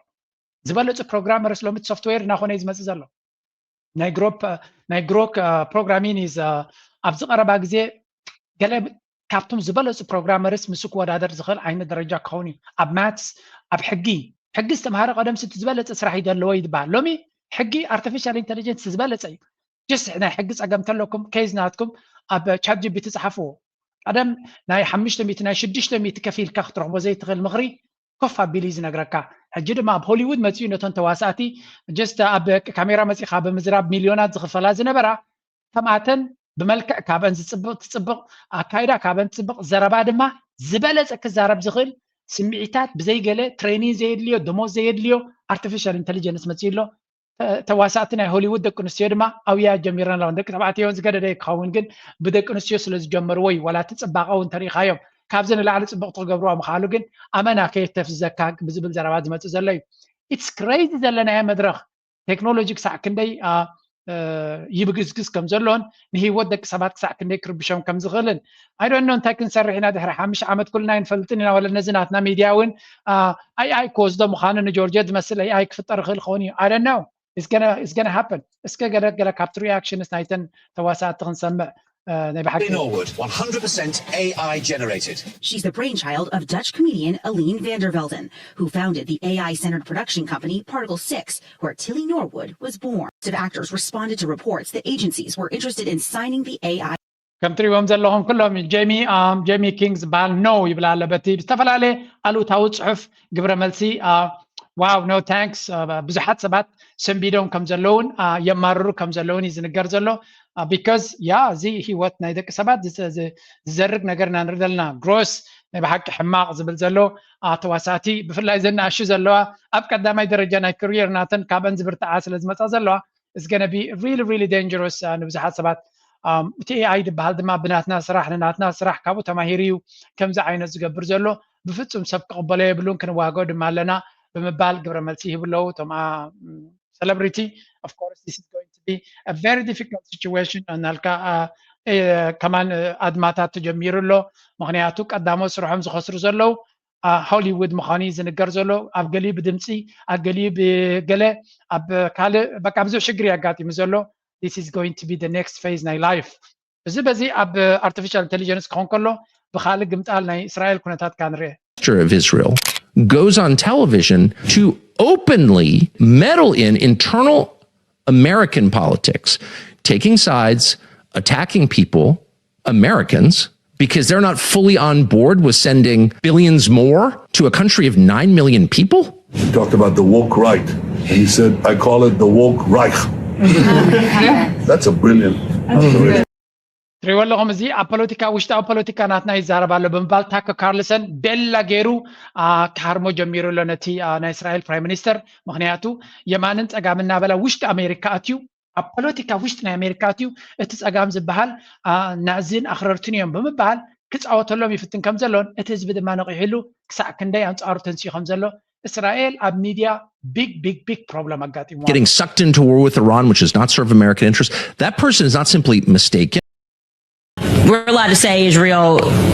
ዝበለፁ ፕሮግራመርስ ሎሚ ሶፍትዌር እናኾነ እዩ ዝመፅእ ዘሎ። ናይ ግሮፕ ናይ ግሮክ ፕሮግራሚንግ ኢዝ ኣብዚ ቀረባ ግዜ ገለ ካብቶም ዝበለፁ ፕሮግራመርስ ምስ ክወዳደር ዝኽእል ዓይነት ደረጃ ክኸውን እዩ። ኣብ ማትስ፣ ኣብ ሕጊ፣ ሕጊ ዝተምሃረ ቀደም ስቲ ዝበለፀ ስራሕ ይደለዎ ይበሃል። ሎሚ ሕጊ ኣርቲፊሻል ኢንቴሊጀንስ ዝበለፀ እዩ። ጀስት ናይ ሕጊ ፀገም ተለኩም፣ ኬዝ ናትኩም ኣብ ቻት ጂ ቢ ቲ ፀሓፍዎ። ቀደም ናይ ሓሙሽተ ሚእቲ፣ ናይ ሽዱሽተ ሚእቲ ከፊልካ ክትረኽቦ ዘይትኽእል ምኽሪ ኮፍ ኣቢሉ እዩ ዝነግረካ። ሕጂ ድማ ኣብ ሆሊውድ መፂኡ ነቶም ተዋሳእቲ ጀስት ኣብ ካሜራ መፂኻ ብምዝራብ ሚልዮናት ዝኽፈላ ዝነበራ፣ ከምኣተን ብመልክዕ ካብአን ዝፅብቕ ትፅብቕ፣ ኣካይዳ ካብአን ትፅብቕ፣ ዘረባ ድማ ዝበለፀ ክዛረብ ዝኽእል፣ ስምዒታት ብዘይገለ ትሬኒንግ ዘየድልዮ፣ ደሞዝ ዘየድልዮ ኣርቲፊሻል ኢንቴሊጀንስ መፂኡ ኣሎ። ተ- ተዋሳእቲ ናይ ሆሊውድ ደቂ ኣንስትዮ ድማ ኣውያ ጀሚረን ኣለዋ። ደቂ ተባዕትዮ ዝገደደ ክኸውን ግን ብደቂ ኣንስትዮ ስለ ዝጀመርዎ እዩ። ዋላ እቲ ፅባቐ እውን ተሪኢኻዮም ካብዚ ንላዕሊ ፅብቕቲ ክገብርዋ ምኽኣሉ ግን ኣመና ከየተፍዝዘካ ብዝብል ዘረባ ዝመፅእ ዘሎ እዩ። ኢትስ ክሬዚ ዘለናዮ መድረኽ ቴክኖሎጂ ክሳዕ ክንደይ አ፣ እ፣ ይብግዝግዝ ከም ዘሎን ንህይወት ደቂ ሰባት ክሳዕ ክንደይ ክርብሾም ከም ዝኽእልን ኣይዶኖ እንታይ ክንሰርሕ ኢና ድሕሪ ሓሙሽተ ዓመት ኩልና ኣይንፈልጥን ኢና። ወለ ነዚ ናትና ሚድያ እውን አ፣ ኣይ ኣይ ክወስዶ ምዃኑ ንጆርጆ ዝመስል ኣይ ኣይ ክፍጠር ይኽእል ክኸውን እዩ። I don't know. It's gonna, it's gonna happen. እስከ ገለ ገለ ካብቲ ሪያክሽንስ ናይተን ተዋሳእቲ ክንሰምዕ እ፣ ናይ ብሓቂ Norwood, one hundred percent A I generated. She's the brainchild of Dutch comedian Aline Vandervelden, who founded the A I centered production company Particle six, where Tilly Norwood was born. Actors responded to reports that agencies were interested in signing the A I. ከም ትሪእዎም ዘለኹም ኩሎም ጄሚ ጄሚ ኪንግ ዝበሃል ኖ ይብል ኣሎ። በቲ ዝተፈላለየ ኣሉታዊ ፅሑፍ ግብረ መልሲ ዋው ኖ ታንክስ ብዙሓት ሰባት ሰንቢዶም ከም ዘለውን የማርሩ ከም ዘለውን እዩ ዝንገር ዘሎ። ቢካዝ ያ እዚ ህይወት ናይ ደቂ ሰባት ዝዘርግ ነገር ኢና ንርኢ ዘለና። ግሮስ ናይ ብሓቂ ሕማቕ ዝብል ዘሎ ተዋሳእቲ ብፍላይ ዘናእሹ ዘለዋ ኣብ ቀዳማይ ደረጃ ናይ ክሪየር ናተን ካብአን ዝብርትዓ ስለ ዝመፃ ዘለዋ is gonna be really really dangerous ንብዙሓት ሰባት። እቲ ኤኣይ ዝበሃል ድማ ብናትና ስራሕ ንናትና ስራሕ ካብኡ ተማሂሩ እዩ ከምዚ ዓይነት ዝገብር ዘሎ። ብፍፁም ሰብ ክቕበሎ የብሉን፣ ክንዋግኦ ድማ ኣለና ብምባል ግብረ መልሲ ይህቡ ኣለዉ። እቶም celebrity of course this is going to be a very difficult situation እናልካ ከማን ኣድማታት ተጀሚሩ ኣሎ። ምክንያቱ ቀዳሞት ስርሖም ዝኸስሩ ዘለዉ ሆሊውድ ምዃኑ እዩ ዝንገር ዘሎ። ኣብ ገሊኡ ብድምፂ፣ ኣብ ገሊኡ ብገለ፣ ኣብ ካልእ በቃ ብዙሕ ሽግር እዩ ኣጋጢሙ ዘሎ። This is going to be the next phase ናይ ላይፍ። እዚ በዚ ኣብ ኣርቲፊሻል ኢንቴሊጀንስ ክኾን ከሎ ብካልእ ግምጣል ናይ እስራኤል ኩነታት ካ ንርኤ። Of Israel goes on television to openly meddle in internal American politics, taking sides, attacking people, Americans, because they're not fully on board with sending billions more to a country of nine million people? He talked about the woke right. And he said, I call it the woke Reich. That's a brilliant. ትሪእዎ ኣለኹም። እዚ ኣብ ፖለቲካ፣ ውሽጣዊ ፖለቲካ ናትና ይዛረብ ኣሎ ብምባል ታከ ካርልሰን ቤላ ገይሩ ክሃርሞ ጀሚሩ ኣሎ ነቲ ናይ እስራኤል ፕራይም ሚኒስተር። ምክንያቱ የማንን ፀጋምን እናበላ ውሽጢ ኣሜሪካ ኣትዩ ኣብ ፖለቲካ ውሽጢ ናይ ኣሜሪካ ኣትዩ እቲ ፀጋም ዝበሃል ናእዝን ኣኽረርትን እዮም ብምባል ክፃወተሎም ይፍትን ከም ዘሎን እቲ ህዝቢ ድማ ነቒሕሉ ክሳዕ ክንደይ ኣንፃሩ ተንስኡ ከም ዘሎ እስራኤል ኣብ ሚድያ big big big problem ኣጋጢምዋ። Getting sucked into war with Iran, which does not serve American interests. That person is not simply mistaken. We're allowed to say Israel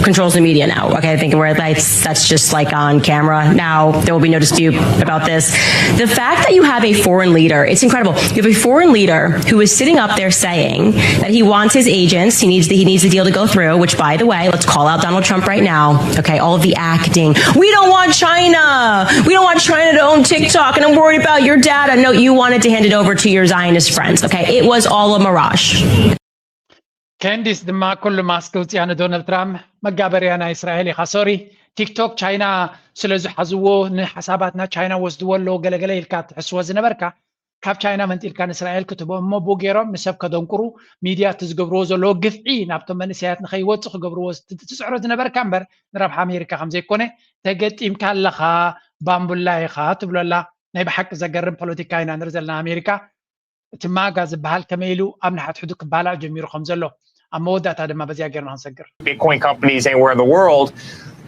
controls the media now. Okay, I think we're that's that's just like on camera now. There will be no dispute about this. The fact that you have a foreign leader, it's incredible. You have a foreign leader who is sitting up there saying that he wants his agents, he needs the, he needs the deal to go through. Which, by the way, let's call out Donald Trump right now. Okay, all of the acting. We don't want China. We don't want China to own TikTok, and I'm worried about your data. No, you wanted to hand it over to your Zionist friends. Okay, it was all a mirage. ካንዲስ ድማ ኩሉ ማስክ ውፅያ ንዶናልድ ትራምፕ መጋበርያ ናይ እስራኤል ኢኻ ሶሪ ቲክቶክ ቻይና ስለ ዝሓዝዎ ንሓሳባትና ቻይና ወስድዎ ኣለዎ ገለገለ ኢልካ ትሕስዎ ዝነበርካ ካብ ቻይና መንጢልካ ንእስራኤል ክትቦ እሞ ቡ ገይሮም ንሰብ ከደንቁሩ ሚድያ እቲ ዝገብርዎ ዘለዎ ግፍዒ ናብቶም መንእሰያት ንኸይወፁ ክገብርዎ ትፅዕሮ ዝነበርካ እምበር ንረብሓ ኣሜሪካ ከምዘይኮነ ተገጢምካ ኣለኻ ባምቡላ ኢኻ ትብሎ ኣላ ናይ ብሓቂ ዘገርም ፖለቲካ ኢና ንርኢ ዘለና ኣሜሪካ እቲ ማጋ ዝበሃል ከመይ ኢሉ ኣብ ንሓድሕዱ ክባላዕ ጀሚሩ ከም ዘሎ ኣብ መወዳእታ ድማ በዚኣ ጌርና ክንሰግር። Bitcoin companies anywhere in the world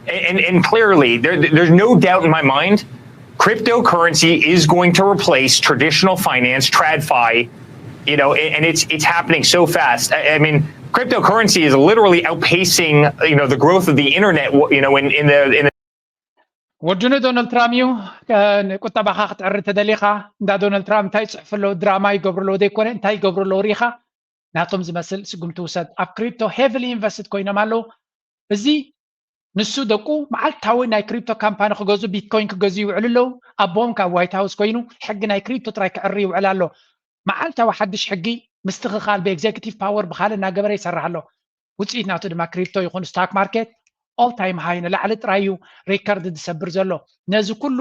And, and clearly, there, there's no doubt in my mind, cryptocurrency is going to replace traditional finance, TradFi, you know, and, and it's it's happening so fast. I, I mean, cryptocurrency is literally outpacing, you know, the growth of the internet. You know, in in the in ወድኑ ዶናልድ ትራምፕ እዩ። ቁጠባኻ ክትዕሪ ተደሊኻ እንዳ ዶናልድ ትራምፕ እንታይ ይፅሕፉ ኣለዉ፣ ድራማ ይገብሩ ኣለዉ ዘይኮነ እንታይ ይገብሩ ኣለዉ ሪኻ ናቶም ዝመስል ስጉምቲ ውሰድ። ኣብ ክሪፕቶ ሄቪሊ ኢንቨስትድ ኮይኖም ኣለዉ። እዚ ንሱ ደቁ መዓልታዊ ናይ ክሪፕቶ ካምፓኒ ክገዙ ቢትኮይን ክገዙ ይውዕሉ ኣለዉ። ኣቦም ካብ ዋይት ሃውስ ኮይኑ ሕጊ ናይ ክሪፕቶ ጥራይ ክዕሪ ይውዕል ኣሎ። መዓልታዊ ሓድሽ ሕጊ ምስትኽኻል ብኤግዜኪቲቭ ፓወር ብካልእ እናገበረ ይሰርሕ ኣሎ። ውፅኢት ናቱ ድማ ክሪፕቶ ይኹን ስታክ ማርኬት ኦል ታይም ሃይ ንላዕሊ ጥራይ እዩ ሪከርድ ዝሰብር ዘሎ። ነዚ ኩሉ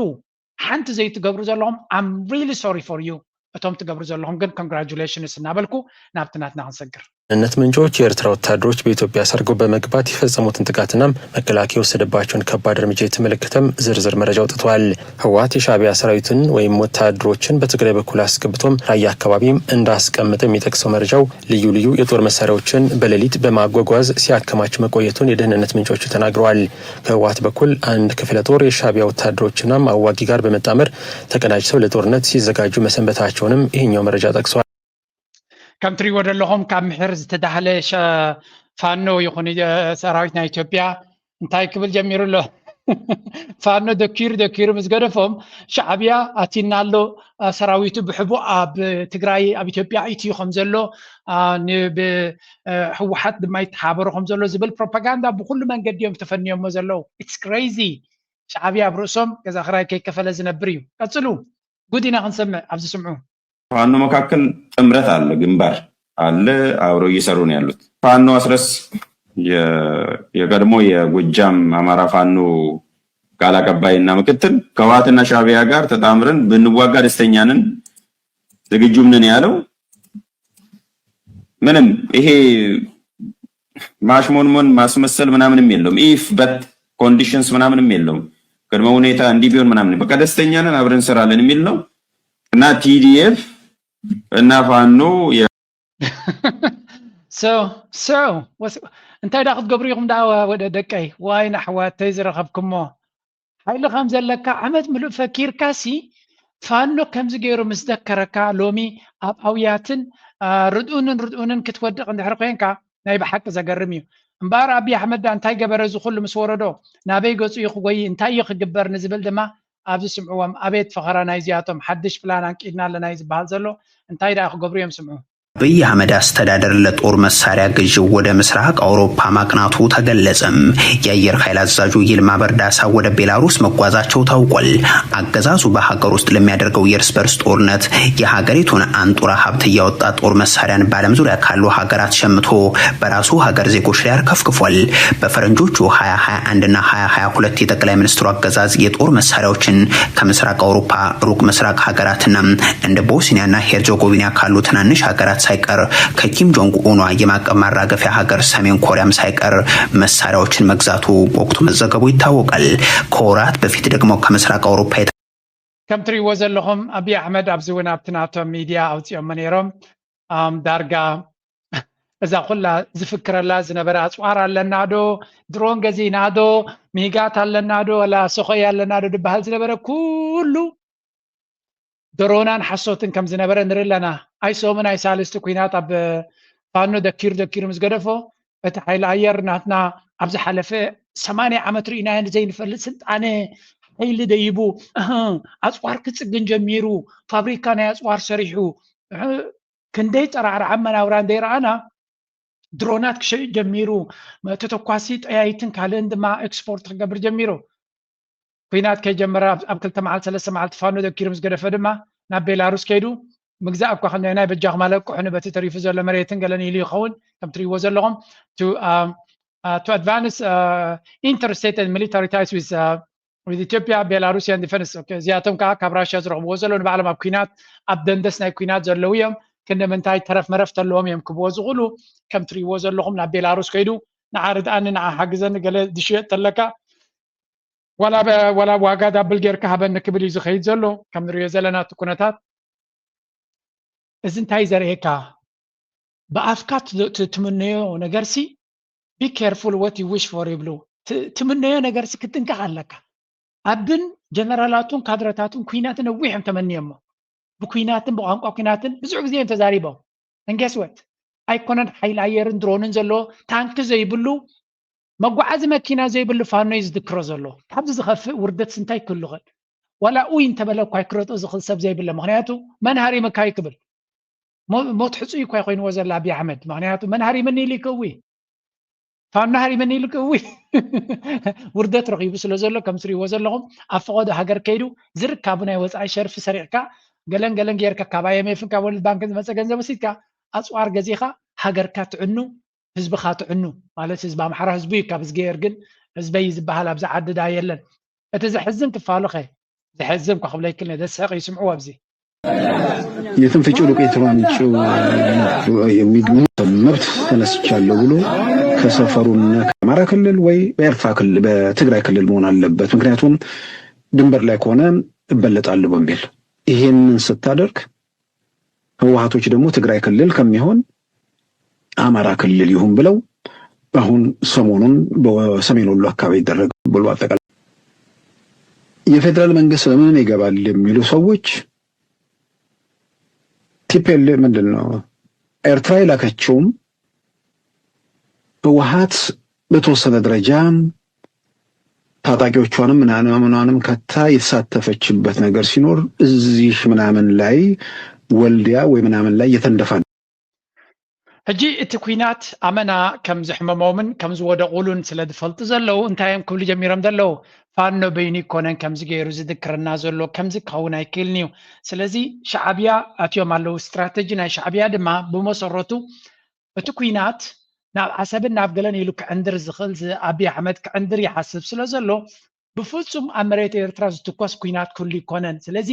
ሓንቲ ዘይትገብሩ ዘለኹም I'm really sorry for you። እቶም ትገብሩ ዘለኹም ግን ኮንግራጁሌሽንስ እናበልኩ ናብቲ ናትና ክንሰግር። ደህንነት ምንጮች የኤርትራ ወታደሮች በኢትዮጵያ ሰርገው በመግባት የፈጸሙትን ጥቃትና መከላከያ የወሰደባቸውን ከባድ እርምጃ የተመለከተም ዝርዝር መረጃ አውጥተዋል። ህወሓት የሻዕቢያ ሰራዊትን ወይም ወታደሮችን በትግራይ በኩል አስገብቶም ራያ አካባቢ እንዳስቀመጠ የሚጠቅሰው መረጃው ልዩ ልዩ የጦር መሳሪያዎችን በሌሊት በማጓጓዝ ሲያከማች መቆየቱን የደህንነት ምንጮቹ ተናግረዋል። ከህወሓት በኩል አንድ ክፍለ ጦር የሻዕቢያ ወታደሮችና አዋጊ ጋር በመጣመር ተቀናጅተው ለጦርነት ሲዘጋጁ መሰንበታቸውንም ይህኛው መረጃ ጠቅሷል። ከም ትሪእዎ ዘለኹም ካብ ምሕር ዝተዳህለ ሸ- ፋኖ ይኹን እ፣ ሰራዊት ናይ ኢትዮጵያ እንታይ ክብል ጀሚሩ ኣሎ? ፋኖ ደኪሩ ደኪሩ ምስ ገደፎም ሻዕብያ ኣቲና ኣሎ፣ እ፣ ሰራዊቱ ብሕቡእ ኣብ ትግራይ ኣብ ኢትዮጵያ ኢትዩ ከም ዘሎ፣ እ፣ ን- ብ- እ፣ ህወሓት ድማ ይተሓበሩ ከም ዘሎ ዝብል ፕሮፓጋንዳ ብኩሉ መንገዲ እዮም ተፈንዮሞ ዘለዉ። ኢትስ ክሬዚ። ሻዕብያ ኣብ ርእሶም ገዛ ክራይ ከይከፈለ ዝነብር እዩ። ቀፅሉ፣ ጉድ ኢና ክንሰምዕ ኣብዚ ስምዑ። ፋኖ መካከል ጥምረት አለ፣ ግንባር አለ፣ አብረው እየሰሩ ነው ያሉት። ፋኖ አስረስ የ- የቀድሞ የጎጃም አማራ ፋኖ ቃል አቀባይና ምክትል ከህወሓትና ሻዕቢያ ጋር ተጣምረን ብንዋጋ ደስተኛ ነን፣ ዝግጁም ነን ያለው ምንም ይሄ ማሽሞንሞን ማስመሰል ምናምንም የለውም። ኢፍ በት ኮንዲሽንስ ምናምንም የለውም። ቅድመ ሁኔታ እንዲህ ቢሆን ምናምን በቃ ደስተኛ ነን አብረን እንሰራለን የሚል ነው እና ቲዲኤፍ እና ፋኖ የ- So so እንታይ ዳ ክትገብሩ ኢኹም ዳ ወደ ደቀይ ዋይን ኣሕዋተይ ዝረኸብኩሞ ሓይሊ ከም ዘለካ ዓመት ምሉእ ፈኪርካ ሲ ፋኖ ከምዚ ገይሩ ምስ ዘከረካ ሎሚ ኣብ ኣውያትን አ፣ ርድኡንን ርድኡንን ክትወድቕ እንድሕር ኮንካ ናይ ብሓቂ ዘገርም እዩ። እምበኣር ኣብይ ኣሕመድ ዳ እንታይ ገበረ እዚ ኩሉ ምስ ወረዶ ናበይ ገፁ እዩ ክጎይ እንታይ እዩ ክግበር ንዝብል ድማ ኣብዚ ስምዕዎም ኣቤት ፈኸራ ናይዚኣቶም ሓድሽ ፕላን ኣንቂድና ኣለና እዩ ዝበሃል ዘሎ እንታይ ደኣ ክገብሩ እዮም ስምዑ። አብይ አህመድ አስተዳደር ለጦር መሳሪያ ግዥው ወደ ምስራቅ አውሮፓ ማቅናቱ ተገለጸም። የአየር ኃይል አዛዡ ይልማ በርዳሳ ወደ ቤላሩስ መጓዛቸው ታውቋል። አገዛዙ በሀገር ውስጥ ለሚያደርገው የእርስ በርስ ጦርነት የሀገሪቱን አንጡራ ሀብት እያወጣ ጦር መሳሪያን በዓለም ዙሪያ ካሉ ሀገራት ሸምቶ በራሱ ሀገር ዜጎች ላይ አርከፍክፏል። በፈረንጆቹ ሀያ ሀያ አንድ እና ሀያ ሀያ ሁለት የጠቅላይ ሚኒስትሩ አገዛዝ የጦር መሳሪያዎችን ከምስራቅ አውሮፓ፣ ሩቅ ምስራቅ ሀገራትና እንደ ቦስኒያና ሄርዞጎቪና ካሉ ትናንሽ ሀገራት ሳይቀር ከኪም ጆንግ ኡኗ የማዕቀብ ማራገፊያ ሀገር ሰሜን ኮሪያም ሳይቀር መሳሪያዎችን መግዛቱ በወቅቱ መዘገቡ ይታወቃል። ከወራት በፊት ደግሞ ከምስራቅ አውሮፓ ከም ትሪእዎ ዘለኹም ኣብይ ኣሕመድ ኣብዚ እውን ኣብቲ ናቶም ሚድያ ኣውፂኦሞ ነይሮም። ኣም፣ ዳርጋ እዛ ኩላ ዝፍክረላ ዝነበረ ኣፅዋር ኣለና ዶ፣ ድሮን ገዚእና ዶ፣ ሚጋት ኣለና ዶ፣ ወላ ሰኾይ ኣለና ዶ ዝበሃል ዝነበረ ኩሉ ድሮናን ሓሶትን ከም ዝነበረ ንርኢ ኣለና። ኣይሶምን ኣይሳልስቲ ኩናት ኣብ ፋኖ ደኪሩ ደኪሩ ምስ ገደፎ እቲ ሓይሊ ኣየር ናትና ኣብ ዝሓለፈ ሰማንያ ዓመት ርኢናዮ ዘይንፈልጥ ስልጣነ ሓይሊ ደይቡ ኣፅዋር ክፅግን ጀሚሩ ፋብሪካ ናይ ኣፅዋር ሰሪሑ ክንደይ ጠራዕራዓ መናውራ እንደይረኣና ድሮናት ክሸይጥ ጀሚሩ ተተኳሲ ጠያይትን ካልእን ድማ ኤክስፖርት ክገብር ጀሚሩ ኩናት ከይጀመረ ኣብ ክልተ መዓልቲ ሰለስተ መዓልቲ ፋኖ ደኪሩ ምስ ገደፈ ድማ ናብ ቤላሩስ ከይዱ ምግዛእ እኳ ክንደይ ናይ በጃኹም ኣለቅሑኒ በቲ ተሪፉ ዘሎ መሬትን ገለን ኢሉ ይኸውን ከም ትሪእዎ ዘለኹም to advance interstate military ties with ኢትዮጵያ ቤላሩሲያን ዲፈንስ እዚኣቶም ከዓ ካብ ራሽያ ዝረኽብዎ ዘለዉ ንባዕሎም ኣብ ኩናት ኣብ ደንደስ ናይ ኩናት ዘለዉ እዮም ክንዲ ምንታይ ተረፍ መረፍ ተለዎም እዮም ክብዎ ዝኽእሉ ከም ትሪእዎ ዘለኹም ናብ ቤላሩስ ከይዱ ንዓ ርድኣኒ ንዓ ሓግዘኒ ገለ ዝሽየጥ ተለካ ዋላ ዋጋ ዳብል ጌርካ ሃበኒ ክብል እዩ ዝኸይድ ዘሎ ከም ንሪኦ ዘለና እቲ ኩነታት እዚ እንታይ ዘርእየካ ብኣፍካ ትምነዮ ነገርሲ be careful what you wish for ይብሉ ትምነዮ ነገር ክትጥንቀቕ ኣለካ። ኣብን ጀነራላቱን ካድረታቱን ኩናትን ነዊሕ እዮም ተመንዮሞ። ብኩናትን ብቋንቋ ኩናትን ብዙሕ ግዜ እዮም ተዛሪቦም። እንጌስወት ኣይኮነን ሓይሊ ኣየርን ድሮንን ዘለዎ ታንኪ ዘይብሉ መጓዓዚ መኪና ዘይብሉ ፋኖ እዩ ዝዝክሮ ዘሎ። ካብዚ ዝኸፍእ ውርደት ስንታይ ክህሉ ይኽእል? ዋላ ኡይ እንተበለ እኳ ኣይክረጥኦ ዝኽእል ሰብ ዘይብለ። ምክንያቱ መን ሃሪምካ እዩ ክብል። ሞት ሕፁይ እኳ ኮይንዎ ዘሎ ኣብይ ኣሕመድ። ምክንያቱ መን ሃሪምኒ ኢሉ ይክእዊ ፋኖ ሃሪምኒ ኢሉ ክእዊ ውርደት ረኺቡ ስለ ዘሎ ከም ትሪእዎ ዘለኹም ኣብ ፈቐዶ ሃገር ከይዱ ዝርካቡ ናይ ወፃኢ ሸርፊ ሰሪቕካ ገለን ገለን ጌርካ ካብ ኣይኤምኤፍን ካብ ወርልድ ባንክን ዝመፀ ገንዘብ ወሲድካ ኣፅዋር ገዚኻ ሃገርካ ትዕኑ ህዝብኻ ትዕኑ ማለት ህዝቢ ኣምሓራ ህዝቡ እዩ ካብ ዝገየር ግን ህዝበይ ዝበሃል ኣብዚ ዓዲ ዳ የለን እቲ ዘሕዝን ክፋሉ ኸ ዘሕዝን እኳ ክብሎ ይክል ዘስሕቕ ይስምዕዎ ኣብዚ የትም ፍጪው ዱቄት ሩባ ምጪው የሚል መብት ተነስቻለሁ ብሎ ከሰፈሩና ከአማራ ክልል ወይ በኤርትራ ክልል በትግራይ ክልል መሆን አለበት። ምክንያቱም ድንበር ላይ ከሆነ እበለጣለሁ በሚል ይሄንን ስታደርግ ህወሓቶች ደግሞ ትግራይ ክልል ከሚሆን አማራ ክልል ይሁን ብለው አሁን ሰሞኑን በሰሜን ወሎ አካባቢ ይደረግ ብሎ አጠቃላይ የፌዴራል መንግስት በምን ይገባል የሚሉ ሰዎች ቲፒኤልኤፍ ምንድን ነው ኤርትራ የላከችውም ህወሓት በተወሰነ ደረጃ ታጣቂዎቿንም ምናምኗንም ከታ የተሳተፈችበት ነገር ሲኖር እዚህ ምናምን ላይ ወልዲያ ወይ ምናምን ላይ የተንደፋ ሕጂ እቲ ኩናት ኣመና ከም ዘሕመሞምን ከም ዝወደቑሉን ስለ ዝፈልጡ ዘለዉ እንታይ እዮም ክብሉ ጀሚሮም ዘለዉ ፋኖ በይኑ ይኮነን ከምዚ ገይሩ ዝድክረና ዘሎ ከምዚ ክኸውን ኣይክእልን እዩ ስለዚ ሻዕብያ ኣትዮም ኣለዉ ስትራተጂ ናይ ሻዕብያ ድማ ብመሰረቱ እቲ ኩናት ናብ ዓሰብን ናብ ገለን ኢሉ ክዕንድር ዝኽእል ኣብይ ኣሕመድ ክዕንድር ይሓስብ ስለ ዘሎ ብፍፁም ኣብ መሬት ኤርትራ ዝትኮስ ኩናት ክህሉ ይኮነን ስለዚ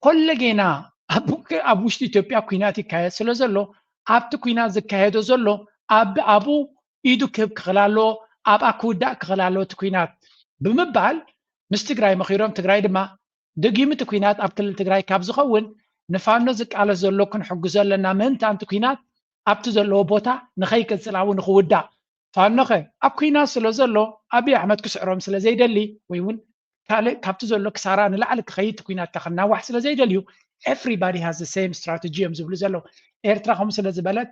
ኮለጌና ኣብ ውሽጢ ኢትዮጵያ ኩናት ይካየድ ስለ ዘሎ ኣብቲ ኩናት ዝካየዶ ዘሎ ኣብ ኣብኡ ኢዱ ክህብ ክኽእል ኣለዎ ኣብኣ ክውዳእ ክኽእል ኣለዎ እቲ ኩናት ብምባል ምስ ትግራይ መኺሮም ትግራይ ድማ ደጊሙ እቲ ኩናት ኣብ ክልል ትግራይ ካብ ዝኸውን ንፋኖ ዝቃለስ ዘሎ ክንሕግዞ ኣለና ምእንታን እቲ ኩናት ኣብቲ ዘለዎ ቦታ ንኸይቅፅል ኣብኡ ንኽውዳእ ፋኖኸ ኣብ ኩናት ስለ ዘሎ ኣብይ ኣሕመድ ክስዕሮም ስለ ዘይደሊ ወይ እውን ካልእ ካብቲ ዘሎ ክሳራ ንላዕሊ ክኸይድ እቲ ኩናት ከናዋሕ ስለ ዘይደልዩ everybody has the same strategy እዮም ዝብሉ ዘለዉ ኤርትራ ከምኡ ስለ ዝበለት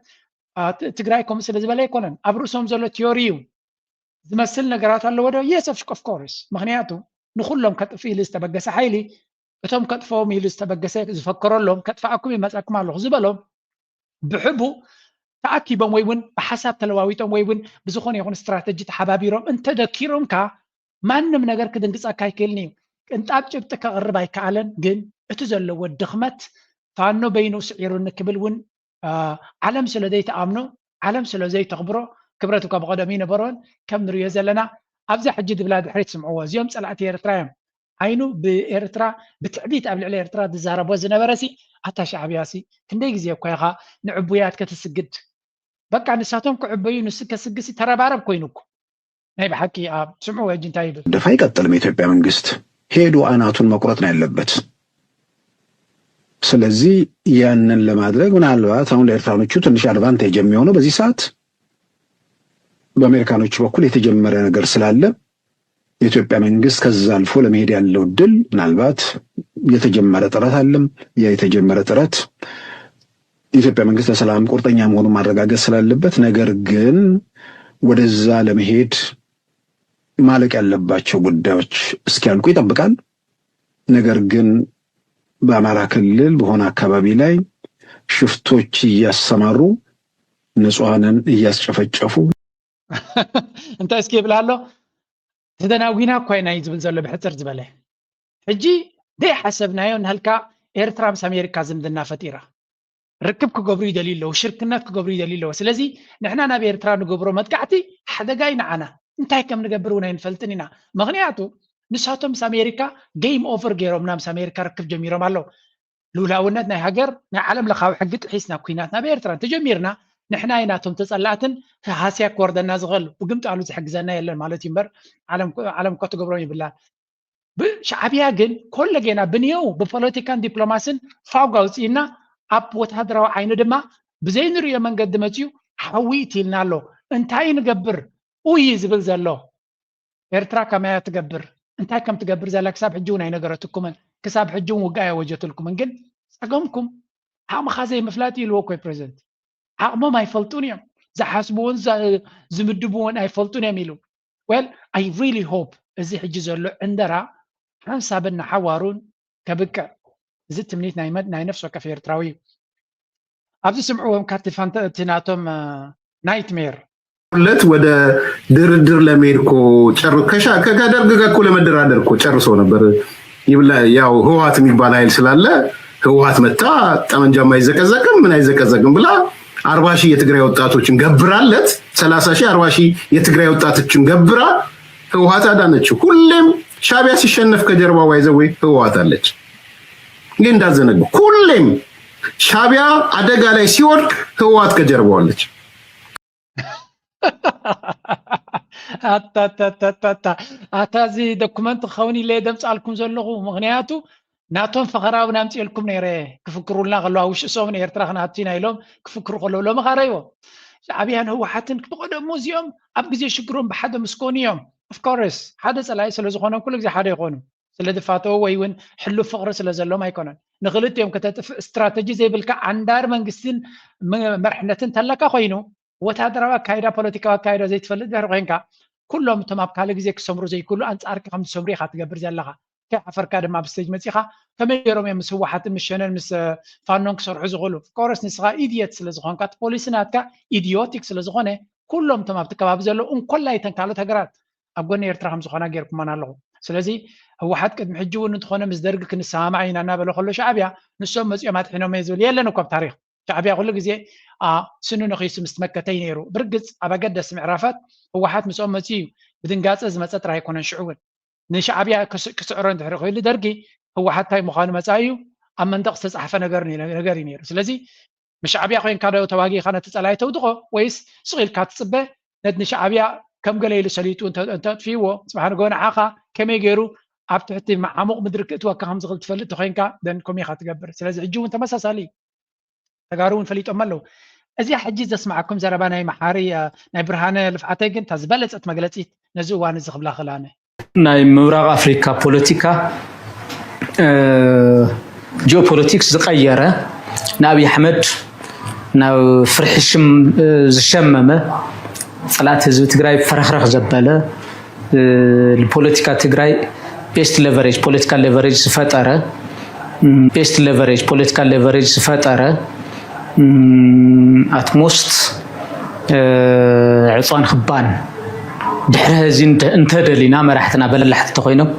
ትግራይ ከምኡ ስለ ዝበለ ኣይኮነን ኣብ ርእሶም ዘሎ ቲዮሪ እዩ ዝመስል ነገራት ኣለዎ ዶ yes of course ምክንያቱ ንኩሎም ከጥፍ ኢሉ ዝተበገሰ ሓይሊ እቶም ከጥፈዎም ኢሉ ዝተበገሰ ዝፈከረሎም ከጥፍኣኩም ይመፀኩም ኣለኹ ዝበሎም ብሕቡ ተኣኪቦም ወይ እውን ብሓሳብ ተለዋዊጦም ወይ እውን ብዝኾነ ይኹን ስትራተጂ ተሓባቢሮም እንተደኪሮምካ ማንም ነገር ክድንግፀካ ኣይክእልን እዩ ቅንጣብ ጭብጢ ከቕርብ ኣይከኣለን ግን እቲ ዘለዎ ድኽመት ፋኖ በይኑ ስዒሩኒ ክብል እውን ዓለም ስለ ዘይተኣምኖ ዓለም ስለ ዘይተኽብሮ ክብረት እኳ ብቐደሙ ይነበሮን ከም ንሪዮ ዘለና ኣብዛ ሕጂ ድብላ ድሕሪት ስምዕዎ እዚኦም ፀላእቲ ኤርትራ እዮም ዓይኑ ብኤርትራ ብትዕቢት ኣብ ልዕሊ ኤርትራ ዝዛረቦ ዝነበረ ሲ ኣታ ሻዕብያ ሲ ክንደይ ግዜ እኳ ኢኻ ንዕቡያት ከተስግድ በቃ ንሳቶም ክዕበዩ ንሱ ከስግስ ተረባረብ ኮይኑ እኮ ናይ ብሓቂ ኣብ ስምዑ ወጅ እንታይ ይብል ደፋ አይቀጥልም። የኢትዮጵያ መንግስት ሄዶ አናቱን መቁረጥ ነው ያለበት። ስለዚህ ያንን ለማድረግ ምናልባት አሁን ለኤርትራኖቹ ትንሽ አድቫንቴጅ የሚሆነው በዚህ ሰዓት በአሜሪካኖቹ በኩል የተጀመረ ነገር ስላለ የኢትዮጵያ መንግስት ከዛ አልፎ ለመሄድ ያለው እድል ምናልባት የተጀመረ ጥረት አለም። ያ የተጀመረ ጥረት የኢትዮጵያ መንግስት ለሰላም ቁርጠኛ መሆኑን ማረጋገጥ ስላለበት፣ ነገር ግን ወደዛ ለመሄድ ማለቅ ያለባቸው ጉዳዮች እስኪያልቁ ይጠብቃል። ነገር ግን በአማራ ክልል በሆነ አካባቢ ላይ ሽፍቶች እያሰማሩ ንጹሐንን እያስጨፈጨፉ እንታይ እስኪ ይብል ኣሎ ተደናጒና እኳ ኢና እዩ ዝብል ዘሎ ብሕፅር ዝበለ ሕጂ ዘይሓሰብናዮ እናሃልካ ኤርትራ ምስ ኣሜሪካ ዝምድና ፈጢራ ርክብ ክገብሩ ይደልዩ ኣለዉ ሽርክነት ክገብሩ ይደልዩ ኣለዉ ስለዚ ንሕና ናብ ኤርትራ ንገብሮ መጥቃዕቲ ሓደጋ እዩ ንዓና እንታይ ከም ንገብር እውን ኣይንፈልጥን ኢና ምክንያቱ ንሳቶም ምስ ኣሜሪካ game over ገይሮምና ምስ ኣሜሪካ ርክብ ጀሚሮም ኣለዉ ልኡላውነት ናይ ሃገር ናይ ዓለም ለኻዊ ሕጊ ጥሒስና ኩናት ናብ ኤርትራ እንተጀሚርና ንሕና ኢና እቶም ተጸላእትን ሃስያ ክወርደና ዝኽእል ብግምጣሉ ዝሕግዘና የለን ማለት እዩ እምበር ዓለም እኮ ትገብሮም ይብላን ብሻዕብያ ግን ኮለጌና ብንየው ብፖለቲካን ዲፕሎማስን ፋውግ ኣውፅእና ኣብ ወታደራዊ ዓይኑ ድማ ብዘይንሪኦ መንገዲ መፅዩ ሓዊ ይትልና ኣሎ እንታይ ንገብር ኡይ ዝብል ዘሎ ኤርትራ ከመያ ትገብር እንታይ ከም ትገብር ዘላ ክሳብ ሕጂ እውን ኣይነገረትኩምን። ክሳብ ሕጂ እውን ውግእ ኣያወጀትልኩምን። ግን ጸገምኩም ዓቕምኻ ዘይምፍላጥ ኢልዎ እኮ ፕሬዚደንት። ዓቕሞም ኣይፈልጡን እዮም። ዝሓስብዎን ዝምድብዎን ኣይፈልጡን እዮም ኢሉ። Well, I really hope እዚ ሕጂ ዘሎ ዕንደራ ሓንሳብን ንሓዋሩን ከብቅዕ። እዚ ትምኒት ናይ ነፍሲ ወከፍ ኤርትራዊ እዩ። ኣብዚ ስምዕዎም ካቲ ፋንተ እቲ ናቶም ናይትሜር ለት ወደ ድርድር ለመሄድ እኮ ጨር ከደርግ ጋር እኮ ለመደራደር እኮ ጨርሶ ነበር። ያው ህወሓት የሚባል ኃይል ስላለ ህወሓት መታ ጠመንጃም አይዘቀዘቅም ምን አይዘቀዘቅም ብላ አርባ ሺህ የትግራይ ወጣቶችን ገብራለት ሰላሳ ሺህ አርባ ሺህ የትግራይ ወጣቶችን ገብራ ህወሓት አዳነችው። ሁሌም ሻቢያ ሲሸነፍ ከጀርባው አይዘወይ ህወሓት አለች። ይህ እንዳዘነጉ ሁሌም ሻቢያ አደጋ ላይ ሲወድቅ ህወሓት ከጀርባው አለች። ኣታ ኣታ እዚ ዶኩመንት ክኸውን ኢለ ደምፃልኩም ዘለኹ ምክንያቱ ናቶም ፈኸራዊ ናምፅኤልኩም ነይረ ክፍክሩልና ከለዋ ውሽሶም ንኤርትራ ክናቱ ኢና ኢሎም ክፍክሩ ከለዉ ሎሚ ካረይዎ ሻዕብያን ህወሓትን ብቀደሙ እዚኦም ኣብ ግዜ ሽግሮም ብሓደ ምስኮኑ እዮም። ኦፍኮርስ ሓደ ፀላኢ ስለዝኾኖም ኩሉ ግዜ ሓደ ይኾኑ። ስለ ዝፋተው ወይ እውን ሕሉፍ ፍቕሪ ስለ ዘሎም ኣይኮነን። ንክልቲኦም ከተጥፍእ ስትራተጂ ዘይብልካ ዓንዳር መንግስትን መርሕነትን ተለካ ኮይኑ ወታደራዊ ኣካይዳ ፖለቲካዊ ኣካይዳ ዘይትፈልጥ ድሕሪ ኮይንካ ኩሎም እቶም ኣብ ካልእ ግዜ ክሰምሩ ዘይክእሉ ኣንፃርካ ከም ዝሰምሩ ኢካ ትገብር ዘለካ። ከይሓፈርካ ድማ ኣብ ስቴጅ መፂኻ ከመይ ገይሮም እዮም ምስ ህወሓትን ምስ ሸነን ምስ ፋኖን ክሰርሑ ዝኽእሉ? ኦፍኮርስ ንስኻ ኢድየት ስለ ዝኾንካ እቲ ፖሊሲ ናትካ ኢድዮቲክ ስለ ዝኾነ ኩሎም እቶም ኣብቲ ከባቢ ዘለዉ እንኮላይ እተን ካልኦት ሃገራት ኣብ ጎኒ ኤርትራ ከም ዝኾና ገይርኩመን ኣለኹ። ስለዚ ህወሓት ቅድሚ ሕጂ እውን እንተኾነ ምስ ደርጊ ክንሰማማዕ ኢና እናበለ ከሎ ሻዕብያ ንሶም መፂኦም ኣጥሒኖም እየ ዝብል የለን እኮ ኣብ ታሪኽ። ሻዕብያ ኩሉ ግዜ ስኑ ነኺሱ ምስ መከተ እዩ ነይሩ። ብርግፅ ኣብ ኣገደስቲ ምዕራፋት ህወሓት ምስኦም መፂኡ እዩ ብድንጋፀ ዝመፀ ጥራይ ኣይኮነን። ሽዑ እውን ንሻዕብያ ክስዕሮ እንድሕሪ ክኢሉ ደርጊ ህወሓት እንታይ ምዃኑ መፃኢ እዩ ኣብ መንደቕ ዝተፃሕፈ ነገር ነገር እዩ ነይሩ። ስለዚ ምስ ሻዕብያ ኮይንካ ዶ ተዋጊእካ ነቲ ፀላኢ ተውድቖ ወይስ ስቕ ኢልካ ትፅበ ነቲ ንሻዕብያ ከም ገለ ኢሉ ሰሊጡ እንተጥፊእዎ ፅባሕ ንግሆ ንዓኻ ከመይ ገይሩ ኣብ ትሕቲ ዓሙቕ ምድሪ ክእትወካ ከም ዝኽእል ትፈልጥ ተኮይንካ ደን ከምኡ ኢኻ ትገብር። ስለዚ ሕጂ እውን ተመሳሳሊ እዩ። ተጋሩ እውን ፈሊጦም ኣለዉ። እዚኣ ሕጂ ዘስማዓኩም ዘረባ ናይ መሓሪ ናይ ብርሃነ ልፍዓተይ ግን እታ ዝበለፀት መግለፂት ነዚ እዋን እዚ ክብላ ክእል ኣነ። ናይ ምብራቕ ኣፍሪካ ፖለቲካ ጂኦፖለቲክስ ዝቀየረ ንኣብይ ኣሕመድ ናብ ፍርሒ ሽም ዝሸመመ ፀላእቲ ህዝቢ ትግራይ ፈረኽረኽ ዘበለ ንፖለቲካ ትግራይ ቤስት ሌቨሬጅ ፖለቲካል ሌቨሬጅ ዝፈጠረ ቤስት ሌቨሬጅ ፖለቲካል ሌቨሬጅ ዝፈጠረ ኣትሞስት ዕፅዋን ክባን ድሕሪ ሕዚ እንተደሊና መራሕትና በላሕቲ እንተኮይኖም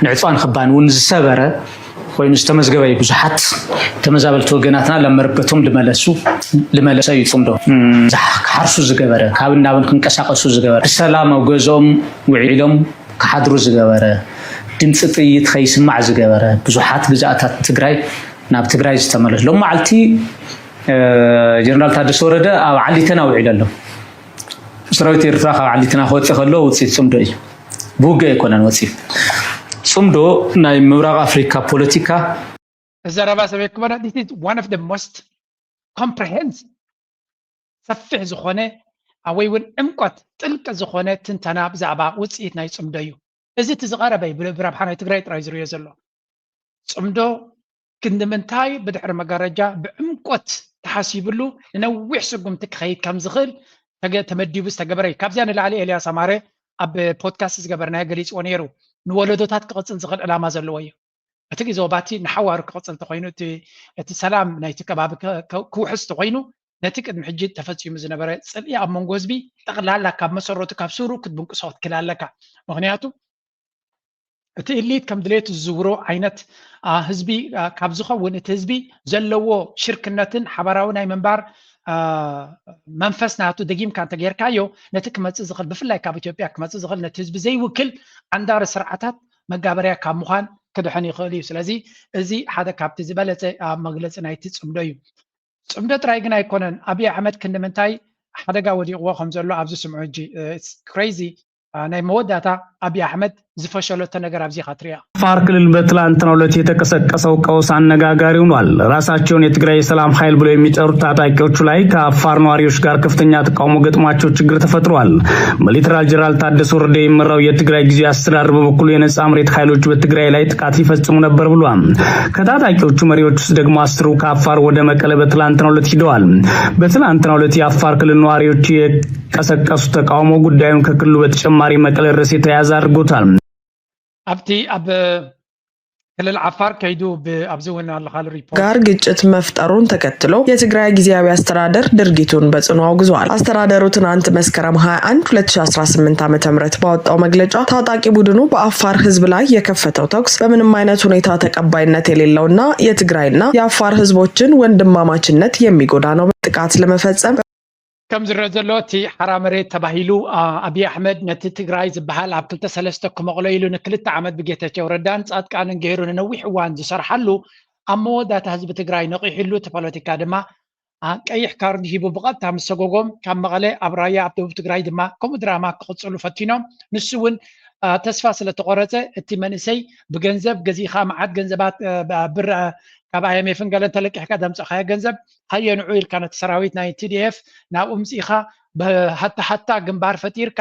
ንዕፅዋን ክባን እውን ዝሰበረ ኮይኑ ዝተመዝገበ እዩ። ብዙሓት ተመዛበልቲ ወገናትና ላብ መረበቶም ልመለሱ ልመለሰ እዩ ፅምዶ። ክሓርሱ ዝገበረ ካብን ናብን ክንቀሳቀሱ ዝገበረ ብሰላም ኣብ ገዝኦም ውዒሎም ክሓድሩ ዝገበረ ድምፂ ጥይት ከይስማዕ ዝገበረ ብዙሓት ግዝኣታት ትግራይ ናብ ትግራይ ዝተመለሱ ሎም መዓልቲ ጀነራል ታደሰ ወረደ ኣብ ዓሊተና ውዒሉ ኣሎ። ሰራዊት ኤርትራ ካብ ዓሊተና ክወፅእ ከሎ ውፅኢት ፅምዶ እዩ። ብውግእ ኣይኮነን ወፂኡ። ፅምዶ ናይ ምብራቕ ኣፍሪካ ፖለቲካ ዘረባ ሰበይኩመና this is one of the most comprehensive ሰፊሕ ዝኾነ ወይ እውን ዕምቆት ጥልቂ ዝኾነ ትንተና ብዛዕባ ውፅኢት ናይ ፅምዶ እዩ። እዚ እቲ ዝቐረበ እዩ ብረብሓ ናይ ትግራይ ጥራይ ዝሪኦ ዘሎ። ፅምዶ ክንዲ ምንታይ ብድሕሪ መጋረጃ ብዕምቆት ተሓሲብሉ ንነዊሕ ስጉምቲ ክኸይድ ከም ዝኽእል ተመዲቡ ዝተገበረ እዩ። ካብዚኣ ንላዕሊ ኤልያስ ኣማረ ኣብ ፖድካስት ዝገበርናዮ ገሊፅዎ ነይሩ። ንወለዶታት ክቕፅል ዝኽእል ዕላማ ዘለዎ እዩ። እቲ ዞባቲ ንሓዋሩ ክቕፅል ተኮይኑ እቲ ሰላም ናይቲ ከባቢ ክውሕስ ተኮይኑ ነቲ ቅድሚ ሕጂ ተፈፂሙ ዝነበረ ፅልኢ ኣብ መንጎ ህዝቢ ጠቕላላ ካብ መሰረቱ ካብ ስሩ ክትብንቅሶ ክትክል ኣለካ። ምክንያቱ እቲ ኢሊት ከም ድሌቱ ዝዝውሮ ዓይነት ህዝቢ ካብ ዝኸውን እቲ ህዝቢ ዘለዎ ሽርክነትን ሓባራዊ ናይ ምንባር መንፈስ ናቱ ደጊምካ እንተጌርካዮ ነቲ ክመፅእ ዝኽእል ብፍላይ ካብ ኢትዮጵያ ክመፅእ ዝኽእል ነቲ ህዝቢ ዘይውክል ዓንዳሪ ስርዓታት መጋበርያ ካብ ምዃን ክድሕን ይኽእል እዩ። ስለዚ እዚ ሓደ ካብቲ ዝበለፀ ኣብ መግለፂ ናይቲ ፅምዶ እዩ። ፅምዶ ጥራይ ግን ኣይኮነን። ኣብይ ኣሕመድ ክንዲ ምንታይ ሓደጋ ወዲቕዎ ከም ዘሎ ኣብዚ ስምዑ ሕጂ ክሬዚ ናይ መወዳእታ ኣብይ ኣሕመድ ዝፈሸለቶ ነገር ኣብዚኻ ትሪኣ። አፋር ክልል በትላንትናው ዕለት የተቀሰቀሰው ቀውስ አነጋጋሪ ሆኗል። ራሳቸውን የትግራይ የሰላም ኃይል ብለው የሚጠሩት ታጣቂዎቹ ላይ ከአፋር ነዋሪዎች ጋር ከፍተኛ ተቃውሞ ገጥሟቸው ችግር ተፈጥሯል። በሌተናል ጀነራል ታደሰ ወረደ የሚመራው የትግራይ ጊዜያዊ አስተዳደር በበኩሉ የነጻ መሬት ኃይሎች በትግራይ ላይ ጥቃት ይፈጽሙ ነበር ብሏል። ከታጣቂዎቹ መሪዎች ውስጥ ደግሞ አስሩ ከአፋር ወደ መቀለ በትላንትናው ዕለት ሂደዋል። በትላንትናው ዕለት የአፋር ክልል ነዋሪዎች የቀሰቀሱት ተቃውሞ ጉዳዩን ከክልሉ በተጨማሪ መቀለ ድረስ የተያያዘ አድርጎታል። ኣብቲ ኣብ ክልል ዓፋር ከይዱ ኣብዚ እውን ኣለኻሉ ሪፖርት ጋር ግጭት መፍጠሩን ተከትሎ የትግራይ ጊዜያዊ አስተዳደር ድርጊቱን በጽኑ አውግዟል። አስተዳደሩ ትናንት መስከረም ሃያ አንድ ሁለት ሺ አስራ ስምንት ዓመተ ምህረት ባወጣው መግለጫ ታጣቂ ቡድኑ በአፋር ህዝብ ላይ የከፈተው ተኩስ በምንም አይነት ሁኔታ ተቀባይነት የሌለውና የትግራይና የአፋር ህዝቦችን ወንድማማችነት የሚጎዳ ነው። ጥቃት ለመፈጸም ከም ዝረአ ዘሎ እቲ ሓራ መሬት ተባሂሉ ኣብይ ኣሕመድ ነቲ ትግራይ ዝበሃል ኣብ ክልተ ሰለስተ ክመቕሎ ኢሉ ንክልተ ዓመት ብጌታቸው ረዳን ፃድቃንን ገይሩ ንነዊሕ እዋን ዝሰርሓሉ ኣብ መወዳእታ ህዝቢ ትግራይ ነቒሕሉ እቲ ፖለቲካ ድማ ቀይሕ ካርድ ሂቡ ብቐጥታ ምስ ሰጎጎም ካብ መቐለ ኣብ ራያ ኣብ ደቡብ ትግራይ ድማ ከምኡ ድራማ ክቕፅሉ ፈቲኖም። ንሱ እውን ተስፋ ስለተቆረፀ እቲ መንእሰይ ብገንዘብ ገዚእኻ መዓት ገንዘባት ብር ካብ ኣይኤምኤፍን ገለን ተለቂሕካ ዘምፀኻዮ ገንዘብ ሃየ ንዑ ኢልካ ነቲ ሰራዊት ናይ ቲዲኤፍ ናብኡ ምፅኢኻ ብሃታ ሃታ ግንባር ፈጢርካ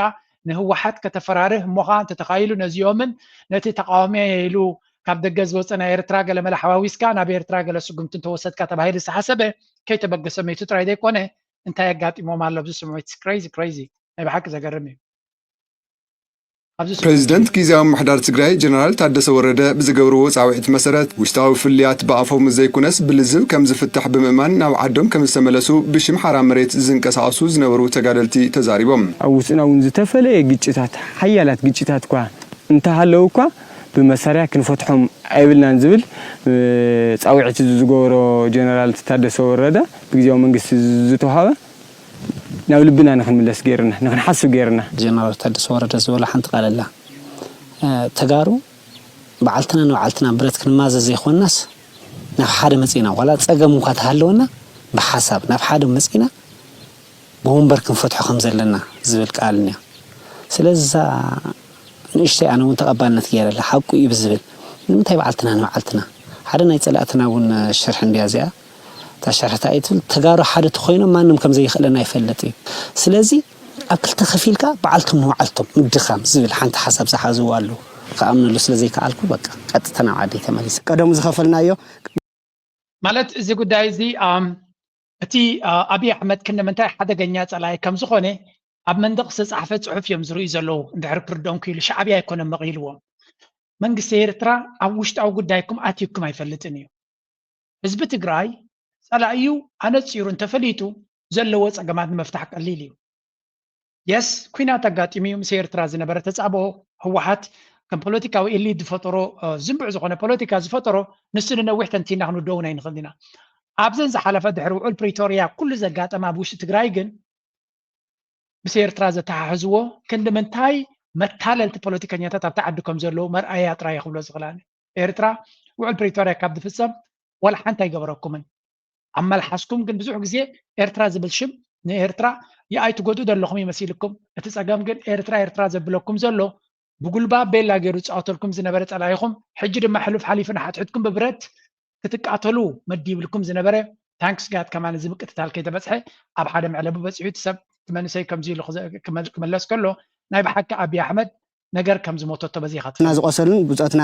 ንህወሓት ከተፈራርህ እሞኻ እንተተኻኢሉ ነዚኦምን ነቲ ተቃዋሚ ኢሉ ካብ ደገ ዝወፀ ናይ ኤርትራ ገለ መለ ሓዋዊስካ ናብ ኤርትራ ገለ ስጉምቲ እንተወሰድካ ተባሂሉ ዝተሓሰበ ከይተበገሰ መይቱ ጥራይ ዘይኮነ እንታይ ኣጋጢሞም ኣሎ ኣብዚ ስምዒት crazy crazy ናይ ብሓቂ ዘገርም እዩ። ፕሬዚደንት ጊዜያዊ ምሕዳር ትግራይ ጀነራል ታደሰ ወረደ ብዝገብርዎ ፃውዒት መሰረት ውሽጣዊ ፍልያት ብኣፎም ዘይኮነስ ብልዝብ ከም ዝፍታሕ ብምእማን ናብ ዓዶም ከም ዝተመለሱ ብሽም ሓራ መሬት ዝንቀሳቐሱ ዝነበሩ ተጋደልቲ ተዛሪቦም። ኣብ ውስጥና እውን ዝተፈለየ ግጭታት ሓያላት ግጭታት እኳ እንተሃለዉ እኳ ብመሳርያ ክንፈትሖም ኣይብልናን ዝብል ፃውዒት ዝገበሮ ጀነራል ታደሰ ወረደ ብግዜያዊ መንግስቲ ዝተዋሃበ ናብ ልብና ንክንምለስ ገይርና ንክንሓስብ ገይርና። ጀነራል ታደሰ ወረደ ዝበሎ ሓንቲ ቃል ኣላ። ተጋሩ ባዕልትና ንባዕልትና ብረት ክንማዘዝ ዘይኮንናስ ናብ ሓደ መፂና ዋላ ፀገም እንኳ ተሃለወና ብሓሳብ ናብ ሓደ መፂና ብወንበር ክንፈትሖ ከም ዘለና ዝብል ቃል እኒያ። ስለዚ እዛ ንእሽተይ ኣነ እውን ተቐባልነት ገይረላ ሓቁ እዩ ብዝብል ንምንታይ ባዕልትና ንባዕልትና ሓደ ናይ ፀላእትና እውን ሽርሒ እንድያ እዚኣ እታ ሸርሒ እንታይ እዩ ትብል ተጋሩ ሓደ ተኮይኖም ማንም ከም ዘይኽእለና ይፈልጥ እዩ። ስለዚ ኣብ ክልተ ከፊልካ በዓልቶም ንባዕልቶም ምድኻም ዝብል ሓንቲ ሓሳብ ዝሓዝዎ ኣለዉ። ክኣምነሉ ስለ ዘይከኣልኩ በቃ ቀጥታ ናብ ዓደይ ተመሊሰ። ቀደሙ ዝኸፈልናዮ ማለት እዚ ጉዳይ እዚ እቲ ኣብይ ኣሕመድ ክንዲ ምንታይ ሓደገኛ ፀላኢ ከም ዝኾነ ኣብ መንደቕ ዝተፃሕፈ ፅሑፍ እዮም ዝርእዩ ዘለዉ። እንድሕር ክርድኦም ክኢሉ ሻዕብያ ኣይኮነን መቒልዎም። መንግስቲ ኤርትራ ኣብ ውሽጣዊ ጉዳይኩም ኣትዩኩም ኣይፈልጥን እዩ። ህዝቢ ትግራይ ፀላኢኡ ኣነፂሩ እንተፈሊጡ ዘለዎ ፀገማት ንምፍታሕ ቀሊል እዩ። የስ ኩናት ኣጋጢሙ እዩ ምስ ኤርትራ ዝነበረ ተፃብኦ ህወሓት ከም ፖለቲካዊ ኤሊት ዝፈጠሮ ዝንቡዕ ዝኾነ ፖለቲካ ዝፈጠሮ ንሱ ንነዊሕ ተንቲና ክንውደውን ኣይንኽእል ኢና። ኣብዘን ዝሓለፈ ድሕሪ ውዑል ፕሪቶርያ ኩሉ ዘጋጠመ ኣብ ውሽጢ ትግራይ ግን ምስ ኤርትራ ዘተሓሕዝዎ ክንዲ ምንታይ መታለልቲ ፖለቲከኛታት ኣብቲ ዓዲ ከም ዘለዉ መርኣያ ጥራይ ክብሎ ዝኽእል ኣነ። ኤርትራ ውዕል ፕሪቶርያ ካብ ዝፍጸም ዋላ ሓንቲ ኣይገበረኩምን። ኣብ መልሓስኩም ግን ብዙሕ ግዜ ኤርትራ ዝብል ሽም ንኤርትራ የኣይ ትጎድኡ ዘለኹም ይመሲልኩም። እቲ ጸገም ግን ኤርትራ ኤርትራ ዘብለኩም ዘሎ ብጉልባብ ቤላ ገይሩ ዝጻወተልኩም ዝነበረ ጸላኢኹም ሕጂ ድማ ሕሉፍ ሓሊፉ ንሓትሕድኩም ብብረት ክትቃተሉ መዲብልኩም ዝነበረ ታንክስ ጋድ ከማን እዚ ምቅትታል ከይተበፅሐ ኣብ ሓደ መዕለቢ በፂሑ እቲ ሰብ እቲ መንእሰይ ከምዚ ኢሉ ክመለስ ከሎ ናይ ብሓቂ ኣብይ ኣሕመድ ነገር ከም ዝሞተቶ በዚኻ እና ዝቆሰሉን ብፆትና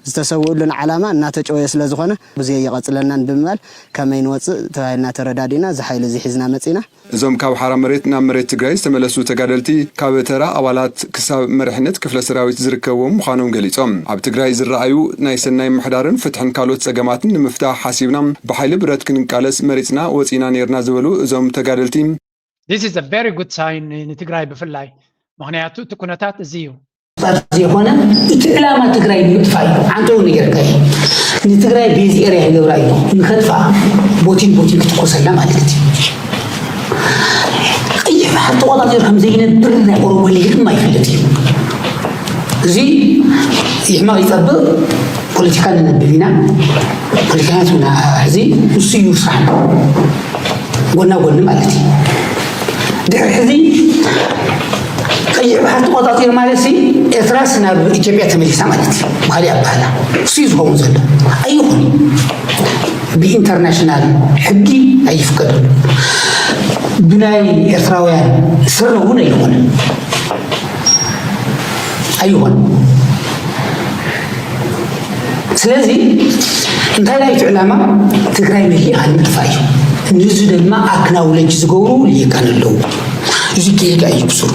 ዝተሰውኡሉን ዓላማ እናተጨወየ ስለ ዝኾነ ብዙ የቐፅለናን ብምባል ከመይ ንወፅእ ተባሂልና ተረዳዲእና እዚ ሓይሊ እዚ ሒዝና መፂና። እዞም ካብ ሓራ መሬት ናብ መሬት ትግራይ ዝተመለሱ ተጋደልቲ ካብ ተራ ኣባላት ክሳብ መሪሕነት ክፍለ ሰራዊት ዝርከብዎም ምዃኖም ገሊፆም። ኣብ ትግራይ ዝረኣዩ ናይ ሰናይ ምሕዳርን ፍትሕን ካልኦት ፀገማትን ንምፍታሕ ሓሲብና ብሓይሊ ብረት ክንቃለስ መሪፅና ወፂና ነይርና ዝበሉ እዞም ተጋደልቲ፣ This is a very good sign ንትግራይ ብፍላይ ምኽንያቱ እቲ ኩነታት እዚ እዩ። ፃት ዘይኮነ እቲ ዕላማ ትግራይ ንምጥፋእ እዩ። ዓንተው ነጌርካ እዩ ንትግራይ ቤዝ ኤርያ ይገብራ እዩ ንከጥፋ ቦቲን ቦቲን ክትኮሰላ ማለት እዩ። ቀይሕ ባሕር ተቆጣፂሩ ከም ዘይነብር ናይ ኦሮሞ ሊግ ድማ ይፈልጥ እዩ። እዚ ይሕመቕ ይፀብቕ ፖለቲካ ንነብብ ኢና። ፖለቲካኛት ኢና ሕዚ ንሱ እዩ ስራሕ ጎና ጎኒ ማለት እዩ። ድሕሪ ሕዚ ቀይሕ ባሕሪ ተቆጻጺሩ ማለት ሲ ኤርትራስ ናብ ኢትዮጵያ ተመሊሳ ማለት እዩ። ብኻሊእ ኣባህላ እሱ እዩ ዝኸውን ዘሎ። ኣይኹን፣ ብኢንተርናሽናል ሕጊ ኣይፍቀደሉ። ብናይ ኤርትራውያን ስረ እውን ኣይኾነን። ኣይኾን። ስለዚ እንታይ ናይቲ ዕላማ? ትግራይ መሊኣ ንምጥፋእ እዩ። ንዚ ድማ ኣክናውለጅ ዝገብሩ ሊቃን ኣለዉ። እዚ ጌጋ እዩ ብሱሩ።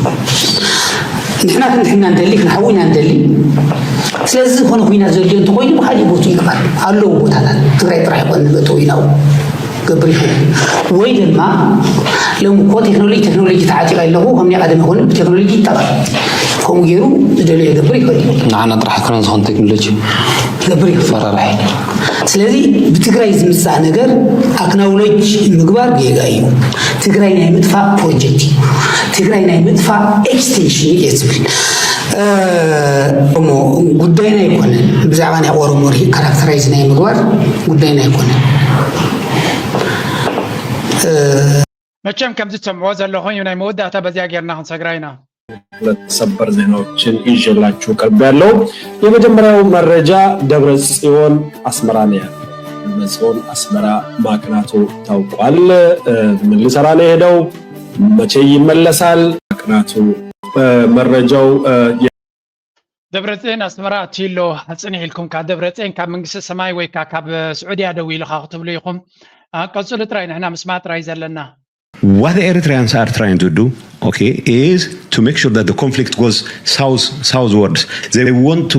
ንሕና ክንድሕና እንደሊ፣ ክንሓዊ ኢና እንደሊ። ስለዚ ዝኾነ ኩናት ዘድልዮ እንተኾይኑ ብካሊእ ቦቱ ይግበር። ኣለዉ ቦታታት ትግራይ ጥራሕ ይኾን ንመእተዊ ኢና ገብር ይኽእል። ወይ ድማ ሎም እኮ ቴክኖሎጂ ቴክኖሎጂ ተዓጢቐ ኣለኹ፣ ከምኒ ቀደም ይኾን ብቴክኖሎጂ ይጠቐም። ከምኡ ገይሩ ዝደልዮ ይገብር ይኽእል እዩ። ንዓና ጥራሕ ክረን ዝኾን ቴክኖሎጂ ገብር ይኽእል። ፈራርሒ። ስለዚ ብትግራይ ዝምፃእ ነገር ኣክናውሎጅ ምግባር ጌጋ እዩ። ትግራይ ናይ ምጥፋእ ፕሮጀክት እዩ። ትግራይ ናይ ምጥፋእ ኤክስቴንሽን እየ ዝብል። እ፣ እሞ ጉዳይና ኣይኮነን። ብዛዕባ ናይ ኦሮሞ ሪሂ ካራክተራይዝ ናይ ምግባር ጉዳይና ኣይኮነን። እ፣ መቸም ከምዚ ትሰምዕዎ ዘለኹም እዩ። ናይ መወዳእታ በዚያ ጌርና ክንሰግራ ኢና። ሁለት ሰበር ዜናዎችን ይዤላችሁ ቀርብ ያለው። የመጀመሪያው መረጃ ደብረ ጽዮን አስመራ ነው ያለው። ደብረ ጽዮን አስመራ ማቅናቱ ታውቋል። እ፣ ምን ሊሰራ ነው የሄደው? መቼ ይመለሳል? ማቅናቱ፣ እ፣ መረጃው፣ እ፣ የ- ደብረፅዮን ኣስመራ ኣትዩ ኣሎ። ኣፅንሕ ኢልኩም ካብ ደብረፅዮን ካብ መንግስተ ሰማይ ወይ ከዓ ካብ ስዑድያ ደው ኢልኻ ክትብሉ ኢኹም። አ፣ ቀፅሉ ጥራይ ንሕና ምስማዕ ጥራይ ዘለና። What the Eritreans are trying to do, okay, is to make sure that the conflict goes south, southwards. They want to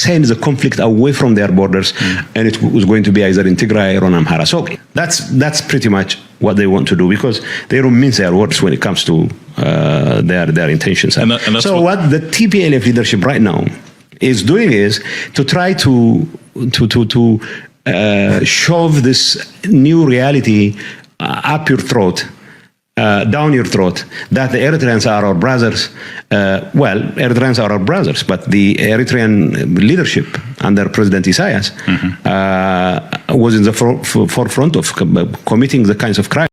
send the conflict away from their borders, and it was going to be either in Tigray or on Amhara. So that's that's pretty much what they want to do because they don't mince their words when it comes to uh, their their intentions. And that- and that's so what- what the T P L F leadership right now is doing is to try to to to to uh, shove this new reality uh, up your throat, uh, down your throat, that the Eritreans are our brothers. Uh, well, Eritreans are our brothers, but the Eritrean leadership under President Isaias uh, was in the fro- f- forefront of com- committing the kinds of crimes.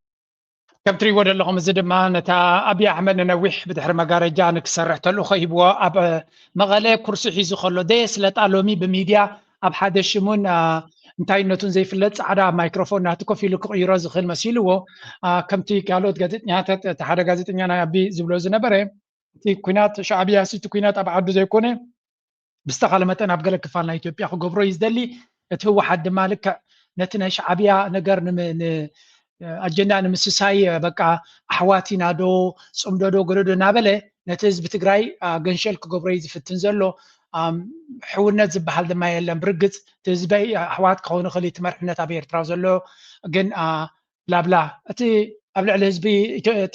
ከም ትሪእዎ ዘለኹም እዚ ድማ ነታ ኣብይ ኣሕመድ ንነዊሕ ብድሕሪ መጋረጃ ንክሰርሕ ተልእኾ ሂብዎ ኣብ መቐለ ኩርሲ ሒዙ ከሎ ደየስለጣ ሎሚ ብሚድያ ኣብ ሓደ ሽሙን አ፣ እንታይነቱን ዘይፍለጥ ፃዕዳ ኣብ ማይክሮፎን ናቱ ኮፍ ኢሉ ክቕይሮ ዝኽእል መሲልዎ። አ፣ ከምቲ ካልኦት ጋዜጠኛታት እቲ ሓደ ጋዜጠኛ ናይ ኣቢ ዝብሎ ዝነበረ እቲ ኩናት ሻዕብያ ሲ እቲ ኩናት ኣብ ዓዱ ዘይኮነ ብዝተኻለ መጠን ኣብ ገለ ክፋል ናይ ኢትዮጵያ ክገብሮ እዩ ዝደሊ። እቲ ህወሓት ድማ ልክዕ ነቲ ናይ ሻዕብያ ነገር ኣጀንዳ ንምስሳይ በቃ ኣሕዋት ኢና ዶ ፅምዶ ዶ ገለ ዶ እናበለ ነቲ ህዝቢ ትግራይ ገንሸል ክገብሮ እዩ ዝፍትን ዘሎ። ሕውነት ዝበሃል ድማ የለን። ብርግፅ እቲ ህዝበይ ኣሕዋት ክኸውን ይኽእል እቲ መርሕነት ኣብ ኤርትራ ዘሎ ግን ብላብላ እቲ ኣብ ልዕሊ ህዝቢ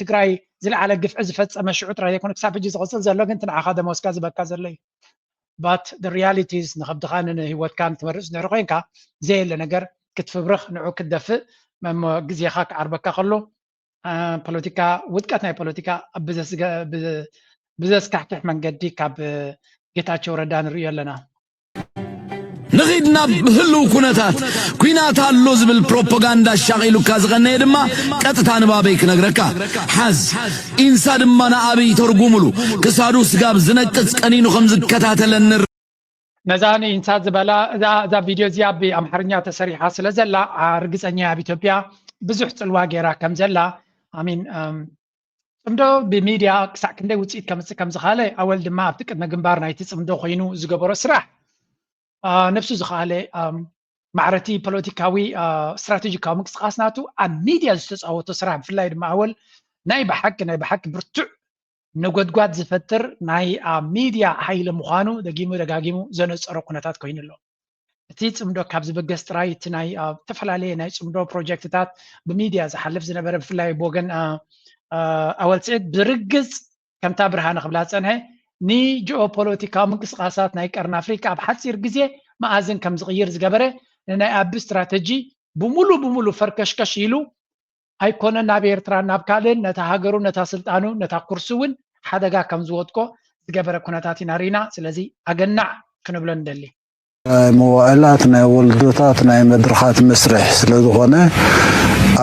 ትግራይ ዝለዓለ ግፍዒ ዝፈፀመ ሽዑ ጥራይ ዘይኮነ ክሳብ ሕጂ ዝቕፅል ዘሎ ግን እቲ ንዓኻ ደመወዝካ ዝበካ ዘሎ እዩ። But the reality is ንኸብድኻን ንህይወትካን ትመርፅ ድሕሪ ኮይንካ ዘየለ ነገር ክትፍብርኽ ንዑ ክትደፍእ መሞ ግዜኻ ክዓርበካ ከሎ ፖለቲካ ውድቀት ናይ ፖለቲካ ብዘስካሕክሕ መንገዲ ካብ ጌታቸው ረዳ ንርእዮ ኣለና። ንኺድ ናብ ህልው ኩነታት ኲናት ኣሎ ዝብል ፕሮፓጋንዳ ኣሻቒሉካ ዝቐነየ ድማ ቀጥታ ንባበይ ክነግረካ ሓዝ። ኢንሳ ድማ ንኣብይ ተርጉሙሉ ክሳዱ ስጋብ ዝነቅጽ ቀኒኑ ከም ዝከታተለኒ ነዛ ንኢንሳ ዝበላ እዛ እዛ ቪድዮ እዚኣ ብኣምሓርኛ ተሰሪሓ ስለ ዘላ ርግጸኛ ኣብ ኢትዮጵያ ብዙሕ ጽልዋ ገይራ ከም ዘላ ኣሚን ጽምዶ ብሚድያ ክሳዕ ክንደይ ውፅኢት ከምፅእ ከም ዝኻለ ኣወል ድማ ኣብቲ ቅድመ ግንባር ናይቲ ፅምዶ ኮይኑ ዝገበሮ ስራሕ ነብሱ ዝኸኣለ ማዕረቲ ፖለቲካዊ ስትራቴጂካዊ ምንቅስቃስ ናቱ ኣብ ሚድያ ዝተፃወቶ ስራሕ ብፍላይ ድማ ኣወል ናይ ብሓቂ ናይ ብሓቂ ብርቱዕ ነጎድጓድ ዝፈጥር ናይ ኣብ ሚድያ ሓይሊ ምዃኑ ደጊሙ ደጋጊሙ ዘነፀሮ ኩነታት ኮይኑ ኣሎ። እቲ ጽምዶ ካብ ዝብገስ ጥራይ እቲ ናይ ኣብ ዝተፈላለየ ናይ ጽምዶ ፕሮጀክትታት ብሚድያ ዝሓልፍ ዝነበረ ብፍላይ ብወገን ኣወልጽዒት ብርግጽ ከምታ ብርሃነ ክብላ ዝጸንሐ ንጂኦፖለቲካዊ ምንቅስቃሳት ናይ ቀርኒ ኣፍሪቃ ኣብ ሓጺር ግዜ መኣዝን ከም ዝቕይር ዝገበረ ንናይ ኣቢ ስትራተጂ ብሙሉ ብሙሉ ፈርከሽከሽ ኢሉ ኣይኮነን ናብ ኤርትራ ናብ ካልእን ነታ ሃገሩ ነታ ስልጣኑ ነታ ኩርሲ እውን ሓደጋ ከም ዝወጥቆ ዝገበረ ኩነታት ኢና ርኢና። ስለዚ ኣገናዕ ክንብሎ ንደሊ። ናይ መዋእላት ናይ ወልዶታት ናይ መድረኻት መስርሕ ስለ ዝኾነ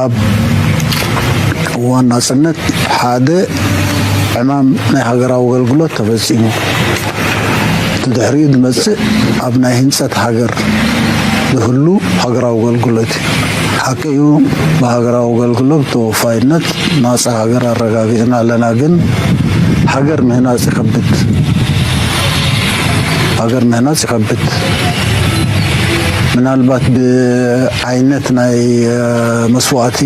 ኣብ እዋን ናጽነት ሓደ ዕማም ናይ ሃገራዊ ኣገልግሎት ተፈጺሙ። እቲ ድሕሪኡ ዝመጽእ ኣብ ናይ ህንጸት ሃገር ዝህሉ ሃገራዊ ኣገልግሎት እዩ። ሓቂ እዩ፣ ብሃገራዊ ኣገልግሎት ተወፋይነት ናጻ ሃገር ኣረጋጊጽና ኣለና። ግን ሃገር ምህናጽ ይኸብድ። ሃገር ምህናጽ ይኸብድ። ምናልባት ብዓይነት ናይ መስዋእቲ፣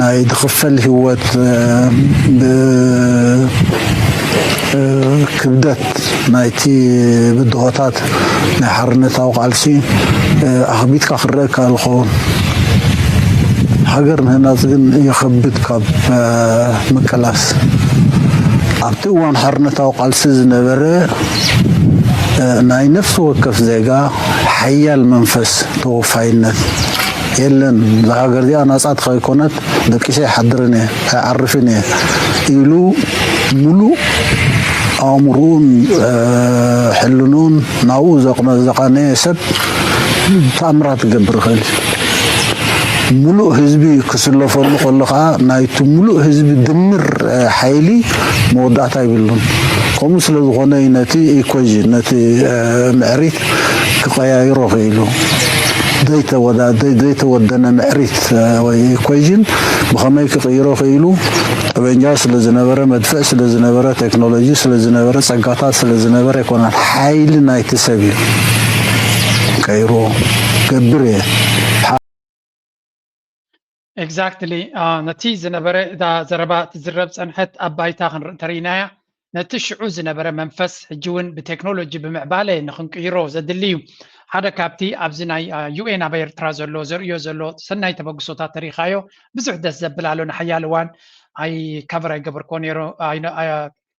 ናይ ዝኽፈል ህይወት፣ ብክብደት ናይቲ ብድሆታት ናይ ሓርነታዊ ቃልሲ ኣኽቢድካ ክረአ ይከኣል ይኸውን። ሃገር ምህናጽ ግን ይኸብድ ካብ ምቅላስ። ኣብቲ እዋን ሓርነታዊ ቃልሲ ዝነበረ ናይ ነፍሲ ወከፍ ዜጋ ሓያል መንፈስ ተወፋይነት፣ የለን፣ እዛ ሃገር እዚኣ ናጻ ተኸይኮነት ደቂሰ ኣይሓድርን እየ፣ ኣይዓርፍን እየ ኢሉ ሙሉእ ኣእምርኡን ሕልንኡን ናብኡ ዘቕነ-፣ ዘቓነየ ሰብ ተኣምራት ክገብር ይኽእል እዩ። ሙሉእ ህዝቢ ክስለፈሉ ከሎ ከዓ ናይቲ ሙሉእ ህዝቢ ድምር ሓይሊ መወዳእታ ይብሉን። ከምኡ ስለ ዝኾነ እዩ ነቲ ኢኩዌዥን፣ ነቲ ምዕሪት ክቐያይሮ ክኢሉ። ዘይተወዳ-፣ ዘይ-፣ ዘይተወደነ ምዕሪት ወይ ኢኩዌዥን ብኸመይ ክቕይሮ ክኢሉ? ጠበንጃ ስለ ዝነበረ፣ መድፍዕ ስለ ዝነበረ፣ ቴክኖሎጂ ስለ ዝነበረ፣ ጸጋታት ስለ ዝነበረ ኣይኮነን። ሓይሊ ናይቲ ሰብ እዩ ቀይርዎ። ገብር እየ። ኤግዛክትሊ። ነቲ ዝነበረ እታ ዘረባ ትዝረብ ጸንሐት ኣብ ባይታ ክንርኢ እንተርኢናያ፣ ነቲ ሽዑ ዝነበረ መንፈስ ሕጂ እውን ብቴክኖሎጂ ብምዕባለ ንኽንቅይሮ ዘድሊ እዩ። ሓደ ካብቲ ኣብዚ ናይ ዩኤን ኣብ ኤርትራ ዘሎ ዘርእዮ ዘሎ ሰናይ ተበግሶታት ተሪኻዮ፣ ብዙሕ ደስ ዘብል ኣሎ። ንሓያል እዋን ኣይ ካቨር ኣይገበርኮ ነይሩ፣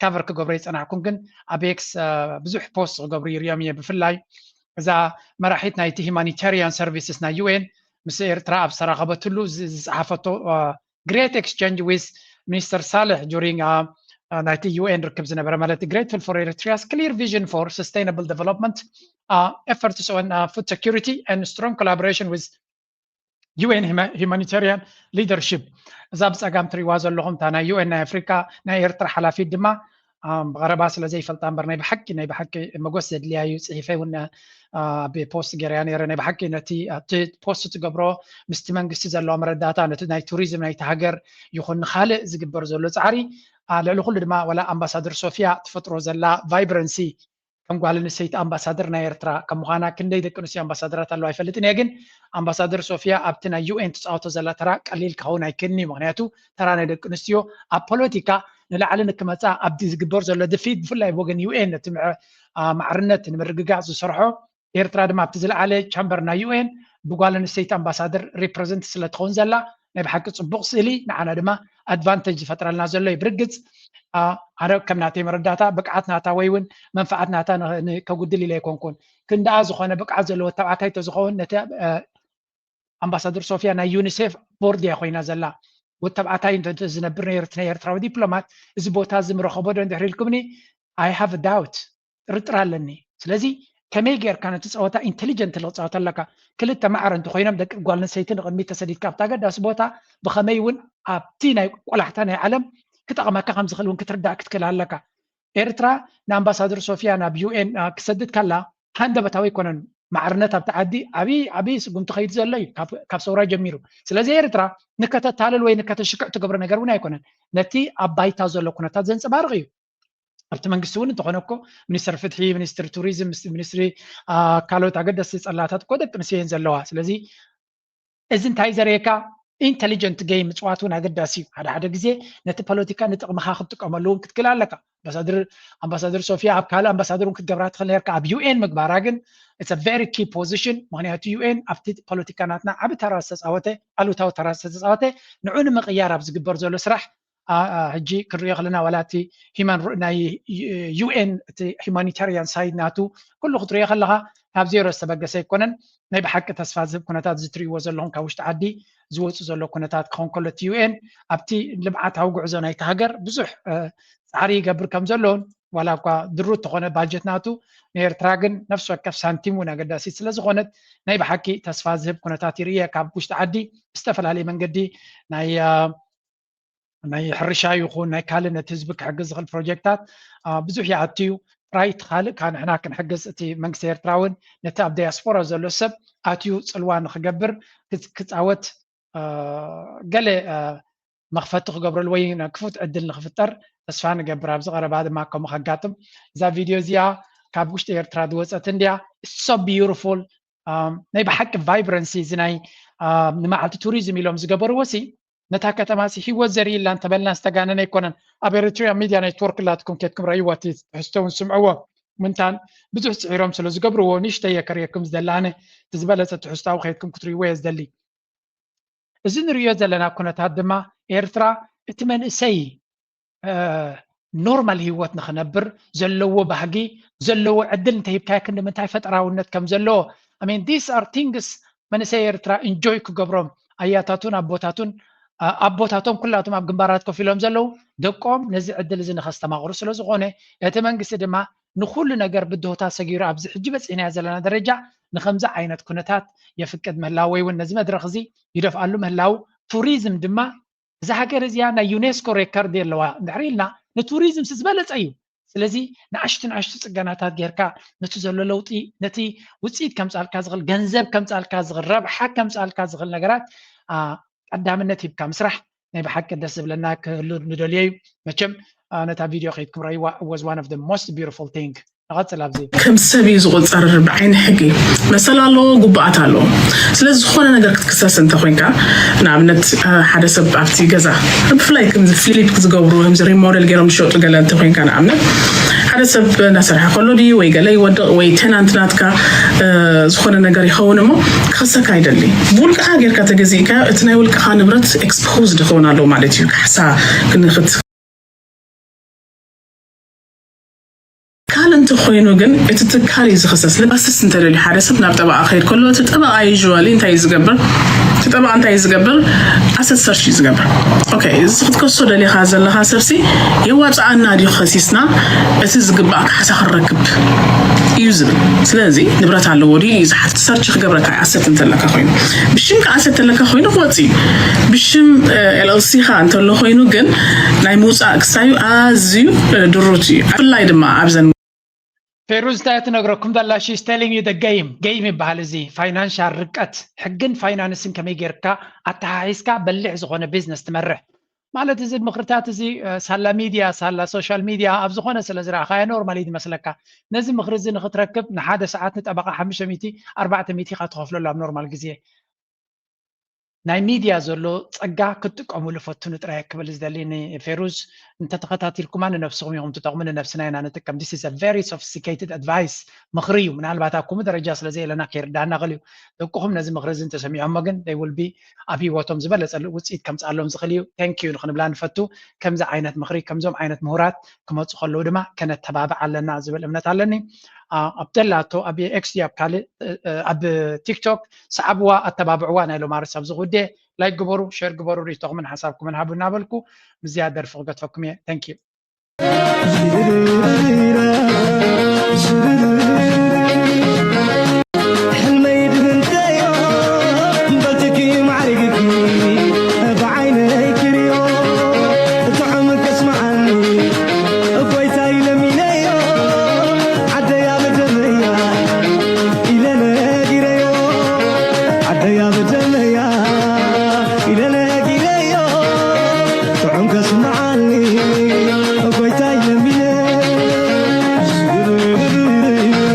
ካቨር ክገብሮ ይጸናሕኩን፣ ግን ኣብ ኤክስ ብዙሕ ፖስት ክገብሩ ይርዮም እየ። ብፍላይ እዛ መራሒት ናይቲ ሂማኒታሪያን ሰርቪስስ ናይ ዩኤን ምስ ኤርትራ ኣብ ዝተራኸበትሉ ዝ-፣ ዝጸሓፈቶ ግሬት ኤክስቼንጅ ዊዝ ሚኒስተር ሳልሕ ዱሪንግ ናይቲ ዩኤን ርክብ ዝነበረ፣ ማለት grateful for Eritrea's clear vision for sustainable development, efforts on food security and strong collaboration with ዩኤን ሁማኒታሪያን ሊደርሺፕ። እዛ ብጸጋም ትሪእዋ ዘለኹም እታ ናይ ዩኤን ናይ ኣፍሪካ ናይ ኤርትራ ሓላፊት ድማ ብቐረባ ስለ ዘይፈልጣ እምበር ናይ ብሓቂ ናይ ብሓቂ መጎስ ዘድልያ እዩ። ጽሒፈ እውን ኣብ ፖስት ገይረያ ነይረ። ናይ ብሓቂ ነቲ ኣብቲ ፖስት ትገብሮ ምስቲ መንግስቲ ዘለዋ መረዳእታ ነቲ ናይ ቱሪዝም ናይቲ ሃገር ይኹን ንኻልእ ዝግበር ዘሎ ጻዕሪ፣ ልዕሊ ኩሉ ድማ ዋላ ኣምባሳደር ሶፊያ ትፈጥሮ ዘላ ቫይብረንሲ ከም ጓል ኣንስተይቲ ኣምባሳደር ናይ ኤርትራ ከም ምዃና፣ ክንደይ ደቂ ኣንስትዮ ኣምባሳደራት ኣለዋ ኣይፈልጥን እየ፣ ግን ኣምባሳደር ሶፊያ ኣብቲ ናይ ዩኤን ትፃወቶ ዘላ ተራ ቀሊል ክኸውን ኣይክእልን እዩ። ምክንያቱ ተራ ናይ ደቂ ኣንስትዮ ኣብ ፖለቲካ ንላዕሊ ንክመፃ ኣብቲ ዝግበር ዘሎ ድፊት፣ ብፍላይ ብወገን ዩኤን ነቲ ምዕ-፣ አ፣ ማዕርነት ንምርግጋፅ ዝሰርሖ፣ ኤርትራ ድማ ኣብቲ ዝለዓለ ቻምበር ናይ ዩኤን ብጓል ኣንስተይቲ ኣምባሳደር ሪፕረዘንት ስለትኸውን ዘላ ናይ ብሓቂ ፅቡቕ ስእሊ፣ ንዓና ድማ ኣድቫንተጅ ዝፈጥረልና ዘሎ እዩ። ብርግፅ፣ አ፣ ኣነ ከም ናተይ መረዳእታ ብቅዓት ናታ ወይ እውን መንፍዓት ናታ ን-፣ ን-፣ ከጉድል ኢለ ኣይኮንኩን። ክንደኣ ዝኾነ ብቅዓት ዘለዎ ተባዕታይ እንተዝኸውን ነቲ፣ አ፣ ኣምባሳደር ሶፊያ ናይ ዩኒሴፍ ቦርድ እያ ኮይና ዘላ። ወዲ ተባዕታይ እንተ ዝነብር ነይሩ እቲ ናይ ኤርትራዊ ዲፕሎማት፣ እዚ ቦታ እዚ ምረኸቦ ዶ እንድሕር ኢልኩምኒ፣ I have a doubt፣ ጥርጥር ኣለኒ። ስለዚ ከመይ ጌርካ ነቲ ጸወታ ኢንተሊጀንትሊ ክጻወት ኣለካ? ክልተ ማዕረ እንተኾይኖም ደቂ ጓል ኣንስተይቲ ንቕድሚት ተሰዲድካ ኣብቲ ኣገዳሲ ቦታ ብኸመይ እውን ኣብቲ ናይ ቆላሕታ ናይ ዓለም ክጠቕመካ ከም ዝኽእል እውን ክትርዳእ ክትክእል ኣለካ። ኤርትራ ንኣምባሳደር ሶፊያ ናብ ዩኤን ክሰድድ ከላ ሃንደበታዊ ኣይኮነን። ማዕርነት ኣብቲ ዓዲ ዓብዪ ዓብዪ ስጉምቲ ከይዱ ዘሎ እዩ ካብ፣ ካብ ሰውራ ጀሚሩ። ስለዚ ኤርትራ ንከተታልል ወይ ንከተሽክዕ ትገብሮ ነገር እውን ኣይኮነን። ነቲ ኣብ ባይታ ዘሎ ኩነታት ዘንጸባርቕ እዩ። ኣብቲ መንግስቲ እውን እንተኾነ እኮ ሚኒስትር ፍትሒ፣ ሚኒስትር ቱሪዝም፣ ምስ-፣ ሚኒስትሪ፣ አ፣ ካልኦት ኣገደስቲ ጸላታት እኮ ደቂ ኣንስትዮ እየን ዘለዋ። ስለዚ እዚ እንታይ ዘርእየካ? ኢንተሊጀንት ጌም ምጽዋት እውን ኣገዳሲ እዩ። ሓደ ሓደ ግዜ ነቲ ፖለቲካ ንጥቕምኻ ክትጥቀመሉ እውን ክትክእል ኣለካ። ኣምባሳደር፣ ኣምባሳደር ሶፊያ ኣብ ካልእ ኣምባሳደር እውን ክትገብራ ትኽእል ነርካ። ኣብ ዩኤን ምግባራ ግን it's a very key position። ምኽንያቱ ዩኤን ኣብቲ ፖለቲካ ናትና ዓቢ ተራ ዝተጻወተ፣ ኣሉታዊ ተራ ዝተጻወተ፣ ንዑ ንምቕያር ኣብ ዝግበር ዘሎ ስራሕ አ-፣ አ-፣ ሕጂ ክንሪኦ ከለና ዋላ እቲ ሂማን ር-፣ ናይ ዩ-፣ ዩኤን እቲ ሂማኒታሪያን ሳይድ ናቱ ኩሉ ክትሪኦ ከለኻ ካብ ዜሮ ዝተበገሰ ኣይኮነን። ናይ ብሓቂ ተስፋ ዝህብ ኩነታት እዚ ትሪእዎ ዘለኹም ካብ ውሽጢ ዓዲ ዝወፁ ዘሎ ኩነታት ክኸውን ከሎ እቲ ዩኤን ኣብቲ ልምዓታዊ ጉዕዞ ናይቲ ሃገር ብዙሕ፣ እ፣ ጻዕሪ ይገብር ከም ዘሎን ዋላ እኳ ድሩት ተኾነ ባጀት ናቱ ንኤርትራ ግን ነፍሲ ወከፍ ሳንቲም እውን ኣገዳሲት ስለ ዝኾነት ናይ ብሓቂ ተስፋ ዝህብ ኩነታት ይርእየ። ካብ ውሽጢ ዓዲ ብዝተፈላለየ መንገዲ ናይ፣ እ፣ ናይ ሕርሻ ይኹን ናይ ካልእ ነቲ ህዝቢ ክሕግዝ ዝኽእል ፕሮጀክታት ብዙሕ ይኣቱ እዩ። ጥራይ እቲ ካልእ ካብ ንሕና ክንሕግዝ፣ እቲ መንግስቲ ኤርትራ እውን ነቲ ኣብ ዲያስፖራ ዘሎ ሰብ ኣትዩ ጽልዋ ንክገብር ክጻወት ገለ መኽፈቲ ክገብረሉ ወይ ክፉት ዕድል ንክፍጠር ተስፋ ንገብር። ኣብዚ ቀረባ ድማ ከምኡ ከጋጥም። እዛ ቪድዮ እዚኣ ካብ ውሽጢ ኤርትራ ዝወፀት እንድያ። So beautiful። ናይ ብሓቂ ቫይብረንሲ እዚ ናይ ንመዓልቲ ቱሪዝም ኢሎም ዝገበርዎ ሲ ነታ ከተማ ሲ ህይወት ዘርእላ እንተበልና ዝተጋነነ ኣይኮነን። ኣብ ኤሪትሪያ ሚድያ ኔትወርክ ላትኩም ኬድኩም ረእይዎ፣ እቲ ትሕዝቶ እውን ስምዕዎ። ምንታን ብዙሕ ፅዒሮም ስለ ዝገብርዎ ንእሽተይ የከርየኩም ዝደላነ እቲ ዝበለፀ ትሕዝታዊ ከይድኩም ክትርእይዎ እየ ዝደሊ። እዚ ንርእዮ ዘለና ኩነታት ድማ ኤርትራ እቲ መንእሰይ ኖርማል ህይወት ንክነብር ዘለዎ ባህጊ ዘለዎ ዕድል እንተሂብካዮ ክንዲ ምንታይ ፈጠራውነት ከም ዘለዎ። I mean, these are things መንእሰይ ኤርትራ ኢንጆይ ክገብሮም ኣያታቱን ኣቦታቱን ኣቦታቶም ኩላቶም ኣብ ግንባራት ኮፍ ኢሎም ዘለዉ ደቆም ነዚ ዕድል እዚ ንኸስተማቕሩ ስለ ዝኾነ እቲ መንግስቲ ድማ ንኩሉ ነገር ብድሆታት ሰጊሩ ኣብዚ ሕጂ በፂሕናዮ ዘለና ደረጃ ንከምዚ ዓይነት ኩነታት የፍቅድ ምህላው ወይ እውን ነዚ መድረክ እዚ ይደፍኣሉ ምህላው ቱሪዝም ድማ እዛ ሃገር እዚኣ ናይ ዩኔስኮ ሬከርድ ኣለዋ እንድሕር ኢልና ንቱሪዝም ሲ ዝበለፀ እዩ። ስለዚ ንኣሽቱ ንኣሽቱ ፅገናታት ጌርካ ነቲ ዘሎ ለውጢ ነቲ ውፅኢት ከምፃልካ ዝኽእል ገንዘብ ከምፃልካ ዝኽእል ረብሓ ከምፃልካ ዝኽእል ነገራት ቀዳምነት ሂብካ ምስራሕ ናይ ብሓቂ ደስ ዝብለና ክህሉ ንደልዮ እዩ። መቸም ነታ ቪድዮ ከይድኩም ረይዋ was one of the most beautiful thing። ንቐፅል ኣብዚ ከም ሰብ እዩ ዝቆፀር ብዓይኒ ሕጊ መሰል ኣለዎ፣ ጉባኣት ኣለዎ። ስለዚ ዝኾነ ነገር ክትክሰስ እንተኮይንካ ንኣብነት ሓደ ሰብ ኣብቲ ገዛ ብፍላይ ከምዚ ፍሊፕ ዝገብሩ ከምዚ ሪሞደል ገይሮም ዝሸጡ ገለ እንተኮይንካ ንኣብነት ሓደ ሰብ እናሰርሐ ከሎ ድዩ ወይ ገለ ይወድቕ ወይ ቴናንት ናትካ ዝኾነ ነገር ይኸውን እሞ ክኸሰካ ይደሊ። ብውልቅኻ ጌርካ ተገዚእካ እቲ ናይ ውልቅኻ ንብረት ኤክስፖዝድ ክኸውን ኣለዎ ማለት እዩ። ካሕሳ ክንክት ትካል እንተኮይኑ ግን እቲ ትካል እዩ ዝኽሰስ። ለባስስ እንተደልዩ ሓደ ሰብ ናብ ጠበቃ ክኸይድ ከሎ እቲ ጠበቃ ዩዥዋሊ እንታይ እዩ ዝገብር? እቲ ጠበቃ እንታይ እዩ ዝገብር? ኣሰት ሰርች እዩ ዝገብር። ኦኬ፣ እዚ ክትከሶ ደሊኻ ዘለኻ ሰብሲ የዋፅኣና ድዩ ከሲስና እቲ ዝግባእ ካሕሳ ክንረክብ እዩ ዝብል። ስለዚ ንብረት ኣለዎ ድዩ እዩ ዝሓት። ሰርች ክገብረካ እዩ ኣሰት እንተለካ ኮይኑ። ብሽምካ ኣሰት እንተለካ ኮይኑ ክወፅእ እዩ። ብሽም ኤልኤልሲ ኻ እንተሎ ኮይኑ ግን ናይ ምውፃእ ክሳዩ ኣዝዩ ድሩት እዩ። ብፍላይ ድማ ኣብዘን ፌሩዝ እንታይ ትነግረኩም ዘላ? She's telling you the game። ጌም ይበሃል እዚ። ፋይናንሻል ርቀት፣ ሕግን ፋይናንስን ከመይ ጌርካ ኣተሓሒዝካ በሊሕ ዝኾነ ቢዝነስ ትመርሕ ማለት እዚ ምኽርታት እዚ ሳላ ሚድያ ሳላ ሶሻል ሚድያ ኣብ ዝኾነ ስለ ዝረኣኻዮ ኖርማል እዩ ዝመስለካ። ነዚ ምኽሪ እዚ ንኽትረክብ ንሓደ ሰዓት ንጠበቓ ሓሙሽተ ሚእቲ ኣርባዕተ ሚእቲ ኢኻ ትኸፍለሉ ኣብ ኖርማል ግዜ። ናይ ሚድያ ዘሎ ፀጋ ክትጥቀሙሉ ፈትኑ ጥራይ ክብል ዝደሊ ንፌሩዝ እንተተኸታቲልኩማ ንነብስኹም ኢኹም ትጠቕሙ ንነብስና ኢና ንጥቀም። This is a very sophisticated advice። ምኽሪ እዩ። ምናልባት ኣብ ከምኡ ደረጃ ስለ ዘየለና ከይርዳእና ክእል እዩ። ደቅኹም ነዚ ምኽሪ እዚ እንተሰሚዖሞ ግን they will be ኣብ ህይወቶም ዝበለፀ ውፅኢት ከምፅኣሎም ዝኽእል እዩ። Thank you ንክንብላ ንፈቱ። ከምዚ ዓይነት ምኽሪ ከምዞም ዓይነት ምሁራት ክመፁ ከለዉ ድማ ከነተባብዕ ኣለና ዝብል እምነት ኣለኒ። ኣብ ደላቶ ኣብ ኤክስ ኣብ ካልእ ኣብ ቲክቶክ ሰዓብዋ ኣተባብዕዋ ናይ ሎማርስ ኣብዚ ጉዴ ላይክ ግበሩ፣ ሼር ግበሩ፣ ርእይቶኹምን ሓሳብኩምን ሃቡ እናበልኩ ምስዚኣ ደርፊ ክገትፈኩም እየ። Thank you።